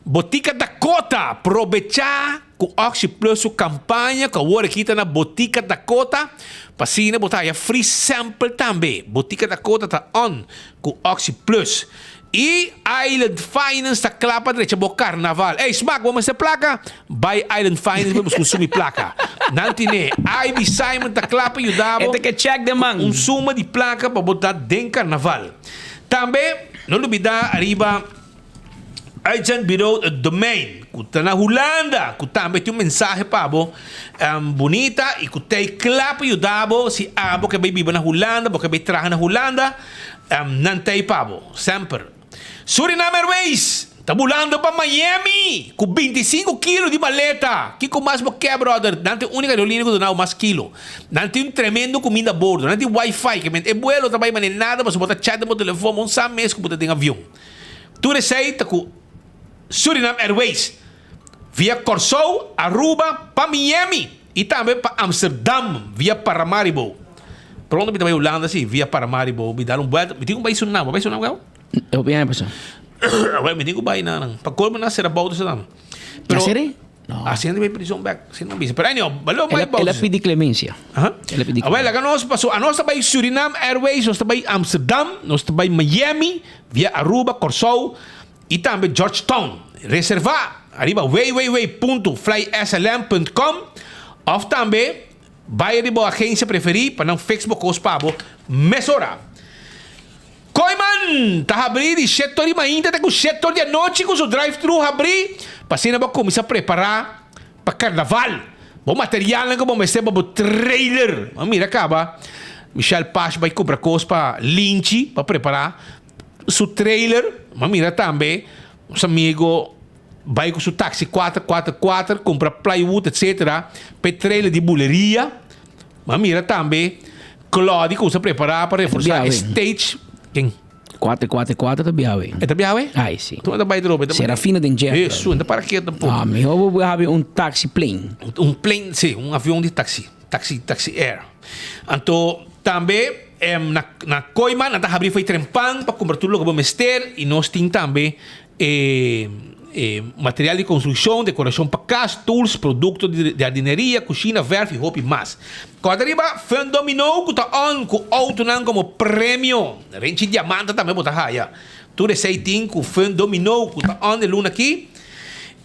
Botica Dakota. Probecha Ku Oxi Plus su kampaña ku awor aki ta na Botica Dakota, pa asina bo ta haya free sample tambe. Botica Dakota ta on ku Oxi Plus. I Island Finance ta kla pa drecha bo karnaval. Ey smak, bo mester plaka? Bai Island Finance pa bo konsumi plaka. Nan tine. Ivy Simon ta kla pa yuda bo E ta ke check den man. ku un suma di plaka pa bo ta den karnaval. Tambe no lubida ariba. Uitzendbureau Het Domein, ku ta na Hulanda, ku tambe tin un mensahe pa bo bunita i ku ta ei kla pa yuda bo si abo ke bai biba na Hulanda, bo ke bai traha na Hulanda, nan ta ei pa bo, semper. Suriname Airways ta bulando pa Miami ku 25 kilo di maleta. Kiko mas bo ke, brother? Nan ta e úniko aerolínea ku duna bo mas kilo. Nan tin un tremendo kuminda a bordo. Nan tin wifi, ke men e buelo ta bai manera nada pasobra bo ta chat den bo telefòn, bo no sa mes ku bo ta den avion. Tur esei ta ku Surinam Airways via Kòrsou, Aruba pa Miami i tambe pa Amsterdam via Paramaribo. Pronto mi ta bai Hulanda si, via Paramaribo. Mi dal un buelta. Mi tin ku bai Surinam. Bo bai Surinam kaba? E hopi aña pasá. Awor mi tin ku bai na nan. Pa kolmo nan sera bouto Surinam. Na sera? No. Asina ta bai prison bek. Asina nan bisa. Pero anyhow, baló bai El a pidi clemencia. Aha. El a pidi Awel, laga nos paso. Anos ta bai Surinam Airways, nos ta bai Amsterdam, nos ta bai Miami, via Aruba, Kòrsou i tambe Georgetown. Reservá ariba www.flyslm.com òf tambe bai riba bo agensia preferí pa nan fix bo kos pa bo mesora. Kooiman ta habrí di shete or di mainta te ku shete or di anochi ku su drive-thru habrí pa asina bo kuminsá prepará pa karnaval. Bo materialnan ku bo mester pa bo trailer. Bo mira kaba Michelle Pash bai kumpra kos pa Linchi pa prepará su trailer. Bo mira tambe nos amigo bai ku su taxi kuater kuater kuater kumpra plywood etcetera pa e trailer di buleria. Bo mira tambe Claudy ku sa prepará pa reforsá e stage. Ken? Kuater kuater kuater ta biaha we. E ta biaha we? Ai si. Tu ta bai drobe. Serafina den jet. Hesu, e ta para ketu un poko. Ah, mihó bo habi un taxi plane. Un plane, si, un avion di taxi. Taxi, taxi air. Anto tambe. na na Kooiman nan ta habri for e trempan pa kumpra tur loke bo mester i nos tin tambe e e material di konstrukshon, dekorashon pa kas, tools, produkto di jardineria, kushina, vèrf i hopi mas. Kòrda riba Fun Domino ku ta on ku outonan komo premio. Renchi diamanta tambe bo ta haya. Tur esei tin ku Fun Domino ku ta on e luna aki.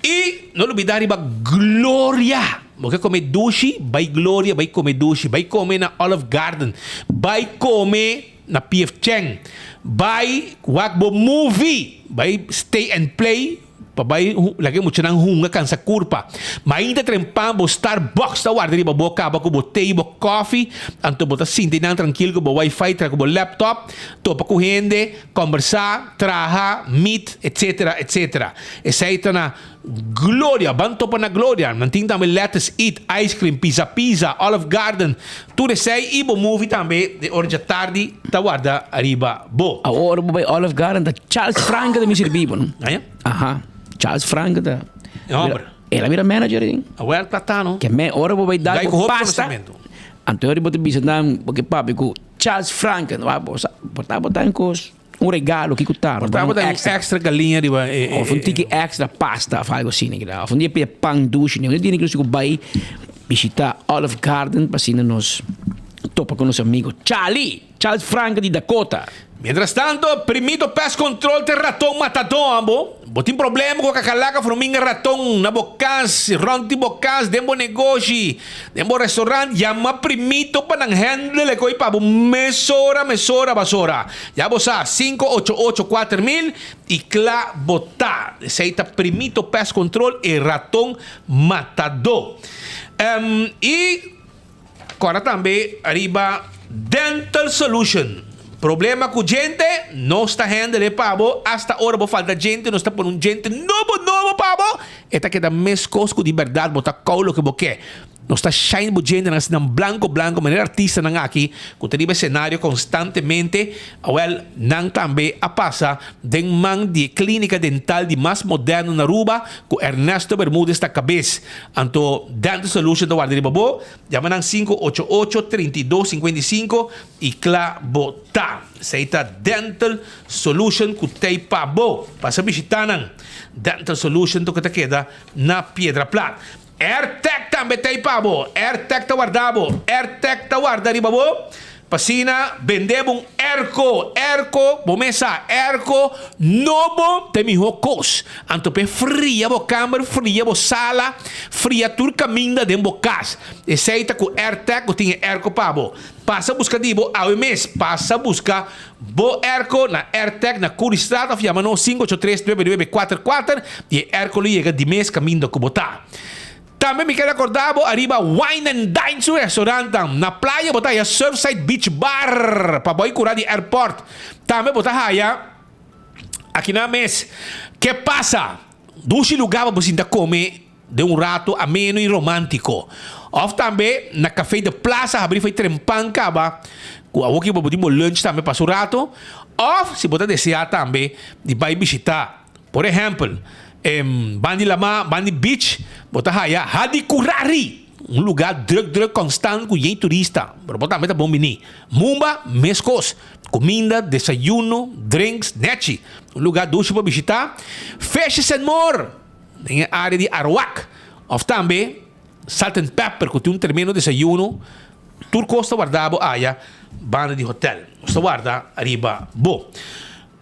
I no lubida riba Gloria. Bo ke kome dushi? Bai Gloria bai kome dushi. Bai kome na Olive Garden. Bai kome na PF Chang. Bai wak bo movie. Bai stay and play pa bai laga e muchanan hunga kansa kurpa. Mainta trempan bo Starbucks ta warda riba bo kaba ku bo te i bo kofi. Anto bo ta sinti nan trankil ku bo wifi tra ku bo laptop. Topa ku hende. Kombersá, traha, meet, etc. Etc. Esei ta na Gloria. Ban topa na Gloria. Nan tin tambe Lettuce Eat, Ice Cream, Pizza Pizza, Olive Garden. Tur esei i bo movie tambe den ora djatardi ta warda ariba bo. Awor ora bo bai Olive Garden ta Charles Franke ta mi sirbi bo no. Aña? Aha. Charles Franke ta. E homber. El a bira manager den. Awel platano. Ke me ora bo bai dal Gai bo ku hopi pasta. konosementu. Anto ora bo ta bisa nan bo ke papia ku. Charles Franken, wa bo sa, por ta bo ta un kos, un regalo kiko ta, Por ta bo ta un extra galiña riba e. Of un tiki extra pasta of algo asina keda. Of un dia pide pan dushi. Un dia nos ku bai bishita Olive Garden pa asina nos topa ku nos amigo Charlie, Charles Franken di Dakota. Mientras tanto, Primito Pest Control te raton matadó abo. Bo tin problema ku kakalaka, fruminga, raton na bo kas, rònt di bo kas, den bo negoshi, den bo restaurant, yama Primito pa nan handle e koi pa bo mesora, mesora basora. Ya bo sa, 588 4000 i kla bo ta. Esei ta Primito Pest Control, e raton matadó. I. Kòrda tambe riba Dental Solution. Problema ku djente? Nos ta handle e pa bo. Asta ora bo falta djente, nos ta pone un djente nobo nobo pa bo. E ta keda meskos ku di bèrdat bo ta kou loke bo ke. Nos ta shine bo djentenan asina blanko blanko manera artistanan aki ku ta riba esenario konstantemente. Awèl, nan tambe a pasa den man di e klínika dental di mas moderno na Aruba ku Ernesto Bermudez ta kabes. Anto Dental Solution ta warda riba bo, yama nan 588 32 55 i kla bo ta. Esei ta Dental Solution ku tei pa bo. Pasa bishita nan. Dental Solution ta ku ta keda na Piedra Plat. AirTag tambe tei pa bo. AirTag ta warda bo. AirTag ta warda riba bo. P'asina bende bo un airco. Airco, bo mes sa, airco nobo ta e mihó kos. Anto p'e fria bo kamber, fria bo sala, fria tur kaminda den bo kas. Esei ta ku AirTag ku tin e airco pa bo. Pasa buska di bo awe mes. Pasa buska bo airco na AirTag na Curiestraat òf yama nos 583 9944 i e airco lo yega di mes kaminda ku bo ta. Tambe mi keda korda bo ariba Wine and Dine su restaurantnan. Na playa bo ta haya Surfside Beach Bar pa bo kura di airport. Tambe bo ta haya akinan mes Ke Pasa? Dushi lugar pa bo sinta kome den un rato ameno y romántico. Of tambe na Café de Plaza habri fai trempan kaba ku awoki bo bo tin bo lunch tambe pa su rato. Of si bo ta desea tambe di bai bishita. Por ehèmpel, ban di lamá, ban di beach, bo ta haya Hadicurari, un lugá drùk drùk konstant ku yen turista, pero bo tambe ta bon bini. Mumba, meskos, kuminda, desayuno, drinks, nèchi. Un lugá dushi pa bishitá. Fishes and More, den e área di Aruac, òf tambe Salt and Pepper ku tin un tremendo desayuno. Tur kos ta warda bo aya banda di hotèl. Nos ta warda ariba bo.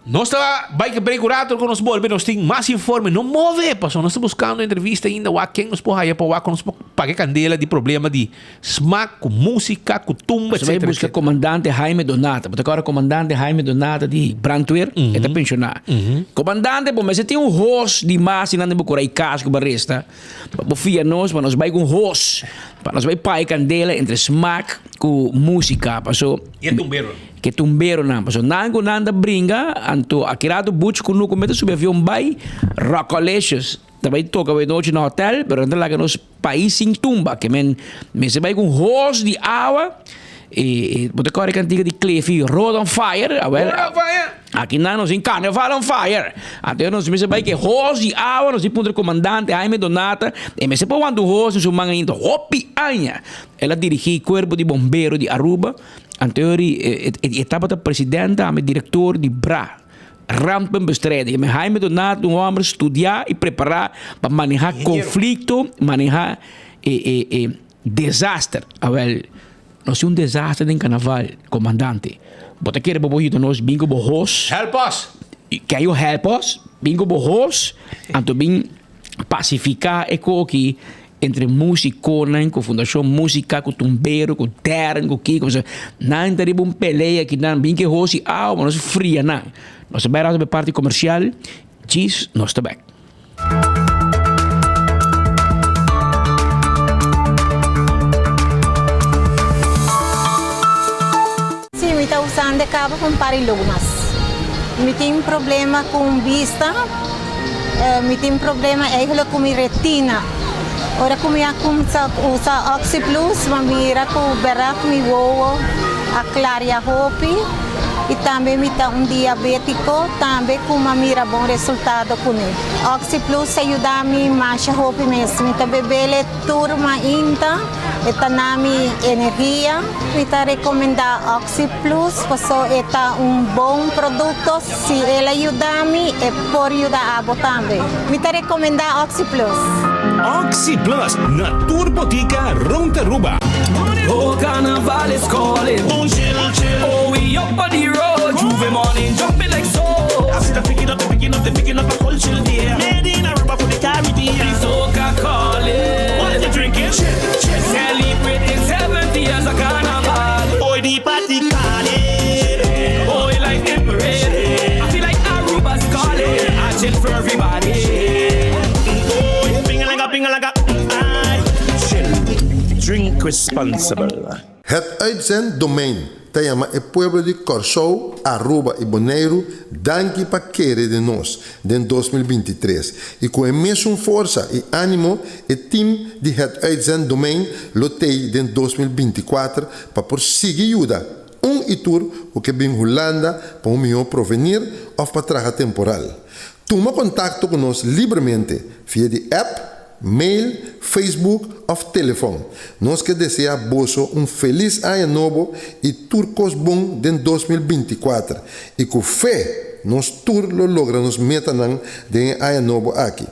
Nos ta bai ke break un rato ku nos bolbe nos tin mas informe. No move pasobra nos ta buskando entrevista ainda wak ken nos por haya pa wak ku nos por paga e kandela di problema di smak ku musika ku tumba Nos ta bai etcetera buska etcetera. Komandante Jaime Donata. Bo ta kòrda Komandante Jaime Donata di brandweer? E ta penshoná. Komandante bo mester tin un hos di mas i nan den bo kura i kas ku bo a resta. Pa bo fia nos pa nos bai ku un hos pa nos bai paga e kandela entre smak ku musika paso. I e tumbero. Ke tumberonan, pasobra nan ku nan ta bringa, anto aki rato Butch ku Nuku mester subi avion bai Rockalicious, ta bai toka bai nochi na hotel, pero nan ta laga nos pais sin tumba, ke men mester bai ku un hos di awa, e bo ta kòrda e kantika di Cliffy, Road on Fire, awel, Road on Fire! Aki nan nos tin Carnaval on fire. Anto nos mester bai ke hos di awa, nos tin puntra comandante Jaime Donata, e mester por wanta un hos den su man ainda hopi aña. El a dirigi cuerpo di bombero di Aruba, anto e e tabata presidente tambe director di bra, Rampenbestrijding. Jaime Donata un homber studia y prepara pa maneha conflicto, maneha e e desaster. Awel. Nos tin un desaster den carnaval, comandante. Bo ta kere bo por yuda nos bin cu bo hos? Help us! Can you help us? Bin cu bo hos, anto bin pacifica e koki entre musiconan cu Fundacion Musica, cu tumbero, cu tern, cu kico. Nan ta riba un pelea aki nan. Bin cu e hos y awa pa nos fria nan. Nos ta bay rato pa e parti comercial. Djis, nos ta bek. Sí, mi ta usando e caba pa un par di logo mas. Mi tin problema cu bista, mi tin problema eigenlijk cu mi retina. Ora cu mi a cuminsa usa Oxyplus, mi a mira cu berdad mi wowo a claria hopi. I tambe mi ta un diabétiko, tambe ku m'a mira bon resultado kuné. Oxyplus a yuda mi masha hopi mes. Mi ta bebele tur mainta, e ta na mi energia. Mi ta rekomendá Oxyplus paso e ta un bon produkto. Si el a yuda mi, e por yuda abo tambe. Mi ta rekomendá Oxyplus. Oxyplus na tur botika rond Aruba. Oh carnaval is calling Oh we up on the road J'ouvert morning jumping like so I see the picking up, the picking up, the picking up a culture there. Made in Aruba for the Caribbean. The soca calling What you drinking? Celebrating 70 years of carnival Boy, the party calling. Oh life in parade I feel like Aruba's calling I chill for everybody Boy, ping-a-langa, ping-a-langa. Aye. Chill. Drink responsible. Het uitzenddomein ta yama e pueblo di Kòrsou, Aruba i Boneiru danki pa kere den nos den 2023 i ku e mesun forsa i ánimo e tim di Het Uitzenddomein lo tei den 2024 pa por sigui yuda un i tur ku ke bin Hulanda pa un mihó provenir òf pa traha temporal. Tuma kontakto ku nos libremente via di app, mail, Facebook òf telefòn. Nos ke deseá boso un felis aña nobo i tur kos bon den 2024 i ku fe nos tur lo logra nos metanan den e aña nobo aki.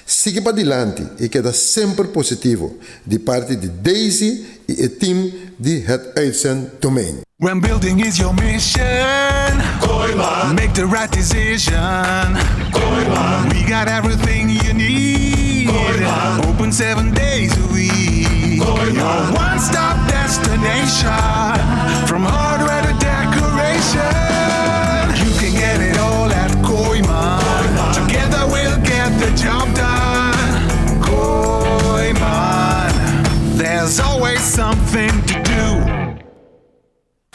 Sigui padilanti i keda semper positivo di parti di Daisy i e team di Het Uitzenddomein. When building is your mission, Kooiman. Make the right decision. Kooiman. We got everything you need. Kooiman. Open seven days a week. Kooiman. Your one stop destination. From hardware to decoration. You can get it all at Kooiman. Together we'll get the job done. Kooiman. There's always something to do.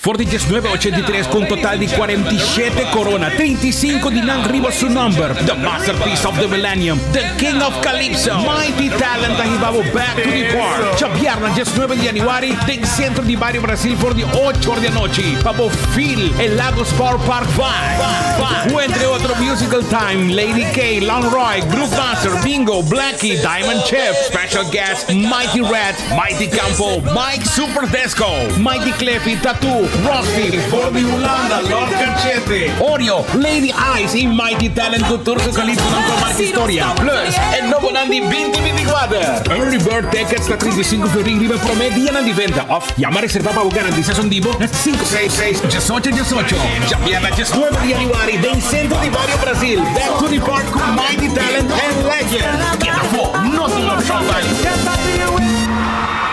For di 1983 cu un total di 47 corona, 35 di nan riba su nomber, The Masterpiece of the Millennium, The King of Calypso, Mighty Talent ta hiba bo back to the park. Djabièrnè 19 di januari den Centro di Bario Brasil for di ocho or di anochi pa bo feel e Lagos Power Park vibe. Cu entre otro Musical Time, Lady K, Lon Roy, Groove Master, Bingo, Blackie, Diamond Chip, Special Guest, Mighty Red, Mighty Campo, Mike Super Desco, Mighty Cleffy, Tattoo, Rusty, For di Hulanda, Lord Cachete, Oreo, Lady Ice y Mighty Talent cu tur su calypsonan cu a marca historia. Plus, e nobonan di 2024. Early Bird Tickets ta 35 florin riba e prome dianan di venta of yama reserva pa bo garantisa son di bo na 566 18 18. Djabièrnè 19 di januari den Centro di Bario Brasil, Back to the Park cu Mighty Talent and Legend. Keda afó, no tin opshon bai.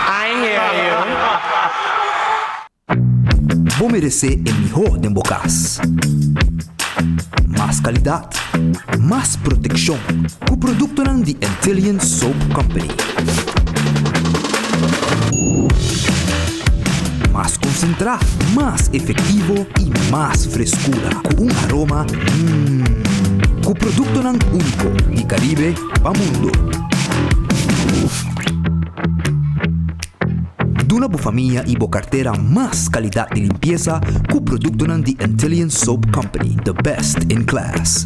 I hear you. Bo meresé e mihó den bo kas. Mas kalidat, mas protekshon ku produktonan di Antillian Soap Company. Mas konsentrá, mas efektivo i mas freskura ku un aroma mmm. Ku produktonan úniko di Karibe pa mundu. Duna bo famia y bo cartera mas calidad di limpieza cu productonan di Antillian Soap Company, the best in class.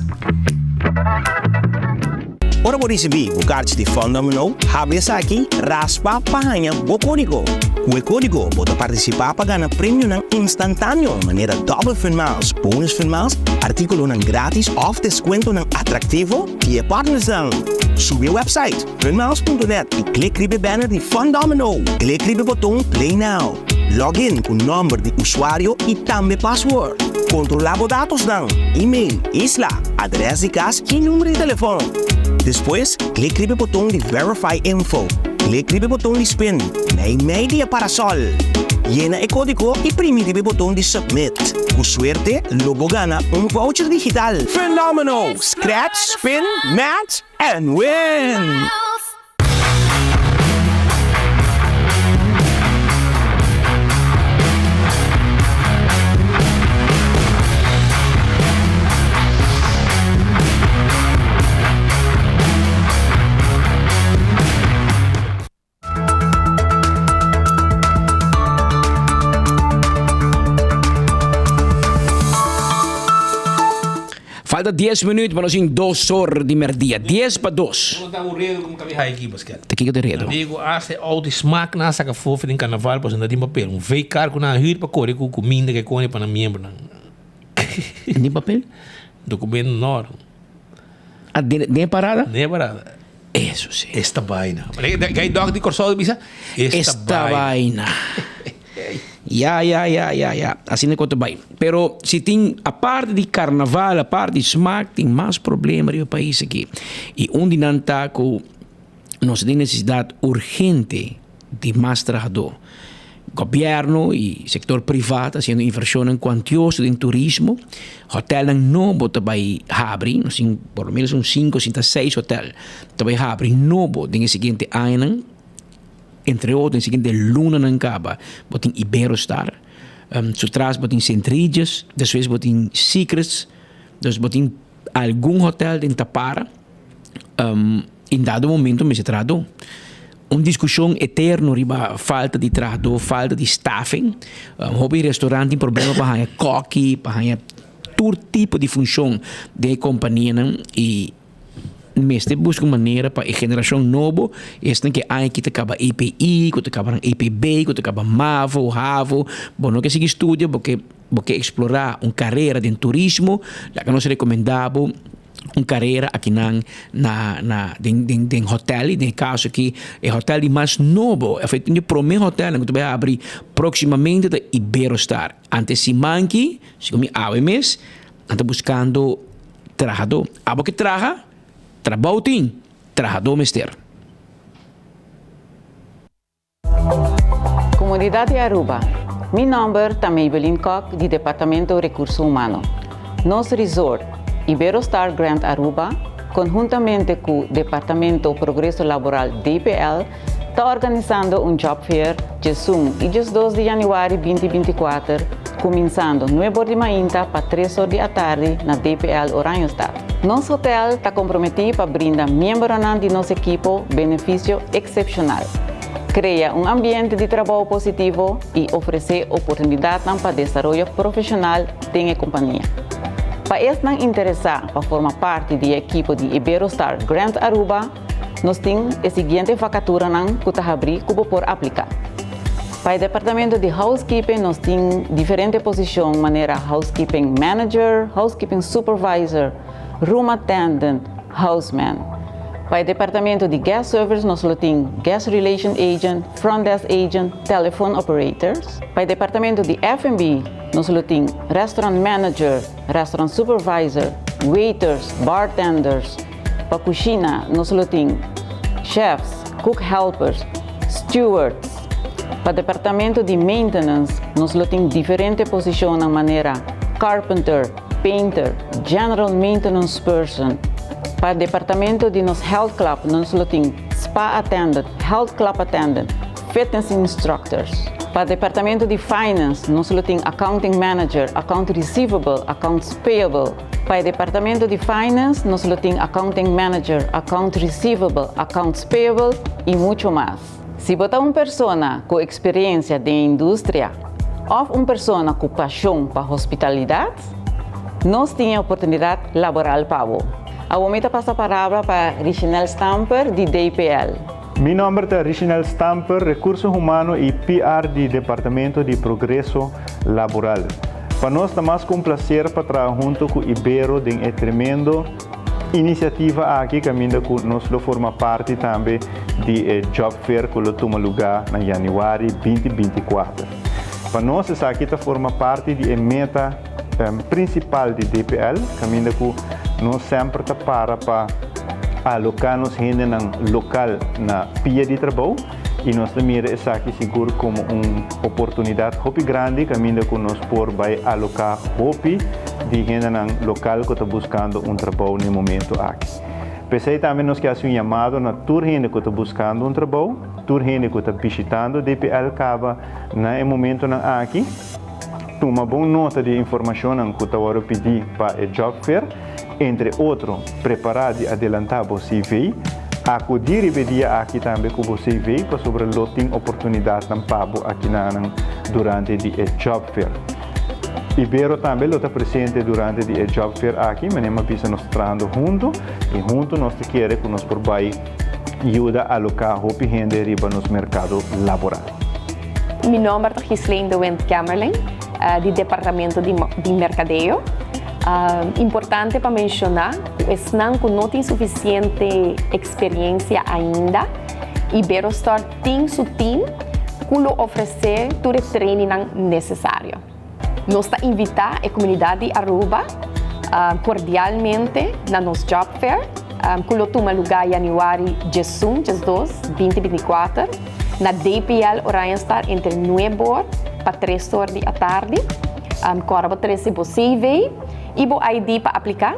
Ora bo risibí bo karchi di Fun Domino, habri esaki, raspa pa haña bo kódigo. Ku e kódigo bo ta partisipá pa gana premionan instantáneo manera Double Fun Miles, Bonus Fun Miles, artíkulonan grátis òf deskuentonan atraktivo di e partnersnan. Subi e wèpsait funmiles.net i klik riba e banner di Fun Domino. Klik riba e boton Play Now. Log in ku nòmber di usuario i tambe password. Kontrolá bo datosnan, email, isla, adrès di kas i number di telefòn. Despues, klik riba e boton di Verify Info. Klik riba e boton di Spin, mei mei di e parasòl. Yena e kódigo i primi riba e boton di Submit. Ku suerte, lo bo gana un voucher digital. Fenomeno! Scratch, spin, match and win! Falta 10 minuut pa nos in dos or di merdia. 10 pa dos. Uno ta un redo como cabe hai aquí, Pascal. Te kiko te redo? Amigo, hace auto y smaak na saca fofi den carnaval, pues no tin papel. Un V-car cu nan huur pa core cu cuminda que cone pa nan miembronan. Tin papel? Documento no. Ah, den, den parada? Den parada. Eso sí. Esta vaina. Gai dog di Corsou bisa? Esta, Esta vaina. Ya, ya, ya, ya, ya. Asina cu ta bay. Pero si tin, aparte di carnaval, aparte di smaak, tin mas problema riba e pais aki. Y un di nan ta cu nos tin necesidad urgente di mas trahador. Gobierno y sector priva ta haciendo inversionnan cuantioso den turismo. Hotelnan nobo ta bay habri, nos tin por lo menos un cinco sinta seis hotel ta bay habri nobo den e siguiente añanan. Entre otro den siguiente lunanan caba bo tin Iberostar, su tras bo tin Sint Regis, despues bo tin Secrets, dus bo tin algun hotel den Tapara. En dado momento mester trahadó. Un diskushon eterno riba falta di trahadó, falta di staffing. Hopi restaurant tin problema pa haña kòki, pa haña tur tipo di funshon den e kompanianan i mester buska un manera pa e generashon nobo, esnan ku e aña aki ta kaba EPI, ku ta kaba nan EPB, ku ta kaba mavo, havo, bo no ke sigui studia, bo ke bo ke eksplorá un karera den turismo, laga nos rekomendá bo un carera akinan na na den den den hotel y den e caso aki e hotel di mas nobo of e prome hotelnan cu ta bay habri proximamente ta Iberostar. Ante siman aki, segun mi awe mes, nan ta buscando trahador. Abo ke traha, trabou tin, trahador mester. Comunidad di Aruba, Mi nomber ta Maybelline Kock di Departamento Recurso Humano. Nos resort, Iberostar Grand Aruba, conhuntamente cu Departamento Progreso Laboral DPL, ta organisando un Job Fair djesun y djesdos di januari 2024, cuminsando nuebor di mainta pa tres or di atardi na DPL Oranjestad. Nos hotel ta comprometi pa brinda miembronan di nos ekipo beneficio excepcional, crea un ambiente di trabou positivo y ofrece oportunidadnan pa desaroyo profesional den e compania. Pa esnan interesa pa forma parti di e ekipo di Iberostar Grand Aruba, nos tin e siguiente vacaturanan cu ta habri cu bo por aplica. Pa e departamento di housekeeping nos tin diferente posicion manera housekeeping manager, housekeeping supervisor, room attendant, houseman. Pa e departamento di guest service nos lo tin guest relation agent, front desk agent, telephone operators. Pa e departamento di F&B nos lo tin restaurant manager, restaurant supervisor, waiters, bartenders. Pa cushina nos lo tin chefs, cook helpers, stewards. Pa departamento di maintenance nos lo tin diferente posicionnan manera carpenter, painter, general maintenance person. Pa departamento di nos health club nos lo tin spa attendant, health club attendant, fitness instructors. Pa departamento di finance nos lo tin accounting manager, account receivable, accounts payable. Pa e departamento di finance nos lo tin accounting manager, account receivable, accounts payable y mucho mas. Si bo ta un persona ku eksperensia den industria òf un persona ku pashon pa hospitalidat, nos tin e oportunidat laboral pa bo. Awor mi ta pasa palabra pa Richinel Stamper di DPL. Mi nòmber ta Richinel Stamper, Rekurso Humano i PR di Departamento di Progreso Laboral. Pa nos ta mas ku un plaser pa traha hunto ku Ibero den e tremendo inisiativa aki kaminda ku nos lo forma parti tambe di e Job Fair ku lo tuma lugá na yanüari 2024. Pa nos esaki ta forma parti di e meta prinsipal di DPL kaminda ku nos semper ta para pa aloká nos hendenan lokal na pia di trabou i nos ta mira esaki sigur komo un oportunidat hopi grandi kaminda ku nos por bai aloká hopi di hendenan lokal ku ta buskando un trabou na e momento aki. P'esei tambe nos ke hasi un yamado na tur hende ku ta buskando un trabou, tur hende ku ta bishitando DPL kaba na e momentonan aki, Tuma bon nota di e informashonnan ku ta wòrdu pidí pa e job fair, entre otro, prepará di adelantá bo CV. Akudí riba e dia aki tambe ku bo CV pasobra lo tin oportunidatnan pa bo akinanan durante di e job fair. Ibero tambe lo ta presente durante di e job fair aki, manera mi a bisa nos ta trahando huntu i huntu nos ta kere ku nos por bai yuda aloká hopi hende riba nos merkado laboral. Mi nomber ta Ghislaine de Wind Kemmerling di Departamento di Mercadeo. Importante pa menciona cu esnan cu no tin suficiente experiencia ainda, Iberostar tin su team cu lo ofrece tur e trainingnan necesario. Nos ta invita e comunidad di Aruba cordialmente na nos Job Fair cu lo tuma lugar januari 11, 12, 2024 na DPL Oranjestad entre nuebe or pa tres or di atardi. Cora bo trece bo CV y bo ID pa aplica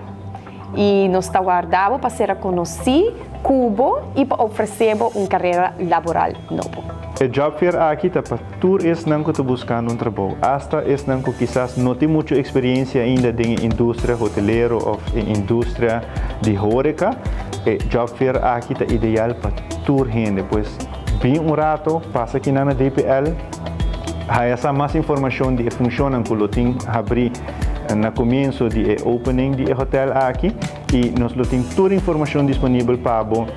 y nos ta warda bo pa cera conoci cu bo y pa ofrece bo un carera laboral nobo. E job fair aki ta pa tur esnan ku ta buskando un trabou, asta esnan ku kisas no tin muchu eksperiencia ainda den e industria hotelero òf e industria di horeca, e job fair aki ta ideal pa tur hende. Pues bin un rato, pasa kinan na DPL, haya sa mas informashon di e funshonnan ku lo tin habrí na komienso di e opening di e hotel aki i nos lo tin tur informashon disponibel pa bo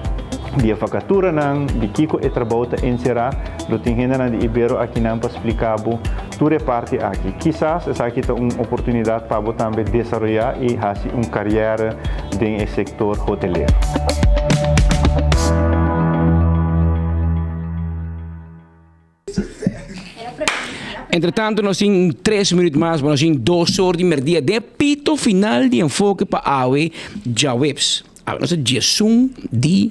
di e vakaturanan, di kiko e trabou ta enserá. Lo tin hendenan di Ibero akinan pa splika bo tur e parti aki. Kisas esaki ta un oportunidat pa bo tambe desaroyá i hasi un karièra den e sektor hotelero. Entretanto nos tin tres minuut mas, nos tin dos or di merdia den pito final di enfoke pa awe djaweps. Awe nos ta diesun di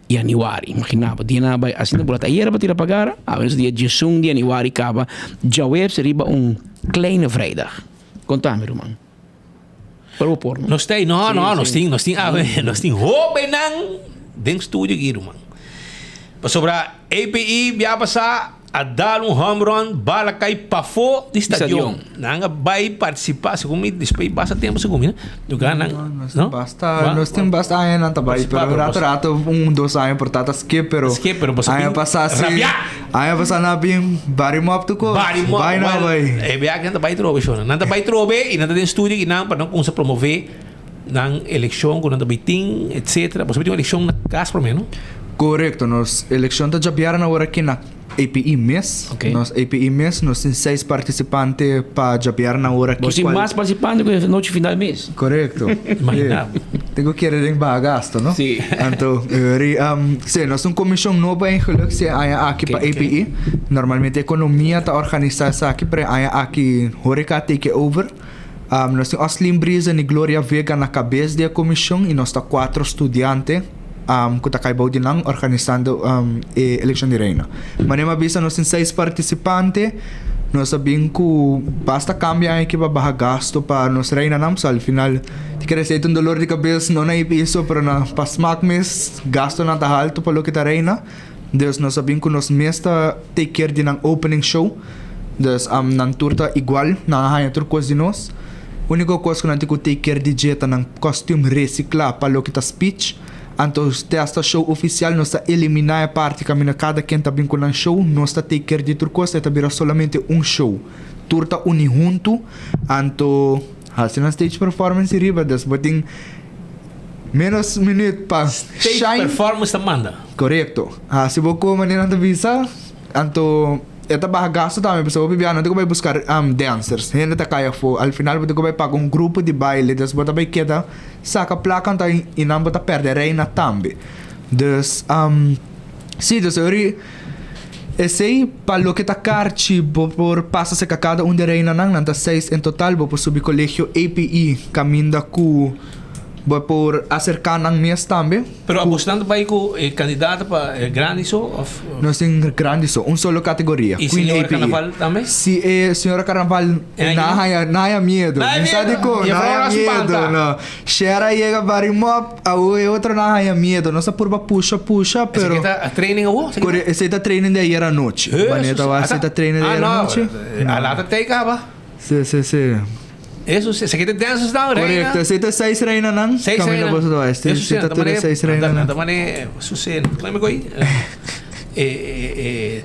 januari. Imagina bo, dia nan a bai asina bo laat ayera pa tira pagara, awe nos ta dia diesun di januari kaba djaweps riba un kleine vrijdag. Konta mi ruman. Pero bo por no? Nos ta, no, no, nos tin, nos tin awe, nos tin hobennan den studio aki ruman. Pasobra API bia pasá a dal un home run, bala kai pafó di stadion. Nan a bai partisipá, segun mi, despues basta tempu segun mi, no? Lugar nan, no? Basta, nos tin basta añanan ta bai, pero rato rato un dos aña por ta ta skip, pero Skip, pero boso aña bin pasá si, rabiá. aña pasá nan a bin bari mop tur kos. Bari mop, Bai nan well, bai. e bia nan ta bai trobe shona. Nan ta bai trobe i nan ta den studio i nan pa nan kumsa promové nan elekshon ku nan ta bai tin, etcetera. Boso bai tin un elekshon na kas promé, no? Korekto, nos elekshon ta djabièrnè awor aki na API mes. Nos API mes, nos tin seis partisipante pa djabièrnè awor aki. Nos tin mas partisipante ku e nochi final mes. Korekto. Imagina. Tin ku kere den baha gasto, no? Si. Anto, si, nos tin un komishon nobo eigenlijk si e aña aki pa API. Normalmente ekonomia ta organisá esaki, pero e aña aki Horeca a take over. Nos tin Oslin Briesen i Gloria Vega na kabes di e komishon i nos ta kuatro studiante ku ta kai bou di nan organisando e elekshon di reina. Manera mi a bisa nos tin seis partisipante, nos a bin ku basta kambio aña aki pa baha gasto pa nos reinanan, so al final ti kere esei ta un dolor di kabes no na e piso pero na pa smak mes gastonan ta haltu pa loke ta reina. Dus nos a bin ku nos mes ta take care di nan opening show. Dus nan tur ta igual, nan a haña tur kos di nos. Úniko kos ku nan tin ku take care di dje ta nan kostium resiklá pa loke ta speech. Anto te hasta show oficial nos ta elimina e parti caminda cada ken ta bin cu nan show, nos ta take care di tur cos, e ta bira solamente un show. Tur ta uni hunto, anto haci nan stage performance y riba, dus bo tin menos minuut pa Stage shine. performance ta manda. Corecto. Haci bo cu manera nan ta bisa, anto e ta baha gasto tambe pasobra hopi bia no ta cu bay busca dancers, hende ta cay afo, al final bo ta cu bay paga un grupo di baile, dus bo ta bay keda. Saca placa anto y nan bo ta perde reina tambe. Dus si dus ori esey pa loke ta carchi bo por pasa cerca cada un di reinanan nan ta seis en total bo por subi colegio APE caminda cu bo por acerca nan mes tambe. Pero abos nan ta bay cu e candidato pa e grandi so of? Nos tin grandi so, un solo categoria. Y Queen señora APE. Carnaval tambe? Si e señora Carnaval E na ainda? haya na haya miedo. Na haya Mi sa miedo. dicon, Y na vrouw haya na miedo, spanta. no. Shera yega bari mop, awo e otro na haya miedo. Nos a purba pusha pusha, Esaki pero ta training awo? Esaki Core, esey ta training di ayer anochi. Huh, Wanneer eso ta si. esey ta training di Ah, ayer no, anochi. a lata tey caba. Si, si, si. Eso si, esaki ta dancers dan, reina. Correcto, esey ta seis reina nan. Seis Caminda reina. boso ta bai. Esey Eso si, ta anta tur e mane- seis reina anta- nan. anta mane sucede. Como me coi? Eh, eh, eh,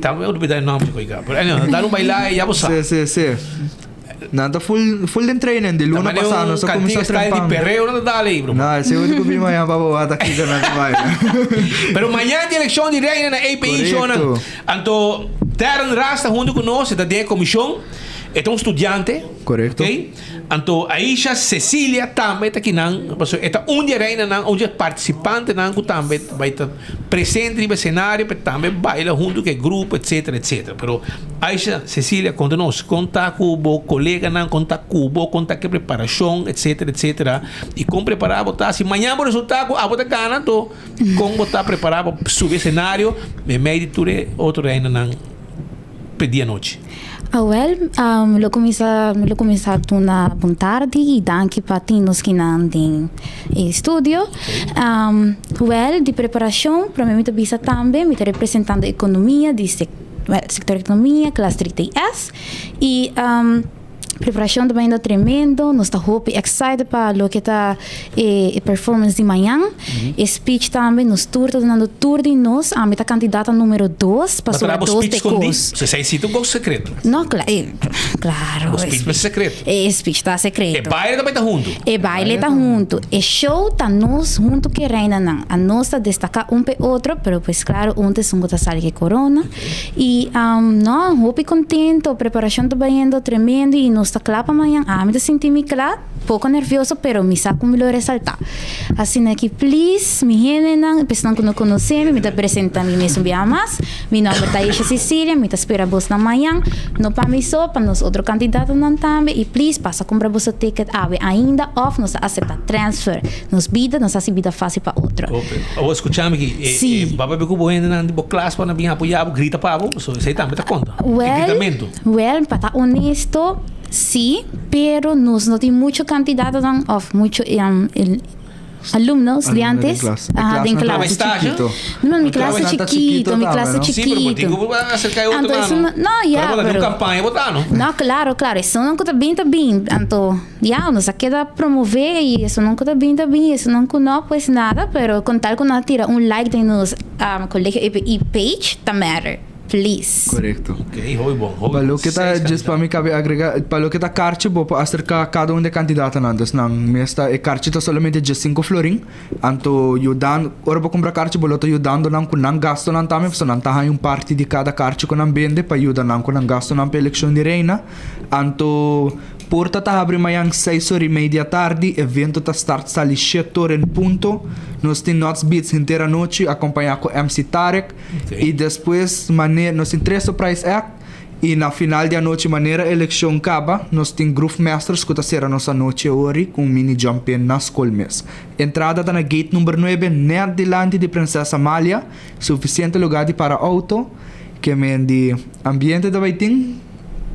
tambe olvidar el nombre coi Pero anyway, dar un baila y ya vos Si, si, si. Nan ta full, full den training. Di luna Tambe pasado un nos a cuminsa cantiga style trempan. di perreo no ta dale ahí, bro. No, esey único bi mañana pa bo wata kiko nan ta baila. Pero mañana di eleccion di reina na API show nan. Correcto. Anto Darren Ras ta hunto cu nos, e ta den e comision. E ta un studiante. Correcto. Ok? Anto Aisha Cecilia tambe ta kinan, pasobra e ta un di e reinanan, un di e participantenan cu tambe bai ta presente riba e scenario pa e tambe baila hunto cu e grupo etcetera etcetera. Pero Aisha Cecilia conta nos con ta cu bo coleganan, con ta cu bo, con ta cu e preparacion etcetera etcetera y con prepara bo ta. Si mañana bo resulta cu abo ta gana anto con bo ta prepara pa subi e scenario memey di tur e otro reinanan pe di anochi. Awel, mi lo kuminsá mi lo kuminsá duna bon tardi i danki pa tin nos kinan den e studio. Wèl, di preparashon, promé mi ta bisa tambe mi ta representando ekonomia di wèl sektor ekonomia, klas 3TS i. Preparacion ta bayendo tremendo, nos ta hopi excited pa loke ta e performance di mañan. E speech tambe, nos tur ta dunando tur di nos. Ami ta candidata numero dos, pasobra Bo ta dos speech te scondi? cos. So esei si ta un cos secreto. No, cla claro. Bo speech ta secreto. E speech ta secreto. E baile ta bay ta hunto. E baile ta hunto. E show ta nos hunto ke reinanan. Anos ta destaca un pe otro, pero pues claro un ta esun cu ta sali ke corona. Y no, hopi contento, preparacion ta bayendo tremendo y nos ta cla pa mañan. Ami ta sinti mi cla, poco nervioso pero mi sa cu mi lo resalta. Asina ki please mi hendenan, personan cu no conoce mi, mi ta presenta mi mes un biaha mas. Mi nomber ta Aisha Cecilia, mi ta spera bosnan mañan, no pa mi so, pa nos otro candidatonan tambe y please pasa cumpra boso ticket awe ainda of nos ta acepta transfer. Nos bida, nos hasi bida fácil pa otro. Ope. Awor skuchami aki. E, Sí. e baba be ku bo hendenan di bo klas pa nan bin apoyá bo, grita pa bo, so esei tambe ta konta. E Well, gritamentu. well, pa ta honesto, sí, pero nos no tin mucho kandidatonan òf mucho em, el- alumno, estudiantes, klas. E aha, den klasnan ta klas. chiquito. No, mi E klas ta klasnan ta chiquito, mi chiquito klas ta tambe, no? Sí, pero bo tin chiquito. ku aserká e otro Anto nan, esun no? no, ya, Pero bo ta den un pero kampaña bo ta, no? No, claro, claro. Esunnan ku ta bin ta bin. Anto. Ya, nos a keda promové y esunnan cu ta bin ta bin y esunnan cu no, pues nada, pero con tal cu nan a tira un like den nos Colegio EPI page ta matter. Please. Corecto. Ok, hopi bon, hopi Pa bon. loke ta, Seis just pa mi cabe agrega, pa loke ta karchi bo por acerca cada un di e candidatonan. Dus nan mes ta, e karchi ta solamente diescinco florin. Anto yudan, ora bo cumpra karchi bo lo ta yudando nan cu nan gastonan tambe, pasobra nan ta haña un parti di cada karchi cu nan bende pa yuda nan cu nan gastonan pa eleccion di reina. Anto. Porta ta habri mañan seis or y media tardi, evento ta start sali shete or en punto. Nos tin Nuts Beats henter anochi acompaña cu MC Tarek y despues mane nos tin tres surprise act y na final di anochi manera eleccion caba nos tin Groove Masters cu ta cera nos anochi awori cu un mini jump in na scol mes. Entrada ta na gate number nuebe net dilanti di Princesa Amalia, suficiente lugar di para auto, ke men di ambiente ta bay tin.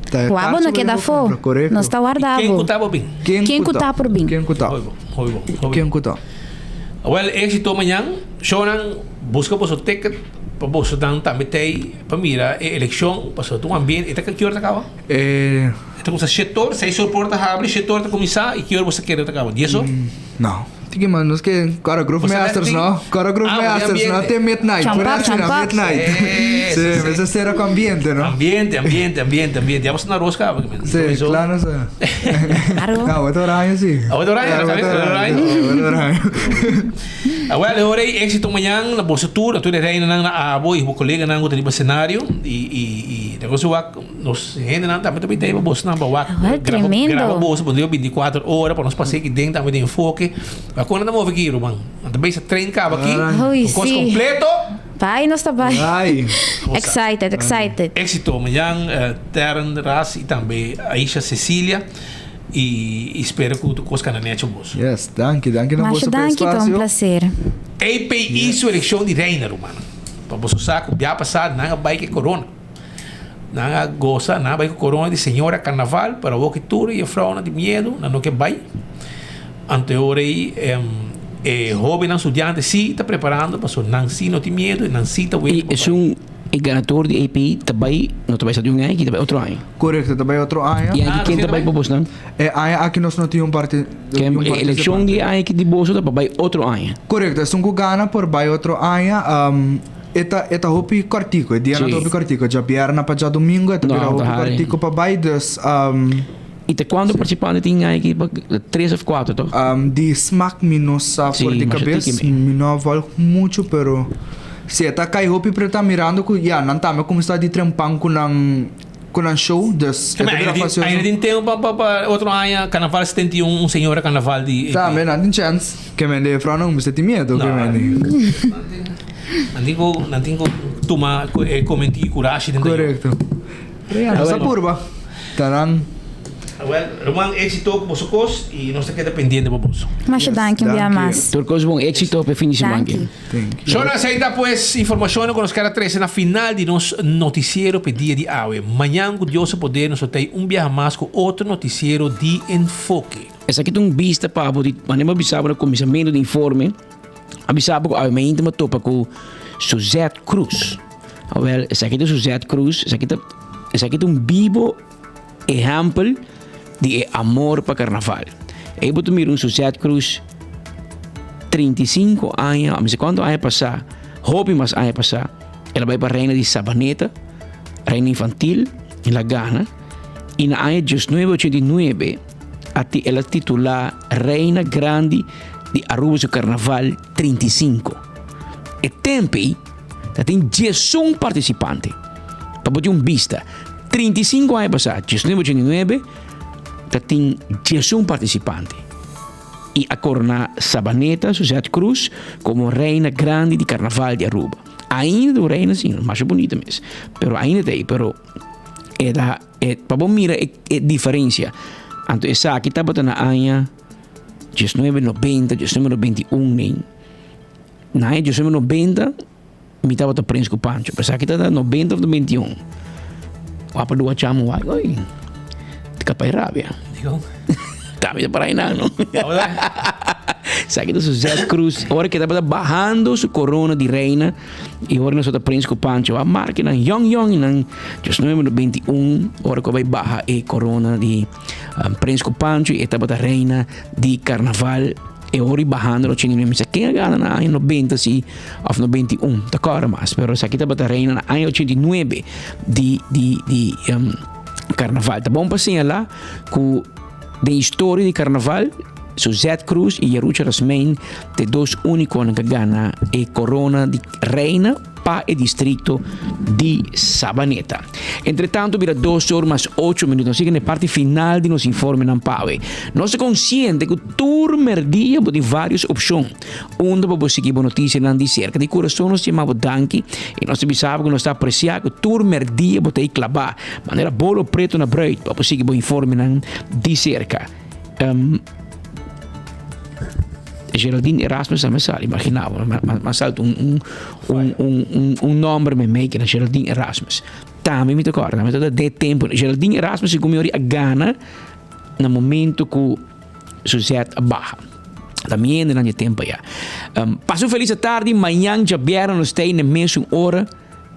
Wou bo no keda afó. Nos ta warda Ken bo. ku ta por bin? Ken ku ta por bin? Ken ku ta? Hopi bon, hopi bon, hopi Ken ku ta? Awel, éxito mañan. Shownan, buska boso ticket pa boso dan tambe tei pa mira e elekshon, pasobra ta un ambiente. E ta ki ora ta kaba? E ta kuminsá shete or, seis or por ta habri, shete or ta kuminsá i ki ora boso ta kere ta kaba? Dies or? No. tiki mas nos ke Coro Groove Masters no. Coro Groove Masters no te midnight. Por asina midnight. Sí, mester sera ku ambiente no. Ambiente, ambiente, ambiente, ambiente. Ya boso na rosca. Sí, claro no sa. No, awor oraño sí. Awor oraño, awor oraño. Awor oraño. Awel, e ora ei éxito mañan na boso tur, na tur e reinanan na abo i bo koleganan ku ta riba senario i i i ta cosa wak nos hendenan tambe ta bini pa bosonan pa wak Awel, graba tremendo. graba boso pa dura binticuatro ora pa nos pasa aki den tambe den enfoke. Wak kon nan ta move aki ruman? Nan ta bisa train kaba aki Oei, un kos sí. kompleto. Bai nos ta bai. Bai. Excited, excited. Éxito mañan Terren Ras i tambe Aisha Cecilia. I spera ku tur kos kana necho boso. Yes, danki, danki na Masha boso pa e danki, ta un espacio. placer. API su elekshon di reina, rumannan. Pa boso sa ku bia pasá nan a bai ku e korona. Nan a gosa, nan a bai ku korona di señora karnaval, pero awor ki tur e juffrounan di miedu, nan no ke bai. Anto e ora ei e hóbennan studiante sí ta preparando pasobra nan sí no tin miedu i nan sí ta weten I pa bai. esun E ganador di API ta bai, no ta bai sa di un aña aki, ta bai otro aña. Korekto, ta bai otro aña. I aña aki ken ta bai pa bosnan? E aña aki nos no tin un parti, Ken, un e elekshon di e aña aki di boso ta pa bai otro aña. Korekto, esun ku gana por bai otro aña. E ta, e ta hopi kòrtiku, e dianan ta hopi kòrtiku. Djabièrnè pa djadumingu e ta bira hopi kòrtiku pa bai, dus. I ta kuantu partisipante tin aña aki? Tres òf kuater, tòg? Di smak mi no sa for di kabes, mi no a vòlg muchu, pero si e ta kai hopi pretá mirando ku ya nan tambe a kuminsá di trempan ku nan ku nan show, dus e ta bira fasioso. Ainda tin tempu pa pa pa otro aña karnaval 71 un señora karnaval di. Tambe nan tin chèns, ke mende e frou nan mester tin miedu ke mende. Nan tin ku nan tin ku tuma e komentí kurashi den. Korekto. Pero ya, nos a purba. Ta nan. Awel, ruman, éxito ku boso kos i nos ta keda pendiente pa boso. Masha danki un bia mas. Tur kos bon, éxito pa e fin di siman aki. Shona, esei ta pues informashonnan ku nos ker a trese na final di nos notisiero pa e dia di awe. Mañan ku Dios su poder nos lo ta ei un biaha mas ku otro notisiero di Enfoke. Esaki ta un bista pa bo di manera bo a bisa bo na kuminsamentu di informe, a bisa bo ku awe mainta bo a topa ku Suzette Cruz. Awel, esaki ta Suzette Cruz, esaki ta, esaki ta un bibo ehempel di e amor pa carnaval. Ey bo ta mira un Suzette Cruz 35 aña, mi sa cuanto aña pasa, hopi mas aña pasa, el a bay pa Reina di Sabaneta, Reina Infantil, el a gana, y na aña 1989 a ti, el a titula Reina Grandi di Aruba su Carnaval 35. E tempo ey, Ta tin diesun partisipante. Pa bo tin un bista, 35 aña pasá, 1989, ta tin diesun partisipante. I a koroná Sabaneta Suzette Cruz komo reina grandi di karnaval di Aruba. Ainda ta un reina si, masha bunita mes, pero ainda ta ei, pero e ta, e, pa bo mira e, e diferensia. Anto esaki tabata na aña 1990, 1991, nen. Na aña 1990 mi tabata prins ku Pancho. Pensá ki ta 90 of 91. Wapa dua chamo wak. Oi. Kapay rabia. Tambe ta para nan, no? Sa ki ta Suzette Cruz. Ora que tabata bajando su corona di reina. Y ora nos ta prins ku Pancho. A marke nan young young nan 1921. Ora ku bai baja e corona di um, prins ku Pancho. Y tabata reina di carnaval. E ora i bahando lo chini mi sa ken a gana na aña 90 si of 91 ta kòrda mas pero esaki tabata reina na aña 89 di di di um, karnaval ta bon pa señalá ku den historia di karnaval Suzette Cruz i Jerucha Rasmijn te dos únikonan ku a gana e korona di reina pa e distrito di Sabaneta. Entre tanto bira dos or mas ocho minuut. Nos yega na e parti final di nos informenan pawe. Nos ta konsiente ku tur merdia bo tin varios opshon unda pa bo sigui bo notisianan di serka. Di kurason nos ta yama bo danki i nos ta bisa bo ku nos ta apresiá ku tur merdia bo ta ei klabá manera bolo preto na bruid pa bo sigui bo informenan di serka. Geraldine Erasmus tambe sali, imagina bo, ma salta un, un, un, un, un, un nomber me mee na Geraldine Erasmus. Tambe mi ta corda, mi ta de tempo. Geraldine Erasmus segun mi ori a gana na momento ku Suzette a baha. También na tempo ya. Um, pasa un feliz tarde, mañan djabièrnè nos ta na mesun ora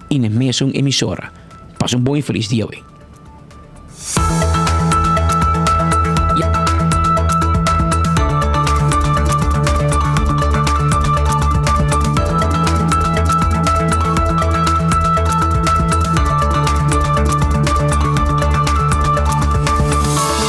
i na mesun emisora. Pasa un bon i feliz dia we.